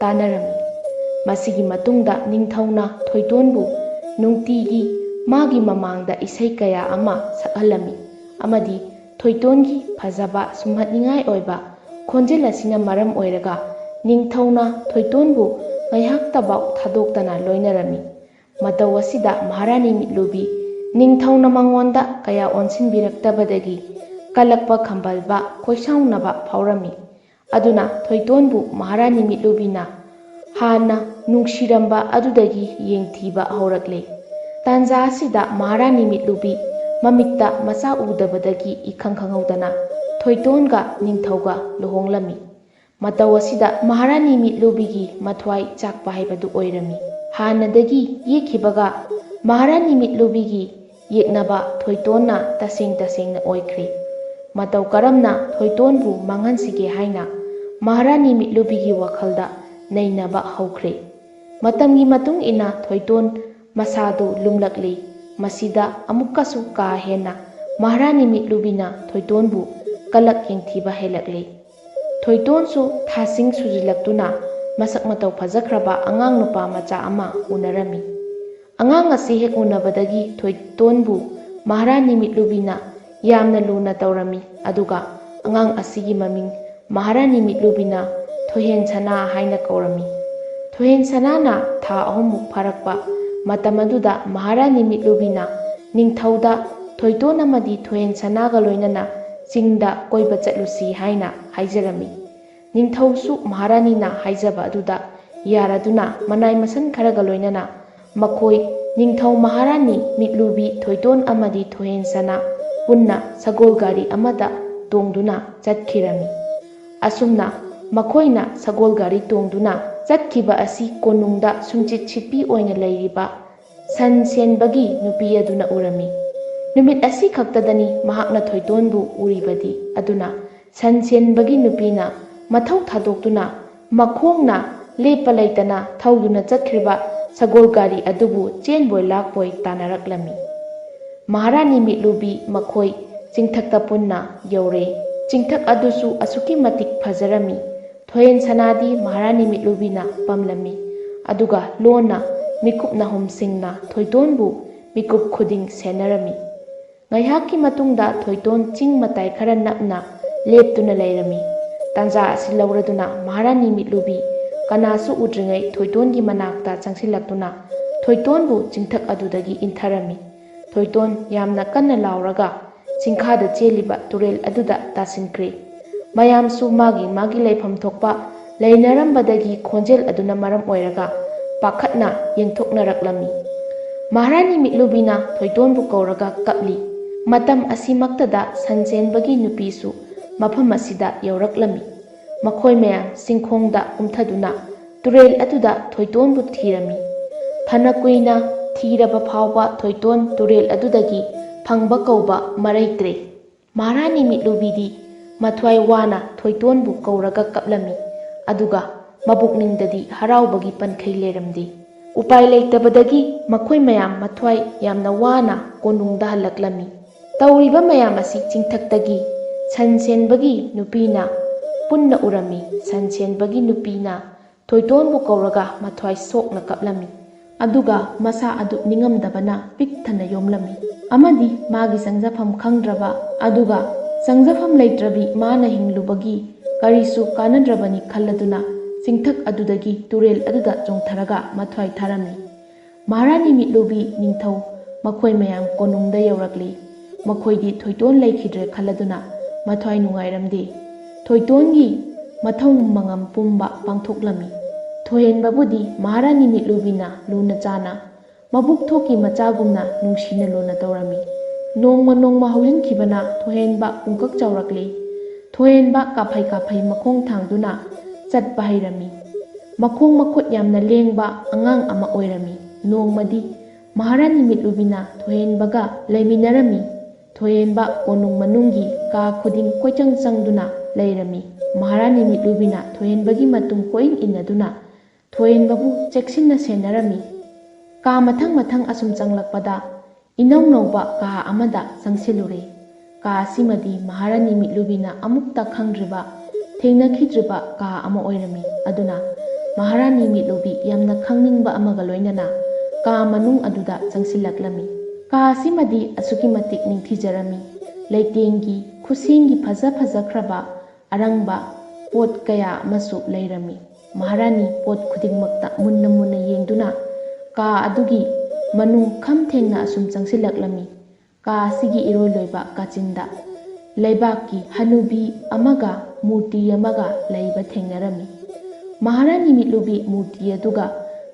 ꯇꯥꯅꯔꯝꯃꯤ꯫ ꯃꯁꯤꯒꯤ ꯃꯇꯨꯡꯗ ꯅꯤꯡꯊꯧꯅ ꯊꯣꯏꯇꯣꯟꯕꯨ ꯅꯨꯡꯇꯤꯒꯤ ꯃꯥꯒꯤ ꯃꯃꯥꯡꯗ ꯏꯁꯩ ꯀꯌꯥ ꯑꯃ ꯁꯛꯍꯜꯂꯝꯃꯤ ꯑꯃꯗꯤ ꯊꯣꯏꯇꯣꯟꯒꯤ ꯐꯖꯕ ꯁꯨꯝꯍꯠꯅꯤꯡꯉꯥꯏ ꯑꯣꯏꯕ ꯈꯣꯟꯖꯦꯜ ꯑꯁꯤꯅ ꯃꯔꯝ ꯑꯣꯏꯔꯒ ꯅꯤꯡꯊꯧꯅ ꯊꯣꯏꯇꯣꯟꯕꯨ ꯉꯥꯏꯍꯥꯛꯇꯐꯥꯎ ꯊꯥꯗꯣꯛꯇꯅ ꯂꯣꯏꯅꯔꯝꯃꯤ꯫ ꯃꯇꯧ ꯑꯁꯤꯗ ꯃꯍꯥꯔꯥꯅꯤ ꯃꯤꯠꯂꯨꯕꯤ ꯅꯤꯡꯊꯧꯅ ꯃꯉꯣꯟꯗ ꯀꯌꯥ ꯑꯣꯟꯁꯤꯟꯕꯤꯔꯛꯇꯕꯗꯒꯤ ꯀꯜꯂꯛꯄ ꯈꯝꯕꯜꯕ ꯈꯣꯏꯁꯥꯎꯅꯕ ꯐꯥꯎꯔꯝꯃꯤ꯫ ꯑꯗꯨꯅ ꯊꯣꯏꯇꯣꯟꯕꯨ ꯃꯍꯥꯔꯥꯅꯤ ꯃꯤꯠꯂꯨꯕꯤꯅ ꯍꯥꯟꯅ ꯅꯨꯡꯁꯤꯔꯝꯕ ꯑꯗꯨꯗꯒꯤ ꯌꯦꯡꯊꯤꯕ ꯍꯧꯔꯛꯂꯦ꯫ ꯇꯥꯟꯖꯥ ꯑꯁꯤꯗ ꯃꯍꯥꯔꯥꯅꯤ ꯃꯤꯠꯂꯨꯕꯤ ꯃꯃꯤꯠꯇ ꯃꯆꯥ ꯎꯗꯕꯗꯒꯤ ꯏꯈꯪ ꯈꯪꯍꯧꯗꯅ ꯊꯣꯏꯇꯣꯟꯒ ꯅꯤꯡꯊꯧꯒ ꯂꯨꯍꯣꯡꯂꯝꯃꯤ꯫ ꯃꯇꯧ ꯑꯁꯤꯗ ꯃꯍꯥꯔꯥꯅꯤ ꯃꯤꯠꯂꯨꯕꯤꯒꯤ ꯃꯊ꯭ꯋꯥꯏ ꯆꯥꯛꯄ ꯍꯥꯏꯕꯗꯨ ꯑꯣꯏꯔꯝꯃꯤ꯫ ꯍꯥꯟꯅꯗꯒꯤ ꯌꯦꯛꯈꯤꯕꯒ ꯃꯍꯥꯔꯥꯅꯤ ꯃꯤꯠꯂꯨꯕꯤꯒꯤ ꯌꯦꯛꯅꯕ ꯊꯣꯏꯇꯣꯟꯅ ꯇꯁꯦꯡ ꯇꯁꯦꯡꯅ ꯑꯣꯏꯈ꯭ꯔꯦ꯫ ꯃꯇꯧ ꯀꯔꯝꯅ ꯊꯣꯏꯇꯣꯟꯕꯨ ꯃꯥꯡꯍꯟꯁꯤꯒꯦ ꯍꯥꯏꯅ ꯃꯍꯥꯔꯥꯅꯤ ꯃꯤꯠꯂꯨꯕꯤꯒꯤ ꯋꯥꯈꯜꯗ ꯅꯩꯅꯕ ꯍꯧꯈ꯭ꯔꯦ꯫ ꯃꯇꯝꯒꯤ ꯃꯇꯨꯡ ꯏꯟꯅ ꯊꯣꯏꯇꯣꯟ ꯃꯁꯥꯗꯨ ꯂꯨꯝꯂꯛꯂꯤ꯫ ꯃꯁꯤꯗ ꯑꯃꯨꯛꯀꯁꯨ ꯀꯥ ꯍꯦꯟꯅ ꯃꯍꯥꯔꯥꯅꯤ ꯃꯤꯠꯂꯨꯕꯤꯅ ꯊꯣꯏꯇꯣꯟꯕꯨ ꯀꯂꯛ ꯌꯦꯡꯊꯤꯕ ꯍꯦꯜꯂꯛꯂꯤ꯫ ꯊꯣꯏꯇꯣꯟꯁꯨ ꯊꯥꯁꯤꯡ ꯁꯨꯖꯤꯜꯂꯛꯇꯨꯅ ꯃꯁꯛ ꯃꯇꯧ ꯐꯖꯈ꯭ꯔꯕ ꯑꯉꯥꯡ ꯅꯨꯄꯥ ꯃꯆꯥ ꯑꯃ ꯎꯅꯔꯝꯃꯤ꯫ ꯑꯉꯥꯡ ꯑꯁꯤ ꯍꯦꯛ ꯎꯅꯕꯗꯒꯤ ꯊꯣꯏꯇꯣꯟꯕꯨ ꯃꯍꯥꯔꯥꯅꯤ ꯃꯤꯠꯂꯨꯕꯤꯅ ꯌꯥꯝꯅ ꯂꯨꯅ ꯇꯧꯔꯝꯃꯤ꯫ ꯑꯗꯨꯒ ꯑꯉꯥꯡ ꯑꯁꯤꯒꯤ ꯃꯃꯤꯡ ꯃꯍꯥꯔꯥꯅꯤ ꯃꯤꯠꯂꯨꯕꯤꯅ ꯊꯣꯏꯍꯦꯟ ꯁꯅꯥ ꯍꯥꯏꯅ ꯀꯧꯔꯝꯃꯤ꯫ ꯊꯣꯏꯍꯦꯟ ꯁꯅꯥꯅ ꯊꯥ ꯑꯍꯨꯝꯃꯨꯛ ꯐꯥꯔꯛꯄ ꯃꯇꯝ ꯑꯗꯨꯗ ꯃꯍꯥꯔꯥꯅꯤ ꯃꯤꯠꯂꯨꯕꯤꯅ ꯅꯤꯡꯊꯧꯗ ꯊꯣꯏꯇꯣꯟ ꯑꯃꯗꯤ ꯊꯣꯏꯍꯦꯟ ꯁꯅꯥꯒ ꯂꯣꯏꯅꯅ ꯆꯤꯡꯗ ꯀꯣꯏꯕ ꯆꯠꯂꯨꯁꯤ ꯍꯥꯏꯅ ꯍꯥꯏꯖꯔꯝꯃꯤ꯫ ꯅꯤꯡꯊꯧꯁꯨ ꯃꯍꯥꯔꯥꯅꯤꯅ ꯍꯥꯏꯖꯕ ꯑꯗꯨꯗ ꯌꯥꯔꯗꯨꯅ ꯃꯅꯥꯏ ꯃꯁꯟ ꯈꯔꯒ ꯂꯣꯏꯅꯅ ꯃꯈꯣꯏ ꯅꯤꯡꯊꯧ ꯃꯍꯥꯔꯥꯅꯤ ꯃꯤꯠꯂꯨꯕꯤ ꯊꯣꯏꯇꯣꯟ ꯑꯃꯗꯤ ꯊꯣꯏꯍꯦꯟ ꯁꯅꯥ ꯄꯨꯟꯅ ꯁꯒꯣꯜ ꯒꯥꯔꯤ ꯑꯃꯗ ꯇꯣꯡꯗꯨꯅ ꯆꯠꯈꯤꯔꯝꯃꯤ꯫ ꯑꯁꯨꯝꯅ ꯃꯈꯣꯏꯅ ꯁꯒꯣꯜ ꯒꯥꯔꯤ ꯇꯣꯡꯗꯨꯅ ꯆꯠꯈꯤꯕ ꯑꯁꯤ ꯀꯣꯅꯨꯡꯗ ꯁꯨꯝꯆꯤꯠ ꯁꯤꯠꯄꯤ ꯑꯣꯏꯅ ꯂꯩꯔꯤꯕ ꯁꯟ ꯁꯦꯟꯕꯒꯤ ꯅꯨꯄꯤ ꯑꯗꯨꯅ ꯎꯔꯝꯃꯤ꯫ ꯅꯨꯃꯤꯠ ꯑꯁꯤ ꯈꯛꯇꯗꯅꯤ ꯃꯍꯥꯛꯅ ꯊꯣꯏꯇꯣꯟꯕꯨ ꯎꯔꯤꯕꯗꯤ꯫ ꯑꯗꯨꯅ ꯁꯟ ꯁꯦꯟꯕꯒꯤ ꯅꯨꯄꯤꯅ ꯃꯊꯧ ꯊꯥꯗꯣꯛꯇꯨꯅ ꯃꯈꯣꯡꯅ ꯂꯦꯞꯄ ꯂꯩꯇꯅ ꯊꯧꯗꯨꯅ ꯆꯠꯈ꯭ꯔꯤꯕ ꯁꯒꯣꯜ ꯒꯥꯔꯤ ꯑꯗꯨꯕꯨ ꯆꯦꯟꯕꯣꯏ ꯂꯥꯛꯄꯣꯏ ꯇꯥꯟꯅꯔꯛꯂꯝꯃꯤ꯫ ꯃꯍꯥꯔꯥꯅꯤ ꯃꯤꯠꯂꯨꯕꯤ ꯃꯈꯣꯏ ꯆꯤꯡꯊꯛꯇ ꯄꯨꯟꯅ ꯌꯧꯔꯦ꯫ ꯆꯤꯡꯊꯛ ꯑꯗꯨꯁꯨ ꯑꯁꯨꯛꯀꯤ ꯃꯇꯤꯛ ꯐꯖꯔꯝꯃꯤ꯫ ꯊꯣꯏꯍꯦꯟ ꯁꯅꯥꯗꯤ ꯃꯍꯥꯔꯥꯅꯤ ꯃꯤꯠꯂꯨꯕꯤꯅ ꯄꯝꯂꯝꯃꯤ꯫ ꯑꯗꯨꯒ ꯂꯣꯟꯅ ꯃꯤꯀꯨꯞ ꯅꯥꯍꯨꯝꯁꯤꯡꯅ ꯊꯣꯏꯇꯣꯟꯕꯨ ꯃꯤꯀꯨꯞ ꯈꯨꯗꯤꯡ ꯁꯦꯟꯅꯔꯝꯃꯤ꯫ ꯉꯥꯏꯍꯥꯛꯀꯤ ꯃꯇꯨꯡꯗ ꯊꯣꯏꯇꯣꯟ ꯆꯤꯡ ꯃꯇꯥꯏ ꯈꯔ ꯅꯛꯅ ꯂꯦꯞꯇꯨꯅ ꯂꯩꯔꯝꯃꯤ꯫ ꯇꯥꯟꯖꯥ ꯑꯁꯤ ꯂꯧꯔꯗꯨꯅ ꯃꯍꯥꯔꯥꯅꯤ ꯃꯤꯠꯂꯨꯕꯤ ꯀꯅꯥꯁꯨ ꯎꯗ꯭ꯔꯤꯉꯩ ꯊꯣꯏꯇꯣꯟꯒꯤ ꯃꯅꯥꯛꯇ ꯆꯪꯁꯤꯜꯂꯛꯇꯨꯅ ꯊꯣꯏꯇꯣꯟꯕꯨ ꯆꯤꯡꯊꯛ ꯑꯗꯨꯗꯒꯤ ꯏꯟꯊꯔꯝꯃꯤ꯫ ꯊꯣꯏꯇꯣꯟ ꯌꯥꯝꯅ ꯀꯟꯅ ꯂꯥꯎꯔꯒ ꯆꯤꯡꯈꯥꯗ ꯆꯦꯜꯂꯤꯕ ꯇꯨꯔꯦꯜ ꯑꯗꯨꯗ ꯇꯥꯁꯤꯟꯈ꯭ꯔꯦ꯫ ꯃꯌꯥꯝꯁꯨ ꯃꯥꯒꯤ ꯃꯥꯒꯤ ꯂꯩꯐꯝ ꯊꯣꯛꯄ ꯂꯩꯅꯔꯝꯕꯗꯒꯤ ꯈꯣꯟꯖꯦꯜ ꯑꯗꯨꯅ ꯃꯔꯝ ꯑꯣꯏꯔꯒ ꯄꯥꯈꯠꯅ ꯌꯦꯡꯊꯣꯛꯅꯔꯛꯂꯝꯃꯤ꯫ ꯃꯍꯥꯔꯥꯅꯤ ꯃꯤꯠꯂꯨꯕꯤꯅ ꯊꯣꯏꯇꯣꯟꯕꯨ ꯀꯧꯔꯒ ꯀꯞꯂꯤ꯫ ꯃꯇꯝ ꯑꯁꯤꯃꯛꯇꯗ ꯁꯟ ꯁꯦꯟꯕꯒꯤ ꯅꯨꯄꯤꯁꯨ ꯃꯐꯝ ꯑꯁꯤꯗ ꯌꯧꯔꯛꯂꯝꯃꯤ꯫ ꯃꯈꯣꯏ ꯃꯌꯥꯝ ꯆꯤꯡꯈꯣꯡꯗ ꯀꯨꯝꯊꯗꯨꯅ ꯇꯨꯔꯦꯜ ꯑꯗꯨꯗ ꯊꯣꯏꯇꯣꯟꯕꯨ ꯊꯤꯔꯝꯃꯤ꯫ ꯐꯅ ꯀꯨꯏꯅ ꯊꯤꯔꯕ ꯐꯥꯎꯕ ꯊꯣꯏꯇꯣꯟ ꯇꯨꯔꯦꯜ ꯑꯗꯨꯗꯒꯤ ꯐꯪꯕ ꯀꯧꯕ ꯃꯔꯩꯇ꯭ꯔꯦ꯫ ꯃꯍꯥꯔꯥꯅꯤ ꯃꯤꯠꯂꯨꯕꯤꯗꯤ ꯃꯊ꯭ꯋꯥꯏ ꯋꯥꯅ ꯊꯣꯏꯇꯣꯟꯕꯨ ꯀꯧꯔꯒ ꯀꯞꯂꯝꯃꯤ꯫ ꯑꯗꯨꯒ ꯃꯕꯨꯛꯅꯤꯡꯗꯗꯤ ꯍꯔꯥꯎꯕꯒꯤ ꯄꯟꯈꯩ ꯂꯩꯔꯝꯗꯦ꯫ ꯎꯄꯥꯏ ꯂꯩꯇꯕꯗꯒꯤ ꯃꯈꯣꯏ ꯃꯌꯥꯝ ꯃꯊ꯭ꯋꯥꯏ ꯌꯥꯝꯅ ꯋꯥꯅ ꯀꯣꯅꯨꯡꯗ ꯍꯜꯂꯛꯂꯝꯃꯤ꯫ ꯇꯧꯔꯤꯕ ꯃꯌꯥꯝ ꯑꯁꯤ ꯆꯤꯡꯊꯛꯇꯒꯤ ꯁꯟ ꯁꯦꯟꯕꯒꯤ ꯅꯨꯄꯤꯅ ꯄꯨꯟꯅ ꯎꯔꯝꯃꯤ꯫ ꯁꯟ ꯁꯦꯟꯕꯒꯤ ꯅꯨꯄꯤꯅ ꯊꯣꯏꯇꯣꯟꯕꯨ ꯀꯧꯔꯒ ꯃꯊ꯭ꯋꯥꯏ ꯁꯣꯛꯅ ꯀꯞꯂꯝꯃꯤ꯫ ꯑꯗꯨꯒ ꯃꯁꯥ ꯑꯗꯨ ꯅꯤꯡꯉꯝꯗꯕꯅ ꯄꯤꯛ ꯊꯟꯅ ꯌꯣꯝꯂꯝꯃꯤ꯫ ꯑꯃꯗꯤ ꯃꯥꯒꯤ ꯆꯪꯖꯐꯝ ꯈꯪꯗ꯭ꯔꯕ, ꯑꯗꯨꯒ ꯆꯪꯖꯐꯝ ꯂꯩꯇ꯭ꯔꯕꯤ ꯃꯥꯅ ꯍꯤꯡꯂꯨꯕꯒꯤ ꯀꯔꯤꯁꯨ ꯀꯥꯟꯅꯗ꯭ꯔꯕꯅꯤ ꯈꯜꯂꯗꯨꯅ ꯆꯤꯡꯊꯛ ꯑꯗꯨꯗꯒꯤ ꯇꯨꯔꯦꯜ ꯑꯗꯨꯗ ꯆꯣꯡꯊꯔꯒ ꯃꯊ꯭ꯋꯥꯏ ꯊꯥꯔꯝꯃꯤ꯫ ꯃꯍꯥꯔꯥꯅꯤ ꯃꯤꯠꯂꯨꯕꯤ ꯅꯤꯡꯊꯧ ꯃꯈꯣꯏ ꯃꯌꯥꯝ ꯀꯣꯅꯨꯡꯗ ꯌꯧꯔꯛꯂꯤ꯫ ꯃꯈꯣꯏꯗꯤ ꯊꯣꯏꯇꯣꯟ ꯂꯩꯈꯤꯗ꯭ꯔꯦ ꯈꯜꯂꯗꯨꯅ ꯃꯊ꯭ꯋꯥꯏ ꯅꯨꯡꯉꯥꯏꯔꯝꯗꯦ꯫ ꯊꯣꯏꯇꯣꯟꯒꯤ ꯃꯊꯧ ꯃꯉꯝ ꯄꯨꯝꯕ ꯄꯥꯡꯊꯣꯛꯂꯝꯃꯤ꯫ ꯊꯣꯏꯍꯦꯟꯕꯕꯨꯗꯤ ꯃꯍꯥꯔꯥꯅꯤ ꯃꯤꯠꯂꯨꯕꯤꯅ ꯂꯨꯅ ꯆꯥꯅ ꯃꯕꯨꯛ ꯊꯣꯛꯀꯤ ꯃꯆꯥꯒꯨꯝꯅ ꯅꯨꯡꯁꯤꯅ ꯂꯨꯅ ꯇꯧꯔꯝꯃꯤ꯫ ꯅꯣꯡꯃ ꯅꯣꯡꯃ ꯍꯧꯖꯤꯟꯈꯤꯕꯅ ꯊꯣꯏꯍꯦꯟꯕ ꯄꯨꯡꯀꯛ ꯆꯥꯎꯔꯛꯂꯤ꯫ ꯊꯣꯏꯍꯦꯟꯕ ꯀꯥꯐꯩ ꯀꯥꯐꯩ ꯃꯈꯣꯡ ꯊꯥꯡꯗꯨꯅ ꯆꯠꯄ ꯍꯩꯔꯝꯃꯤ꯫ ꯃꯈꯣꯡ ꯃꯈꯨꯠ ꯌꯥꯝꯅ ꯂꯦꯡꯕ ꯑꯉꯥꯡ ꯑꯃ ꯑꯣꯏꯔꯝꯃꯤ꯫ ꯅꯣꯡꯃꯗꯤ ꯃꯍꯥꯔꯥꯅꯤ ꯃꯤꯠꯂꯨꯕꯤꯅ ꯊꯣꯏꯍꯦꯟꯕꯒ ꯂꯩꯃꯤꯟꯅꯔꯝꯃꯤ꯫ ꯊꯣꯏꯍꯦꯟꯕ ꯀꯣꯅꯨꯡ ꯃꯅꯨꯡꯒꯤ ꯀꯥ ꯈꯨꯗꯤꯡ ꯀꯣꯏꯆꯪ ꯆꯪꯗꯨꯅ ꯂꯩꯔꯝꯃꯤ꯫ ꯃꯍꯥꯔꯥꯅꯤ ꯃꯤꯠꯂꯨꯕꯤꯅ ꯊꯣꯏꯍꯦꯟꯕꯒꯤ ꯃꯇꯨꯡ ꯀꯣꯏꯏꯟ ꯏꯟꯅꯗꯨꯅ ꯊꯣꯏꯍꯦꯟꯕꯕꯨ ꯆꯦꯛꯁꯤꯟꯅ ꯁꯦꯟꯅꯔꯝꯃꯤ꯫ ꯀꯥ ꯃꯊꯪ ꯃꯊꯪ ꯑꯁꯨꯝ ꯆꯪꯂꯛꯄꯗ ꯏꯅꯧ ꯅꯧꯕ ꯀꯥ ꯑꯃꯗ ꯆꯪꯁꯤꯜꯂꯨꯔꯦ꯫ ꯀꯥ ꯑꯁꯤꯃꯗꯤ ꯃꯍꯥꯔꯥꯅꯤ ꯃꯤꯠꯂꯨꯕꯤꯅ ꯑꯃꯨꯛꯇ ꯈꯪꯗ꯭ꯔꯤꯕ, ꯊꯦꯡꯅꯈꯤꯗ꯭ꯔꯤꯕ ꯀꯥ ꯑꯃ ꯑꯣꯏꯔꯝꯃꯤ꯫ ꯑꯗꯨꯅ ꯃꯍꯥꯔꯥꯅꯤ ꯃꯤꯠꯂꯨꯕꯤ ꯌꯥꯝꯅ ꯈꯪꯅꯤꯡꯕ ꯑꯃꯒ ꯂꯣꯏꯅꯅ ꯀꯥ ꯃꯅꯨꯡ ꯑꯗꯨꯗ ꯆꯪꯁꯤꯜꯂꯛꯂꯝꯃꯤ꯫ ꯀꯥ ꯑꯁꯤꯃꯗꯤ ꯑꯁꯨꯛꯀꯤ ꯃꯇꯤꯛ ꯅꯤꯡꯊꯤꯖꯔꯝꯃꯤ꯫ ꯂꯩꯇꯦꯡꯒꯤ, ꯈꯨꯠꯁꯦꯝꯒꯤ ꯐꯖ ꯐꯖꯈ꯭ꯔꯕ ꯑꯔꯪꯕ ꯄꯣꯠ ꯀꯌꯥ ꯑꯃꯁꯨ ꯂꯩꯔꯝꯃꯤ꯫ ꯃꯍꯥꯔꯥꯅꯤ ꯄꯣꯠ ꯈꯨꯗꯤꯡꯃꯛꯇ ꯃꯨꯟꯅ ꯃꯨꯟꯅ ꯌꯦꯡꯗꯨꯅ ꯀꯥ ꯑꯗꯨꯒꯤ ꯃꯅꯨꯡ ꯈꯝ ꯊꯦꯡꯅ ꯑꯁꯨꯝ ꯆꯪꯁꯤꯜꯂꯛꯂꯝꯃꯤ꯫ ꯀꯥ ꯑꯁꯤꯒꯤ ꯏꯔꯣꯏ ꯂꯣꯏꯕ ꯀꯥꯆꯤꯟꯗ ꯂꯩꯕꯥꯛꯀꯤ ꯍꯅꯨꯕꯤ ꯑꯃꯒ ꯃꯨꯔꯇꯤ ꯑꯃꯒ ꯂꯩꯕ ꯊꯦꯡꯅꯔꯝꯃꯤ꯫ ꯃꯍꯥꯔꯥꯅꯤ ꯃꯤꯠꯂꯨꯕꯤ ꯃꯨꯔꯇꯤ ꯑꯗꯨꯒ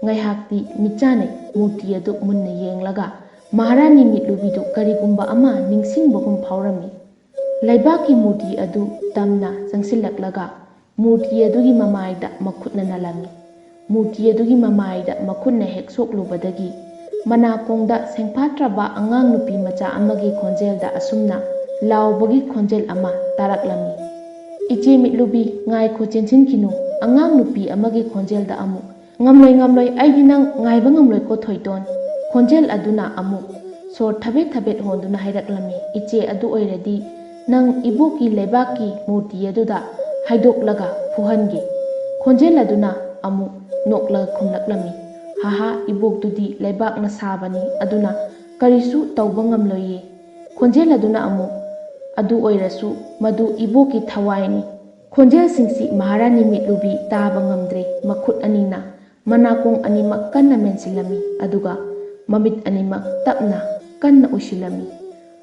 ꯉꯥꯏꯍꯥꯛꯇꯤ ꯃꯤꯠꯆꯥꯅꯩ꯫ ꯃꯨꯔꯇꯤ ꯑꯗꯨ ꯃꯨꯟꯅ ꯌꯦꯡꯂꯒ ꯃꯍꯥꯔꯥꯅꯤ ꯃꯤꯠꯂꯨꯕꯤꯗꯨ ꯀꯔꯤꯒꯨꯝꯕ ꯑꯃ ꯅꯤꯡꯁꯤꯡꯕꯒꯨꯝ ꯐꯥꯎꯔꯝꯃꯤ꯫ ꯂꯩꯕꯥꯛꯀꯤ ꯃꯨꯔꯇꯤ ꯑꯗꯨ ꯇꯝꯅ ꯆꯪꯁꯤꯜꯂꯛꯂꯒ ꯃꯨꯔꯇꯤ ꯑꯗꯨꯒꯤ ꯃꯃꯥꯏꯗ ꯃꯈꯨꯠꯅ ꯅꯜꯂꯝꯃꯤ꯫ ꯃꯨꯔꯇꯤ ꯑꯗꯨꯒꯤ ꯃꯃꯥꯏꯗ ꯃꯈꯨꯠꯅ ꯍꯦꯛ ꯁꯣꯛꯂꯨꯕꯗꯒꯤ ꯃꯅꯥꯀꯣꯡꯗ ꯁꯦꯡꯐꯥꯠꯇ꯭ꯔꯕ ꯑꯉꯥꯡ ꯅꯨꯄꯤ ꯃꯆꯥ ꯑꯃꯒꯤ ꯈꯣꯟꯖꯦꯜꯗ ꯑꯁꯨꯝꯅ ꯂꯥꯎꯕꯒꯤ ꯈꯣꯟꯖꯦꯜ ꯑꯃ ꯇꯥꯔꯛꯂꯝꯃꯤ, "ꯏꯆꯦ ꯃꯤꯠꯂꯨꯕꯤ, ꯉꯥꯏꯈꯣ, ꯆꯦꯟꯁꯤꯟꯈꯤꯅꯨ"꯫ ꯑꯉꯥꯡ ꯅꯨꯄꯤ ꯑꯃꯒꯤ ꯈꯣꯟꯖꯦꯜꯗ ꯑꯃꯨꯛ, "ꯉꯝꯂꯣꯏ, ꯉꯝꯂꯣꯏ, ꯑꯩꯗꯤ ꯅꯪ ꯉꯥꯏꯕ ꯉꯝꯂꯣꯏꯀꯣ ꯊꯣꯏꯇꯣꯟ"꯫ ꯈꯣꯟꯖꯦꯜ ꯑꯗꯨꯅ ꯑꯃꯨꯛ ꯁꯣꯔ ꯊꯕꯦꯠ ꯊꯕꯦꯠ ꯍꯣꯟꯗꯨꯅ ꯍꯥꯏꯔꯛꯂꯝꯃꯤ, "ꯏꯆꯦ, ꯑꯗꯨ ꯑꯣꯏꯔꯗꯤ ꯅꯪ ꯏꯕꯣꯛꯀꯤ ꯂꯩꯕꯥꯛꯀꯤ ꯃꯨꯔꯇꯤ ꯑꯗꯨꯗ ꯍꯥꯏꯗꯣꯛꯂꯒ ꯐꯨꯍꯟꯒꯦ"꯫ ꯈꯣꯟꯖꯦꯜ ꯑꯗꯨꯅ ꯑꯃꯨꯛ ꯅꯣꯛꯂꯒ ꯈꯨꯝꯂꯛꯂꯝꯃꯤ, "ꯍꯥꯍꯥ, ꯏꯕꯣꯛꯇꯨꯗꯤ ꯂꯩꯕꯥꯛꯅ ꯁꯥꯕꯅꯤ, ꯑꯗꯨꯅ ꯀꯔꯤꯁꯨ ꯇꯧꯕ ꯉꯝꯂꯣꯏꯌꯦ"꯫ ꯈꯣꯟꯖꯦꯜ ꯑꯗꯨꯅ ꯑꯃꯨꯛ, "ꯑꯗꯨ ꯑꯣꯏꯔꯁꯨ ꯃꯗꯨ ꯏꯕꯣꯛꯀꯤ ꯊꯋꯥꯏꯅꯤ"꯫ ꯈꯣꯟꯖꯦꯜꯁꯤꯡꯁꯤ ꯃꯍꯥꯔꯥꯅꯤ ꯃꯤꯠꯂꯨꯕꯤ ꯇꯥꯕ ꯉꯝꯗ꯭ꯔꯦ꯫ ꯃꯈꯨꯠ ꯑꯅꯤꯅ ꯃꯅꯥꯀꯣꯡ ꯑꯅꯤꯃꯛ ꯀꯟꯅ ꯃꯦꯟꯁꯤꯜꯂꯝꯃꯤ, ꯑꯗꯨꯒ ꯃꯃꯤꯠ ꯑꯅꯤꯃꯛ ꯇꯞꯅ ꯀꯟꯅ ꯎꯏꯁꯤꯜꯂꯝꯃꯤ꯫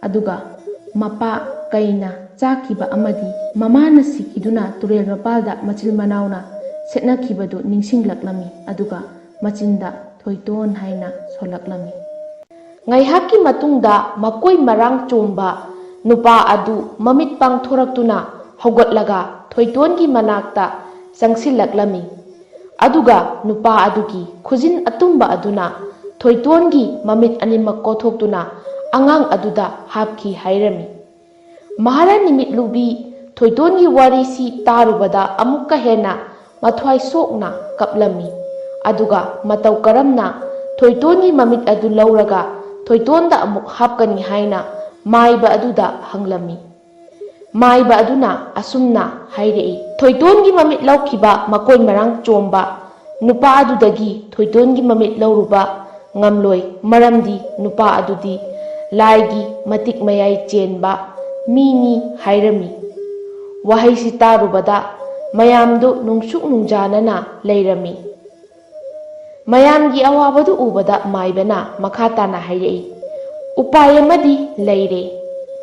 ꯑꯗꯨꯒ ꯃꯄꯥ ꯀꯩꯅ ꯆꯥꯈꯤꯕ ꯑꯃꯗꯤ ꯃꯃꯥꯅ ꯁꯤꯈꯤꯗꯨꯅ ꯇꯨꯔꯦꯜ ꯃꯄꯥꯜꯗ ꯃꯆꯤꯟ ꯃꯅꯥꯎꯅ ꯁꯦꯠꯅꯈꯤꯕꯗꯨ ꯅꯤꯡꯁꯤꯡꯂꯛꯂꯝꯃꯤ, ꯑꯗꯨꯒ ꯃꯆꯤꯟꯗ ꯊꯣꯏꯇꯣꯟ ꯍꯥꯏꯅ ꯁꯣꯜꯂꯛꯂꯝꯃꯤ꯫ ꯉꯥꯏꯍꯥꯛꯀꯤ ꯃꯇꯨꯡꯗ ꯃꯀꯣꯏ ꯃꯔꯥꯡ ꯆꯣꯝꯕ ꯅꯨꯄꯥ ꯑꯗꯨ ꯃꯃꯤꯠ ꯄꯥꯡꯊꯣꯔꯛꯇꯨꯅ ꯍꯧꯒꯠꯂꯒ ꯊꯣꯏꯇꯣꯟꯒꯤ ꯃꯅꯥꯛꯇ ꯆꯪꯁꯤꯜꯂꯛꯂꯝꯃꯤ꯫ ꯑꯗꯨꯒ ꯅꯨꯄꯥ ꯑꯗꯨꯒꯤ ꯈꯨꯖꯤꯟ ꯑꯇꯨꯝꯕ ꯑꯗꯨꯅ ꯊꯣꯏꯇꯣꯟꯒꯤ ꯃꯃꯤꯠ ꯑꯅꯤꯃꯛ ꯀꯣꯊꯣꯛꯇꯨꯅ ꯑꯉꯥꯡ ꯑꯗꯨꯗ ꯍꯥꯞꯈꯤ ꯍꯥꯏꯔꯝꯃꯤ꯫ ꯃꯍꯥꯔꯥꯅꯤ ꯃꯤꯠꯂꯨꯕꯤ ꯊꯣꯏꯇꯣꯟꯒꯤ ꯋꯥꯔꯤꯁꯤ ꯇꯥꯔꯨꯕꯗ ꯑꯃꯨꯛꯀ ꯍꯦꯟꯅ ꯃꯊ꯭ꯋꯥꯏ ꯁꯣꯛꯅ ꯀꯞꯂꯝꯃꯤ꯫ ꯑꯗꯨꯒ ꯃꯇꯧ ꯀꯔꯝꯅ ꯊꯣꯏꯇꯣꯟꯒꯤ ꯃꯃꯤꯠ ꯑꯗꯨ ꯂꯧꯔꯒ ꯊꯣꯏꯇꯣꯟꯗ ꯑꯃꯨꯛ ꯍꯥꯞꯀꯅꯤ ꯍꯥꯏꯅ ꯃꯥꯏꯕ ꯑꯗꯨꯗ ꯍꯪꯂꯝꯃꯤ꯫ ꯃꯥꯏꯕ ꯑꯗꯨꯅ ꯑꯁꯨꯝꯅ ꯍꯥꯏꯔꯛꯏ, "ꯊꯣꯏꯇꯣꯟꯒꯤ ꯃꯃꯤꯠ ꯂꯧꯈꯤꯕ ꯃꯀꯣꯏ ꯃꯔꯥꯡ ꯆꯣꯝꯕ ꯅꯨꯄꯥ ꯑꯗꯨꯗꯒꯤ ꯊꯣꯏꯇꯣꯟꯒꯤ ꯃꯃꯤꯠ ꯂꯧꯔꯨꯕ ꯉꯝꯂꯣꯏ, ꯃꯔꯝꯗꯤ ꯅꯨꯄꯥ ꯑꯗꯨꯗꯤ ꯂꯥꯏꯒꯤ ꯃꯇꯤꯛ ꯃꯌꯥꯏ ꯆꯦꯟꯕ ꯃꯤꯅꯤ" ꯍꯥꯏꯔꯝꯃꯤ꯫ ꯋꯥꯍꯩꯁꯤ ꯇꯥꯔꯨꯕꯗ ꯃꯌꯥꯝꯗꯨ ꯅꯨꯡꯁꯨꯛ ꯅꯨꯡꯖꯥꯅꯅ ꯂꯩꯔꯝꯃꯤ꯫ ꯃꯌꯥꯝꯒꯤ ꯑꯋꯥꯕꯗꯨ ꯎꯕꯗ ꯃꯥꯏꯕꯅ ꯃꯈꯥ ꯇꯥꯅ ꯍꯥꯏꯔꯛꯏ, "ꯎꯄꯥꯏ ꯑꯃꯗꯤ ꯂꯩꯔꯦ꯫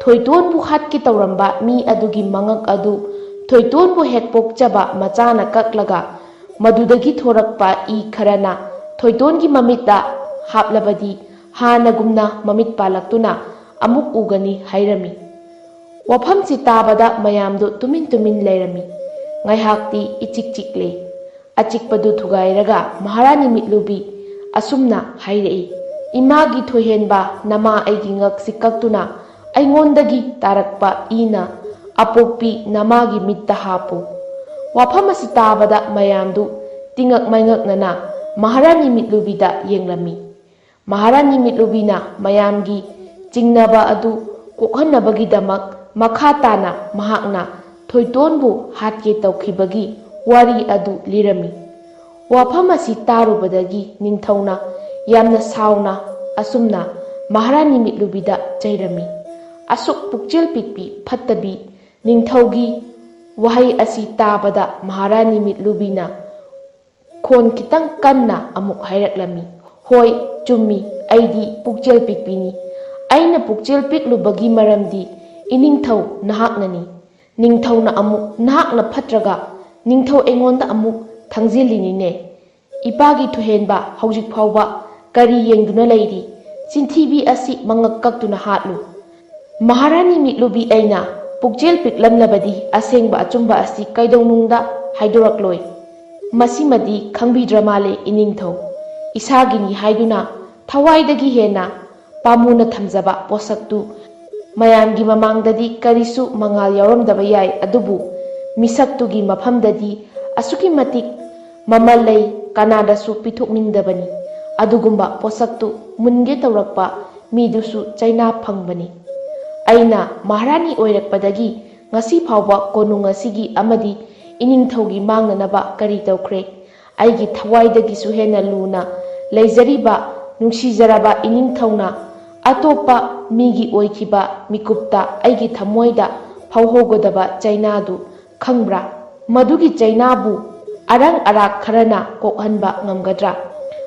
ꯊꯣꯏꯇꯣꯟꯕꯨ ꯍꯥꯠꯀꯦ ꯇꯧꯔꯝꯕ ꯃꯤ ꯑꯗꯨꯒꯤ ꯃꯉꯛ ꯑꯗꯨ ꯊꯣꯏꯇꯣꯟꯕꯨ ꯍꯦꯛ ꯄꯣꯛꯆꯕ ꯃꯆꯥꯅ ꯀꯛꯂꯒ ꯃꯗꯨꯗꯒꯤ ꯊꯣꯔꯛꯄ ꯏ ꯈꯔꯅ ꯊꯣꯏꯇꯣꯟꯒꯤ ꯃꯃꯤꯠꯇ ꯍꯥꯞꯂꯕꯗꯤ ꯍꯥꯟꯅꯒꯨꯝꯅ ꯃꯃꯤꯠ ꯄꯥꯜꯂꯛꯇꯨꯅ ꯑꯃꯨꯛ ꯎꯒꯅꯤ" ꯍꯥꯏꯔꯝꯃꯤ꯫ ꯋꯥꯐꯝꯁꯤ ꯇꯥꯕꯗ ꯃꯌꯥꯝꯗꯨ ꯇꯨꯃꯤꯟ ꯇꯨꯃꯤꯟ ꯂꯩꯔꯝꯃꯤ꯫ ꯉꯥꯏꯍꯥꯛꯇꯤ ꯏꯆꯤꯛ ꯆꯤꯛꯂꯦ꯫ ꯑꯆꯤꯛꯄꯗꯨ ꯊꯨꯒꯥꯏꯔꯒ ꯃꯍꯥꯔꯥꯅꯤ ꯃꯤꯠꯂꯨꯕꯤ ꯑꯁꯨꯝꯅ ꯍꯥꯏꯔꯛꯏ, "ꯏꯃꯥꯒꯤ ꯊꯣꯏꯍꯦꯟꯕ ꯅꯃꯥ ꯑꯩꯒꯤ ꯉꯛꯁꯤ ꯀꯛꯇꯨꯅ ꯑꯩꯉꯣꯟꯗꯒꯤ ꯇꯥꯔꯛꯄ ꯏꯅ ꯑꯄꯣꯛꯄꯤ ꯅꯃꯥꯒꯤ ꯃꯤꯠꯇ ꯍꯥꯞꯄꯨ"꯫ ꯋꯥꯐꯝ ꯑꯁꯤ ꯇꯥꯕꯗ ꯃꯌꯥꯝꯗꯨ ꯇꯤꯉꯛ ꯃꯩꯉꯛꯅꯅ ꯃꯍꯥꯔꯥꯅꯤ ꯃꯤꯠꯂꯨꯕꯤꯗ ꯌꯦꯡꯂꯝꯃꯤ꯫ ꯃꯍꯥꯔꯥꯅꯤ ꯃꯤꯠꯂꯨꯕꯤꯅ ꯃꯌꯥꯝꯒꯤ ꯆꯤꯡꯅꯕ ꯑꯗꯨ ꯀꯣꯛꯍꯟꯅꯕꯒꯤꯗꯃꯛ ꯃꯈꯥ ꯇꯥꯅ ꯃꯍꯥꯛꯅ ꯊꯣꯏꯇꯣꯟꯕꯨ ꯍꯥꯠꯀꯦ ꯇꯧꯈꯤꯕꯒꯤ ꯋꯥꯔꯤ ꯑꯗꯨ ꯂꯤꯔꯝꯃꯤ꯫ ꯋꯥꯐꯝ ꯑꯁꯤ ꯇꯥꯔꯨꯕꯗꯒꯤ ꯅꯤꯡꯊꯧꯅ ꯌꯥꯝꯅ ꯁꯥꯎꯅ ꯑꯁꯨꯝꯅ ꯃꯍꯥꯔꯥꯅꯤ ꯃꯤꯠꯂꯨꯕꯤꯗ ꯆꯩꯔꯝꯃꯤ, "ꯑꯁꯨꯛ ꯄꯨꯛꯆꯦꯜ ꯄꯤꯛꯄꯤ ꯐꯠꯇꯕꯤ ꯅꯤꯡꯊꯧꯒꯤ ꯋꯥꯍꯩ ꯑꯁꯤ ꯇꯥꯕꯗ ꯃꯍꯥꯔꯥꯅꯤ ꯃꯤꯠꯂꯨꯕꯤꯅ ꯈꯣꯟ ꯈꯤꯇꯪ ꯀꯟꯅ ꯑꯃꯨꯛ ꯍꯥꯏꯔꯛꯂꯝꯃꯤ, "ꯍꯣꯏ, ꯆꯨꯝꯃꯤ, ꯑꯩꯗꯤ ꯄꯨꯛꯆꯦꯜ ꯄꯤꯛꯄꯤꯅꯤ꯫ ꯑꯩꯅ ꯄꯨꯛꯆꯦꯜ ꯄꯤꯛꯂꯨꯕꯒꯤ ꯃꯔꯝꯗꯤ ꯏꯅꯤꯡꯊꯧ ꯅꯍꯥꯛꯅꯅꯤ꯫ ꯅꯤꯡꯊꯧꯅ ꯑꯃꯨꯛ ꯅꯍꯥꯛꯅ ꯐꯠꯇ꯭ꯔꯒ ꯅꯤꯡꯊꯧ ꯑꯩꯉꯣꯟꯗ ꯑꯃꯨꯛ ꯊꯥꯡꯖꯤꯜꯂꯤꯅꯤꯅꯦ꯫ ꯏꯄꯥꯒꯤ ꯊꯨꯍꯦꯟꯕ ꯍꯧꯖꯤꯛ ꯐꯥꯎꯕ ꯀꯔꯤ ꯌꯦꯡꯗꯨꯅ ꯂꯩꯔꯤ? ꯆꯤꯟꯊꯤꯕꯤ ꯑꯁꯤ ꯃꯉꯛ ꯀꯛꯇꯨꯅ ꯍꯥꯠꯂꯨ꯫" ꯃꯍꯥꯔꯥꯅꯤ ꯃꯤꯠꯂꯨꯕꯤ ꯑꯩꯅ ꯄꯨꯛꯆꯦꯜ ꯄꯤꯛꯂꯝꯂꯕꯗꯤ ꯑꯁꯦꯡꯕ ꯑꯆꯨꯝꯕ ꯑꯁꯤ ꯀꯩꯗꯧꯅꯨꯡꯗ ꯍꯥꯏꯗꯣꯔꯛꯂꯣꯏ꯫ ꯃꯁꯤꯃꯗꯤ ꯈꯪꯕꯤꯗ꯭ꯔ ꯃꯥꯜꯂꯦ ꯏꯅꯤꯡꯊꯧ꯫ ꯏꯁꯥꯒꯤꯅꯤ ꯍꯥꯏꯗꯨꯅ ꯊꯋꯥꯏꯗꯒꯤ ꯍꯦꯟꯅ ꯄꯥꯝꯃꯨꯅ ꯊꯝꯖꯕ ꯄꯣꯠꯁꯛꯇꯨ ꯃꯌꯥꯝꯒꯤ ꯃꯃꯥꯡꯗꯗꯤ ꯀꯔꯤꯁꯨ ꯃꯉꯥꯜ ꯌꯥꯎꯔꯝꯗꯕ ꯌꯥꯏ, ꯑꯗꯨꯕꯨ ꯃꯤꯁꯛꯇꯨꯒꯤ ꯃꯐꯝꯗꯗꯤ ꯑꯁꯨꯛꯀꯤ ꯃꯇꯤꯛ ꯃꯃꯜ ꯂꯩ, ꯀꯅꯥꯗꯁꯨ ꯄꯤꯊꯣꯛꯅꯤꯡꯗꯕꯅꯤ꯫ ꯑꯗꯨꯒꯨꯝꯕ ꯄꯣꯠꯁꯛꯇꯨ ꯃꯨꯟꯒꯦ ꯇꯧꯔꯛꯄ ꯃꯤꯗꯨꯁꯨ ꯆꯩꯅꯥ ꯐꯪꯕꯅꯤ꯫ ꯑꯩꯅ ꯃꯍꯥꯔꯥꯅꯤ ꯑꯣꯏꯔꯛꯄꯗꯒꯤ ꯉꯁꯤ ꯐꯥꯎꯕ ꯀꯣꯅꯨꯡ ꯑꯁꯤꯒꯤ ꯑꯃꯗꯤ ꯏꯅꯤꯡꯊꯧꯒꯤ ꯃꯥꯡꯅꯅꯕ ꯀꯔꯤ ꯇꯧꯈ꯭ꯔꯦ? ꯑꯩꯒꯤ ꯊꯋꯥꯏꯗꯒꯤꯁꯨ ꯍꯦꯟꯅ ꯂꯨꯅ ꯂꯩꯖꯔꯤꯕ ꯅꯨꯡꯁꯤꯖꯔꯕ ꯏꯅꯤꯡꯊꯧꯅ ꯑꯇꯣꯞꯄ ꯃꯤꯒꯤ ꯑꯣꯏꯈꯤꯕ ꯃꯤꯀꯨꯞꯇ ꯑꯩꯒꯤ ꯊꯃꯣꯏꯗ ꯐꯥꯎꯍꯧꯒꯗꯕ ꯆꯩꯅꯥꯗꯨ ꯈꯪꯕ꯭ꯔꯥ? ꯃꯗꯨꯒꯤ ꯆꯩꯅꯥꯕꯨ ꯑꯔꯪ ꯑꯔꯥꯛ ꯈꯔꯅ ꯀꯣꯛꯍꯟꯕ ꯉꯝꯒꯗ꯭ꯔꯥ?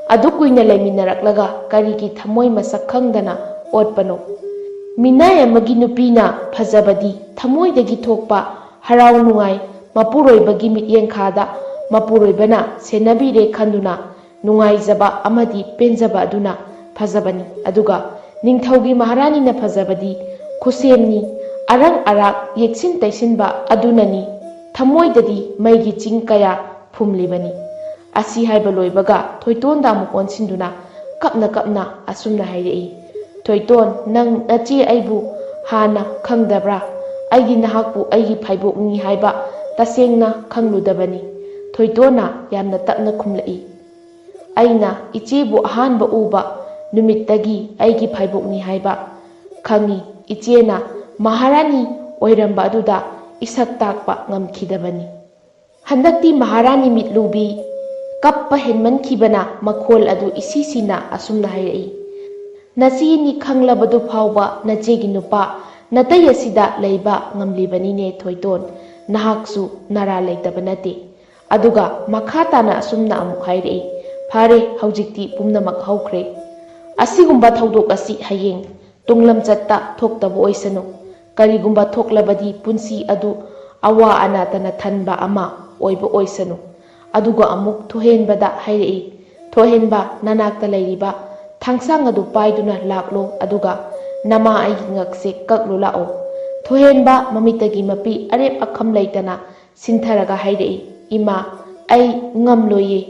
ꯑꯗꯨ ꯀꯨꯏꯅ ꯂꯩꯃꯤꯟꯅꯔꯛꯂꯒ ꯀꯔꯤꯒꯤ ꯊꯃꯣꯏ ꯃꯁꯛ ꯈꯪꯗꯅ ꯑꯣꯠꯄꯅꯣ? ꯃꯤꯅꯥꯏ ꯑꯃꯒꯤ ꯅꯨꯄꯤꯅ ꯐꯖꯕꯗꯤ ꯊꯃꯣꯏꯗꯒꯤ ꯊꯣꯛꯄ ꯍꯔꯥꯎ ꯅꯨꯡꯉꯥꯏ, ꯃꯄꯨꯔꯣꯏꯕꯒꯤ ꯃꯤꯠꯌꯦꯡꯈꯥꯗ ꯃꯄꯨꯔꯣꯏꯕꯅ ꯁꯦꯟꯅꯕꯤꯔꯦ ꯈꯟꯗꯨꯅ ꯅꯨꯡꯉꯥꯏꯖꯕ ꯑꯃꯗꯤ ꯄꯦꯟꯖꯕ ꯑꯗꯨꯅ ꯐꯖꯕꯅꯤ꯫ ꯑꯗꯨꯒ ꯅꯤꯡꯊꯧꯒꯤ ꯃꯍꯥꯔꯥꯅꯤꯅ ꯐꯖꯕꯗꯤ ꯈꯨꯁꯦꯝꯅꯤ, ꯑꯔꯪ ꯑꯔꯥꯛ ꯌꯦꯛꯁꯤꯟ ꯇꯩꯁꯤꯟꯕ ꯑꯗꯨꯅꯅꯤ, ꯊꯃꯣꯏꯗꯗꯤ ꯃꯩꯒꯤ ꯆꯤꯡ ꯀꯌꯥ ꯐꯨꯝꯂꯤꯕꯅꯤ꯫ ꯑꯁꯤ ꯍꯥꯏꯕ ꯂꯣꯏꯕꯒ ꯊꯣꯏꯇꯣꯟꯗ ꯑꯃꯨꯛ ꯑꯣꯟꯁꯤꯟꯗꯨꯅ ꯀꯞꯅ ꯀꯞꯅ ꯑꯁꯨꯝꯅ ꯍꯥꯏꯔꯛꯏ, "ꯊꯣꯏꯇꯣꯟ, ꯅꯪ ꯅꯆꯦ ꯑꯩꯕꯨ ꯍꯥꯟꯅ ꯈꯪꯗꯕ꯭ꯔꯥ? ꯑꯩꯗꯤ ꯅꯍꯥꯛꯄꯨ ꯑꯩꯒꯤ ꯐꯥꯏꯕꯣꯛꯅꯤ ꯍꯥꯏꯕ ꯇꯁꯦꯡꯅ ꯈꯪꯂꯨꯗꯕꯅꯤ꯫" ꯊꯣꯏꯇꯣꯟꯅ ꯌꯥꯝꯅ ꯇꯞꯅ ꯈꯨꯝꯂꯛꯏ, "ꯑꯩꯅ ꯏꯆꯦꯕꯨ ꯑꯍꯥꯟꯕ ꯎꯕ ꯅꯨꯃꯤꯠꯇꯒꯤ ꯑꯩꯒꯤ ꯐꯥꯏꯕꯣꯛꯅꯤ ꯍꯥꯏꯕ ꯈꯪꯏ꯫ ꯏꯆꯦꯅ ꯃꯍꯥꯔꯥꯅꯤ ꯑꯣꯏꯔꯝꯕ ꯑꯗꯨꯗ ꯏꯁꯛ ꯇꯥꯛꯄ ꯉꯝꯈꯤꯗꯕꯅꯤ꯫" ꯍꯟꯗꯛꯇꯤ ꯃꯍꯥꯔꯥꯅꯤ ꯃꯤꯠꯂꯨꯕꯤ ꯀꯞꯄ ꯍꯦꯟꯃꯟꯈꯤꯕꯅ ꯃꯈꯣꯜ ꯑꯗꯨ ꯏꯁꯤ ꯁꯤꯅ ꯑꯁꯨꯝꯅ ꯍꯥꯏꯔꯛꯏ, "ꯅꯆꯦꯅꯤ ꯈꯪꯂꯕꯗꯨ ꯐꯥꯎꯕ ꯅꯆꯦꯒꯤ ꯅꯨꯄꯥ ꯅꯇꯩ ꯑꯁꯤꯗ ꯂꯩꯕ ꯉꯝꯂꯤꯕꯅꯤꯅꯦ ꯊꯣꯏꯇꯣꯟ꯫ ꯅꯍꯥꯛꯁꯨ ꯅꯔꯥ ꯂꯩꯇꯕ ꯅꯠꯇꯦ꯫ ꯑꯗꯨꯒ ꯃꯈꯥ ꯇꯥꯅ ꯑꯁꯨꯝꯅ ꯑꯃꯨꯛ ꯍꯥꯏꯔꯛꯏ, "ꯐꯔꯦ, ꯍꯧꯖꯤꯛꯇꯤ ꯄꯨꯝꯅꯃꯛ ꯍꯧꯈ꯭ꯔꯦ꯫ ꯑꯁꯤꯒꯨꯝꯕ ꯊꯧꯗꯣꯛ ꯑꯁꯤ ꯍꯌꯦꯡ ꯇꯨꯡꯂꯝꯆꯠꯇ ꯊꯣꯛꯇꯕ ꯑꯣꯏꯁꯅꯨ꯫ ꯀꯔꯤꯒꯨꯝꯕ ꯊꯣꯛꯂꯕꯗꯤ ꯄꯨꯟꯁꯤ ꯑꯗꯨ ꯑꯋꯥ ꯑꯅꯥꯇꯅ ꯊꯟꯕ ꯑꯃ ꯑꯣꯏꯕ ꯑꯣꯏꯁꯅꯨ꯫" ꯑꯗꯨꯒ ꯑꯃꯨꯛ ꯊꯣꯏꯍꯦꯟꯕꯗ ꯍꯥꯏꯔꯛꯏ, "ꯊꯣꯏꯍꯦꯟꯕ, ꯅꯅꯥꯛꯇ ꯂꯩꯔꯤꯕ ꯊꯥꯡꯁꯥꯡ ꯑꯗꯨ ꯄꯥꯏꯗꯨꯅ ꯂꯥꯛꯂꯣ, ꯑꯗꯨꯒ ꯅꯃꯥ ꯑꯩꯒꯤ ꯉꯛꯁꯦ ꯀꯛꯂꯨ ꯂꯥꯛꯑꯣ꯫" ꯊꯣꯏꯍꯦꯟꯕ ꯃꯃꯤꯠꯇꯒꯤ ꯃꯄꯤ ꯑꯔꯦꯞ ꯑꯈꯝ ꯂꯩꯇꯅ ꯁꯤꯟꯊꯔꯒ ꯍꯥꯏꯔꯛꯏ, "ꯏꯃꯥ, ꯑꯩ ꯉꯝꯂꯣꯏꯌꯦ꯫"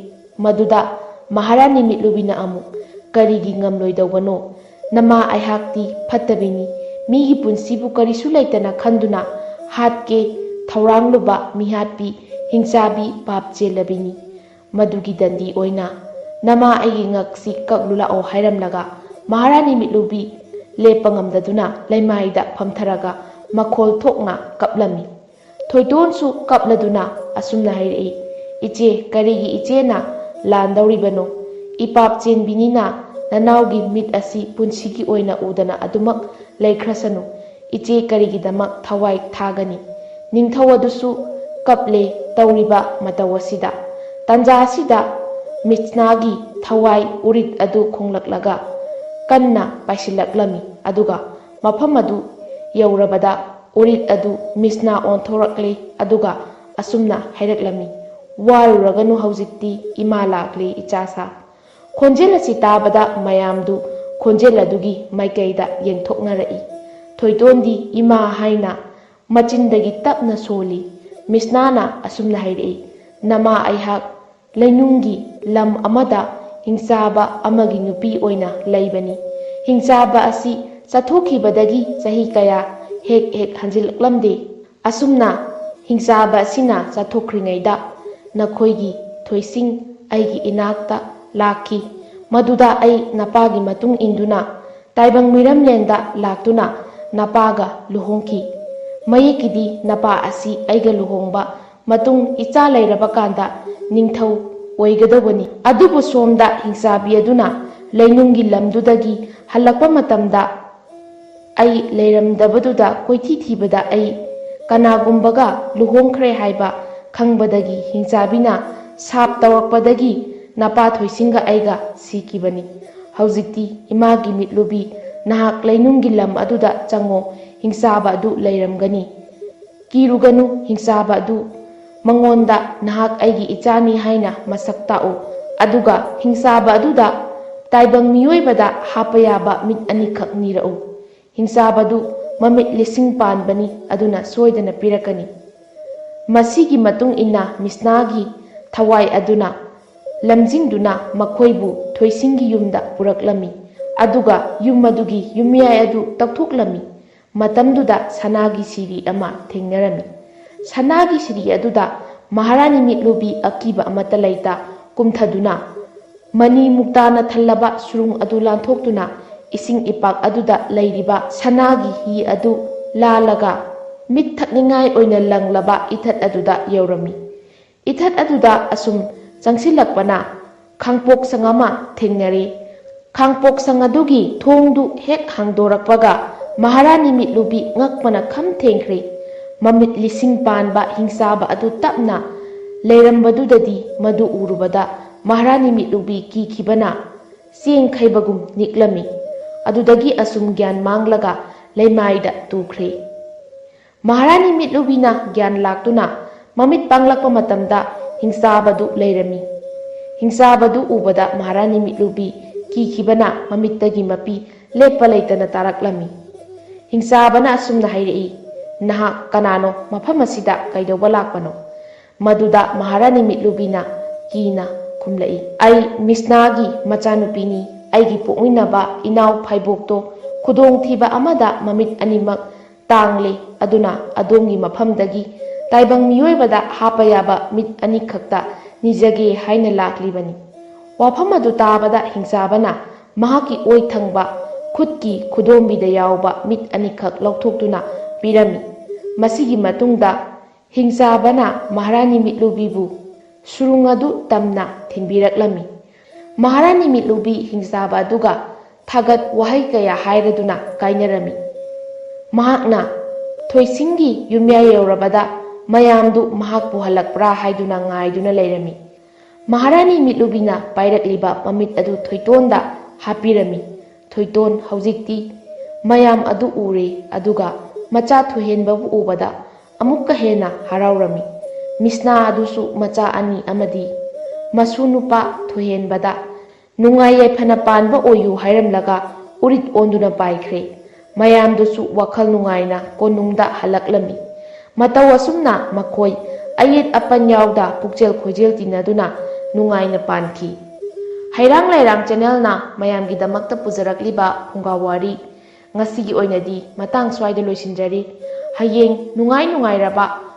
ꯃꯗꯨꯗ ꯃꯍꯥꯔꯥꯅꯤ ꯃꯤꯠꯂꯨꯕꯤꯅ ꯑꯃꯨꯛ, "ꯀꯔꯤꯒꯤ ꯉꯝꯂꯣꯏꯗꯧꯕꯅꯣ? ꯅꯃꯥ ꯑꯩꯍꯥꯛꯇꯤ ꯐꯠꯇꯕꯤꯅꯤ꯫ ꯃꯤꯒꯤ ꯄꯨꯟꯁꯤꯕꯨ ꯀꯔꯤꯁꯨ ꯂꯩꯇꯅ ꯈꯟꯗꯨꯅ ꯍꯥꯠꯀꯦ ꯊꯧꯔꯥꯡꯂꯨꯕ ꯃꯤꯍꯥꯠꯄꯤ, ꯍꯤꯡꯆꯥꯕꯤ, ꯄꯥꯞ ꯆꯦꯜꯂꯕꯤꯅꯤ꯫ ꯃꯗꯨꯒꯤ ꯗꯟꯗꯤ ꯑꯣꯏꯅ ꯅꯃꯥ ꯑꯩꯒꯤ ꯉꯛꯁꯤ ꯀꯛꯂꯨ ꯂꯥꯛꯑꯣ" ꯍꯥꯏꯔꯝꯂꯒ ꯃꯍꯥꯔꯥꯅꯤ ꯃꯤꯠꯂꯨꯕꯤ ꯂꯦꯞꯄ ꯉꯝꯗꯗꯨꯅ ꯂꯩꯃꯥꯏꯗ ꯐꯝꯊꯔꯒ ꯃꯈꯣꯜ ꯊꯣꯛꯅ ꯀꯞꯂꯝꯃꯤ꯫ ꯊꯣꯏꯇꯣꯟꯁꯨ ꯀꯞꯂꯗꯨꯅ ꯑꯁꯨꯝꯅ ꯍꯥꯏꯔꯛꯏ, "ꯏꯆꯦ, ꯀꯔꯤꯒꯤ ꯏꯆꯦꯅ ꯂꯥꯟꯗꯧꯔꯤꯕꯅꯣ? ꯏꯄꯥꯞ ꯆꯦꯟꯕꯤꯅꯤꯅ ꯅꯅꯥꯎꯒꯤ ꯃꯤꯠ ꯑꯁꯤ ꯄꯨꯟꯁꯤꯒꯤ ꯑꯣꯏꯅ ꯎꯗꯅ ꯑꯗꯨꯃꯛ ꯂꯩꯈ꯭ꯔꯁꯅꯨ꯫ ꯏꯆꯦ ꯀꯔꯤꯒꯤꯗꯃꯛ ꯊꯋꯥꯏ ꯊꯥꯒꯅꯤ?" ꯅꯤꯡꯊꯧ ꯑꯗꯨꯁꯨ ꯀꯞꯂꯦ ꯇꯧꯔꯤꯕ ꯃꯇꯧ ꯑꯁꯤꯗ꯫ ꯇꯥꯟꯖꯥ ꯑꯁꯤꯗ ꯃꯤꯁꯅꯥꯒꯤ ꯊꯋꯥꯏ ꯎꯔꯤꯠ ꯑꯗꯨ ꯈꯣꯡꯂꯛꯂꯒ ꯀꯟꯅ ꯄꯥꯏꯁꯤꯜꯂꯛꯂꯝꯃꯤ꯫ ꯑꯗꯨꯒ ꯃꯐꯝ ꯑꯗꯨ ꯌꯧꯔꯕꯗ ꯎꯔꯤꯠ ꯑꯗꯨ ꯃꯤꯁꯅꯥ ꯑꯣꯟꯊꯣꯔꯛꯂꯦ꯫ ꯑꯗꯨꯒ ꯑꯁꯨꯝꯅ ꯍꯥꯏꯔꯛꯂꯝꯃꯤ, "ꯋꯥꯔꯨꯔꯒꯅꯨ, ꯍꯧꯖꯤꯛꯇꯤ ꯏꯃꯥ ꯂꯥꯛꯂꯦ, ꯏꯆꯥꯁꯥ꯫" ꯈꯣꯟꯖꯦꯜ ꯑꯁꯤ ꯇꯥꯕꯗ ꯃꯌꯥꯝꯗꯨ ꯈꯣꯟꯖꯦꯜ ꯑꯗꯨꯒꯤ ꯃꯥꯏꯀꯩꯗ ꯌꯦꯡꯊꯣꯛꯅꯔꯛꯏ꯫ ꯊꯣꯏꯇꯣꯟꯗꯤ "ꯏꯃꯥ" ꯍꯥꯏꯅ ꯃꯆꯤꯟꯗꯒꯤ ꯇꯞꯅ ꯁꯣꯜꯂꯤ꯫ ꯃꯤꯁꯅꯥꯅ ꯑꯁꯨꯝꯅ ꯍꯥꯏꯔꯛꯏ, "ꯅꯃꯥ ꯑꯩꯍꯥꯛ ꯂꯩꯅꯨꯡꯒꯤ ꯂꯝ ꯑꯃꯗ ꯍꯤꯡꯆꯥꯕ ꯑꯃꯒꯤ ꯅꯨꯄꯤ ꯑꯣꯏꯅ ꯂꯩꯕꯅꯤ꯫ ꯍꯤꯡꯆꯥꯕ ꯑꯁꯤ ꯆꯠꯊꯣꯛꯈꯤꯕꯗꯒꯤ ꯆꯍꯤ ꯀꯌꯥ ꯍꯦꯛ ꯍꯦꯛ ꯍꯟꯖꯤꯜꯂꯛꯂꯝꯗꯦ꯫ ꯑꯁꯨꯝꯅ ꯍꯤꯡꯆꯥꯕ ꯑꯁꯤꯅ ꯆꯠꯊꯣꯛꯈ꯭ꯔꯤꯉꯩꯗ ꯅꯈꯣꯏꯒꯤ ꯊꯣꯏꯁꯤꯡ ꯑꯩꯒꯤ ꯏꯅꯥꯛꯇ ꯂꯥꯛꯈꯤ꯫ ꯃꯗꯨꯗ ꯑꯩ ꯅꯄꯥꯒꯤ ꯃꯇꯨꯡ ꯏꯟꯗꯨꯅ ꯇꯥꯏꯕꯪ ꯃꯤꯔꯝꯂꯦꯟꯗ ꯂꯥꯛꯇꯨꯅ ꯅꯄꯥꯒ ꯂꯨꯍꯣꯡꯈꯤ꯫ ꯃꯌꯦꯛꯀꯤꯗꯤ ꯅꯄꯥ ꯑꯁꯤ ꯑꯩꯒ ꯂꯨꯍꯣꯡꯕ ꯃꯇꯨꯡ ꯏꯆꯥ ꯂꯩꯔꯕ ꯀꯥꯟꯗ ꯅꯤꯡꯊꯧ ꯑꯣꯏꯒꯗꯧꯕꯅꯤ꯫ ꯑꯗꯨꯕꯨ ꯁꯣꯝꯗ ꯍꯤꯡꯆꯥꯕꯤ ꯑꯗꯨꯅ ꯂꯩꯅꯨꯡꯒꯤ ꯂꯝꯗꯨꯗꯒꯤ ꯍꯜꯂꯛꯄ ꯃꯇꯝꯗ ꯑꯩ ꯂꯩꯔꯝꯗꯕꯗꯨꯗ ꯀꯣꯏꯊꯤ ꯊꯤꯕꯗ ꯑꯩ ꯀꯅꯥꯒꯨꯝꯕꯒ ꯂꯨꯍꯣꯡꯈ꯭ꯔꯦ ꯍꯥꯏꯕ ꯈꯪꯕꯗꯒꯤ ꯍꯤꯡꯆꯥꯕꯤꯅ ꯁꯥꯞ ꯇꯧꯔꯛꯄꯗꯒꯤ ꯅꯄꯥ ꯊꯣꯏꯁꯤꯡꯒ ꯑꯩꯒ ꯁꯤꯈꯤꯕꯅꯤ꯫ ꯍꯧꯖꯤꯛꯇꯤ ꯏꯃꯥꯒꯤ ꯃꯤꯠꯂꯨꯕꯤ ꯅꯍꯥꯛ ꯂꯩꯅꯨꯡꯒꯤ ꯂꯝ ꯑꯗꯨꯗ ꯆꯪꯉꯣ, ꯍꯤꯡꯆꯥꯕ ꯑꯗꯨ ꯂꯩꯔꯝꯒꯅꯤ꯫ ꯀꯤꯔꯨꯒꯅꯨ, ꯍꯤꯡꯆꯥꯕ ꯑꯗꯨ ꯃꯉꯣꯟꯗ ꯅꯍꯥꯛ ꯑꯩꯒꯤ ꯏꯆꯥꯅꯤ ꯍꯥꯏꯅ ꯃꯁꯛ ꯇꯥꯛꯎ꯫ ꯑꯗꯨꯒ ꯍꯤꯡꯆꯥꯕ ꯑꯗꯨꯗ ꯇꯥꯏꯕꯪ ꯃꯤꯑꯣꯏꯕꯗ ꯍꯥꯞꯄ ꯌꯥꯕ ꯃꯤꯠ ꯑꯅꯤꯈꯛ ꯅꯤꯔꯛꯎ꯫ ꯍꯤꯡꯆꯥꯕꯗꯨ ꯃꯃꯤꯠ ꯂꯤꯁꯤꯡ ꯄꯥꯟꯕꯅꯤ, ꯑꯗꯨꯅ ꯁꯣꯏꯗꯅ ꯄꯤꯔꯛꯀꯅꯤ꯫ ꯃꯁꯤꯒꯤ ꯃꯇꯨꯡ ꯏꯟꯅ ꯃꯤꯁꯅꯥꯒꯤ ꯊꯋꯥꯏ ꯑꯗꯨꯅ ꯂꯝꯖꯤꯡꯗꯨꯅ ꯃꯈꯣꯏꯕꯨ ꯊꯣꯏꯁꯤꯡꯒꯤ ꯌꯨꯝꯗ ꯄꯨꯔꯛꯂꯝꯃꯤ꯫ ꯑꯗꯨꯒ ꯌꯨꯝ ꯑꯗꯨꯒꯤ ꯌꯨꯝꯌꯥꯏ ꯑꯗꯨ ꯇꯧꯊꯣꯛꯂꯝꯃꯤ꯫ ꯃꯇꯝꯗꯨꯗ ꯁꯅꯥꯒꯤ ꯁꯤꯔꯤ ꯑꯃ ꯊꯦꯡꯅꯔꯝꯃꯤ꯫ ꯁꯅꯥꯒꯤ ꯁꯤꯔꯤ ꯑꯗꯨꯗ ꯃꯍꯥꯔꯥꯅꯤ ꯃꯤꯠꯂꯨꯕꯤ ꯑꯀꯤꯕ ꯑꯃꯠꯇ ꯂꯩꯇ ꯀꯨꯝꯊꯗꯨꯅ, ꯃꯅꯤ ꯃꯨꯛꯇꯥꯅ ꯊꯜꯂꯕ ꯁꯨꯔꯨꯡ ꯑꯗꯨ ꯂꯥꯟꯊꯣꯛꯇꯨꯅ, ꯏꯁꯤꯡ ꯏꯄꯥꯛ ꯑꯗꯨꯗ ꯂꯩꯔꯤꯕ ꯁꯅꯥꯒꯤ ꯍꯤ ꯑꯗꯨ ꯂꯥꯜꯂꯒ, ꯃꯤꯠ ꯊꯛꯅꯤꯡꯉꯥꯏ ꯑꯣꯏꯅ ꯂꯪꯂꯕ ꯏꯊꯠ ꯑꯗꯨꯗ ꯌꯧꯔꯝꯃꯤ꯫ ꯏꯊꯠ ꯑꯗꯨꯗ ꯑꯁꯨꯝ ꯆꯪꯁꯤꯜꯂꯛꯄꯅ ꯈꯥꯡꯄꯣꯛꯁꯪ ꯑꯃ ꯊꯦꯡꯅꯔꯦ꯫ ꯈꯥꯡꯄꯣꯛꯁꯪ ꯑꯗꯨꯒꯤ ꯊꯣꯡꯗꯨ ꯍꯦꯛ ꯍꯥꯡꯗꯣꯔꯛꯄꯒ ꯃꯍꯥꯔꯥꯅꯤ ꯃꯤꯠꯂꯨꯕꯤ ꯉꯛꯄꯅ ꯈꯝ ꯊꯦꯡꯈ꯭ꯔꯦ꯫ ꯃꯃꯤꯠ ꯂꯤꯁꯤꯡ ꯄꯥꯟꯕ ꯍꯤꯡꯆꯥꯕ ꯑꯗꯨ ꯇꯞꯅ ꯂꯩꯔꯝꯕꯗꯨꯗꯗꯤ ꯃꯗꯨ ꯎꯔꯨꯕꯗ ꯃꯍꯥꯔꯥꯅꯤ ꯃꯤꯠꯂꯨꯕꯤ ꯀꯤꯈꯤꯕꯅ ꯆꯦꯡ ꯈꯩꯕꯒꯨꯝ ꯅꯤꯛꯂꯝꯃꯤ꯫ ꯑꯗꯨꯗꯒꯤ ꯑꯁꯨꯝ ꯒ꯭ꯌꯥꯟ ꯃꯥꯡꯂꯒ ꯂꯩꯃꯥꯏꯗ ꯇꯨꯈ꯭ꯔꯦ꯫ ꯃꯍꯥꯔꯥꯅꯤ ꯃꯤꯠꯂꯨꯕꯤꯅ ꯒ꯭ꯌꯥꯟ ꯂꯥꯛꯇꯨꯅ ꯃꯃꯤꯠ ꯄꯥꯡꯂꯛꯄ ꯃꯇꯝꯗ ꯍꯤꯡꯆꯥꯕꯗꯨ ꯂꯩꯔꯝꯃꯤ꯫ ꯍꯤꯡꯆꯥꯕꯗꯨ ꯎꯕꯗ ꯃꯍꯥꯔꯥꯅꯤ ꯃꯤꯠꯂꯨꯕꯤ ꯀꯤꯈꯤꯕꯅ ꯃꯃꯤꯠꯇꯒꯤ ꯃꯄꯤ ꯂꯦꯞꯄ ꯂꯩꯇꯅ ꯇꯥꯔꯛꯂꯝꯃꯤ꯫ ꯍꯤꯡꯆꯥꯕꯅ ꯑꯁꯨꯝꯅ ꯍꯥꯏꯔꯛꯏ, "ꯅꯍꯥꯛ ꯀꯅꯥꯅꯣ? ꯃꯐꯝ ꯑꯁꯤꯗ ꯀꯩꯗꯧꯕ ꯂꯥꯛꯄꯅꯣ?" ꯃꯗꯨꯗ ꯃꯍꯥꯔꯥꯅꯤ ꯃꯤꯠꯂꯨꯕꯤꯅ ꯀꯤꯅ ꯈꯨꯝꯂꯛꯏ, "ꯑꯩ ꯃꯤꯁꯅꯥꯒꯤ ꯃꯆꯥꯅꯨꯄꯤꯅꯤ꯫ ꯑꯩꯒꯤ ꯄꯣꯛꯃꯤꯟꯅꯕ ꯏꯅꯥꯎ ꯐꯥꯏꯕꯣꯛꯇꯣ ꯈꯨꯗꯣꯡꯊꯤꯕ ꯑꯃꯗ ꯃꯃꯤꯠ ꯑꯅꯤꯃꯛ ꯇꯥꯡꯂꯦ꯫ ꯑꯗꯨꯅ ꯑꯗꯣꯝꯒꯤ ꯃꯐꯝꯗꯒꯤ ꯇꯥꯏꯕꯪ ꯃꯤꯑꯣꯏꯕꯗ ꯍꯥꯞꯄ ꯌꯥꯕ ꯃꯤꯠ ꯑꯅꯤꯈꯛꯇ ꯅꯤꯖꯒꯦ ꯍꯥꯏꯅ ꯂꯥꯛꯂꯤꯕꯅꯤ꯫" ꯋꯥꯐꯝ ꯑꯗꯨ ꯇꯥꯕꯗ ꯍꯤꯡꯆꯥꯕꯅ ꯃꯍꯥꯛꯀꯤ ꯑꯣꯏ ꯊꯪꯕ ꯈꯨꯠꯀꯤ ꯈꯨꯗꯣꯝꯕꯤꯗ ꯌꯥꯎꯕ ꯃꯤꯠ ꯑꯅꯤꯈꯛ ꯂꯧꯊꯣꯛꯇꯨꯅ ꯄꯤꯔꯝꯃꯤ꯫ ꯃꯁꯤꯒꯤ ꯃꯇꯨꯡꯗ ꯍꯤꯡꯆꯥꯕꯅ ꯃꯍꯥꯔꯥꯅꯤ ꯃꯤꯠꯂꯨꯕꯤꯕꯨ ꯁꯨꯔꯨꯡ ꯑꯗꯨ ꯇꯝꯅ ꯊꯤꯟꯕꯤꯔꯛꯂꯝꯃꯤ꯫ ꯃꯍꯥꯔꯥꯅꯤ ꯃꯤꯠꯂꯨꯕꯤ ꯍꯤꯡꯆꯥꯕ ꯑꯗꯨꯒ ꯊꯥꯒꯠ ꯋꯥꯍꯩ ꯀꯌꯥ ꯍꯥꯏꯔꯗꯨꯅ ꯀꯥꯏꯅꯔꯝꯃꯤ꯫ ꯃꯍꯥꯛꯅ ꯊꯣꯏꯁꯤꯡꯒꯤ ꯌꯨꯝꯌꯥꯏ ꯌꯧꯔꯕꯗ ꯃꯌꯥꯝꯗꯨ ꯃꯍꯥꯛꯄꯨ ꯍꯜꯂꯛꯄ꯭ꯔꯥ ꯍꯥꯏꯗꯨꯅ ꯉꯥꯏꯗꯨꯅ ꯂꯩꯔꯝꯃꯤ꯫ ꯃꯍꯥꯔꯥꯅꯤ ꯃꯤꯠꯂꯨꯕꯤꯅ ꯄꯥꯏꯔꯛꯂꯤꯕ ꯃꯃꯤꯠ ꯑꯗꯨ ꯊꯣꯏꯇꯣꯟꯗ ꯍꯥꯞꯄꯤꯔꯝꯃꯤ꯫ ꯊꯣꯏꯇꯣꯟ ꯍꯧꯖꯤꯛꯇꯤ ꯃꯌꯥꯝ ꯑꯗꯨ ꯎꯔꯦ, ꯑꯗꯨꯒ ꯃꯆꯥ ꯊꯣꯏꯍꯦꯟꯕꯕꯨ ꯎꯕꯗ ꯑꯃꯨꯛꯀ ꯍꯦꯟꯅ ꯍꯔꯥꯎꯔꯝꯃꯤ꯫ ꯃꯤꯁꯅꯥ ꯑꯗꯨꯁꯨ ꯃꯆꯥ ꯑꯅꯤ ꯑꯃꯗꯤ ꯃꯁꯨ ꯅꯨꯄꯥ ꯊꯣꯏꯍꯦꯟꯕꯗ ꯅꯨꯡꯉꯥꯏ ꯌꯥꯏꯐꯅ ꯄꯥꯟꯕ ꯑꯣꯏꯌꯨ ꯍꯥꯏꯔꯝꯂꯒ ꯎꯔꯤꯠ ꯑꯣꯟꯗꯨꯅ ꯄꯥꯏꯈ꯭ꯔꯦ꯫ ꯃꯌꯥꯝꯗꯨꯁꯨ ꯋꯥꯈꯜ ꯅꯨꯡꯉꯥꯏꯅ ꯀꯣꯅꯨꯡꯗ ꯍꯜꯂꯛꯂꯝꯃꯤ꯫ ꯃꯇꯧ ꯑꯁꯨꯝꯅ ꯃꯈꯣꯏ ꯑꯌꯦꯠ ꯑꯄꯟ ꯌꯥꯎꯗ ꯄꯨꯛꯆꯦꯜ ꯈꯣꯏꯖꯦꯜ ꯇꯤꯟꯅꯗꯨꯅ ꯅꯨꯡꯉꯥꯏꯅ ꯄꯥꯟꯈꯤ꯫ ꯍꯩꯔꯥꯡ ꯂꯩꯔꯥꯡ ꯆꯦꯅꯦꯜꯅ ꯃꯌꯥꯝꯒꯤꯗꯃꯛꯇ ꯄꯨꯖꯔꯛꯂꯤꯕ ꯐꯨꯡꯒꯥ ꯋꯥꯔꯤ ꯉꯁꯤꯒꯤ ꯑꯣꯏꯅꯗꯤ ꯃꯇꯥꯡ ꯁ꯭ꯋꯥꯏꯗ ꯂꯣꯏꯁꯤꯟꯖꯔꯤ꯫ ꯍꯌꯦꯡ ꯅꯨꯡꯉꯥꯏ ꯅꯨꯡꯉꯥꯏꯔꯕ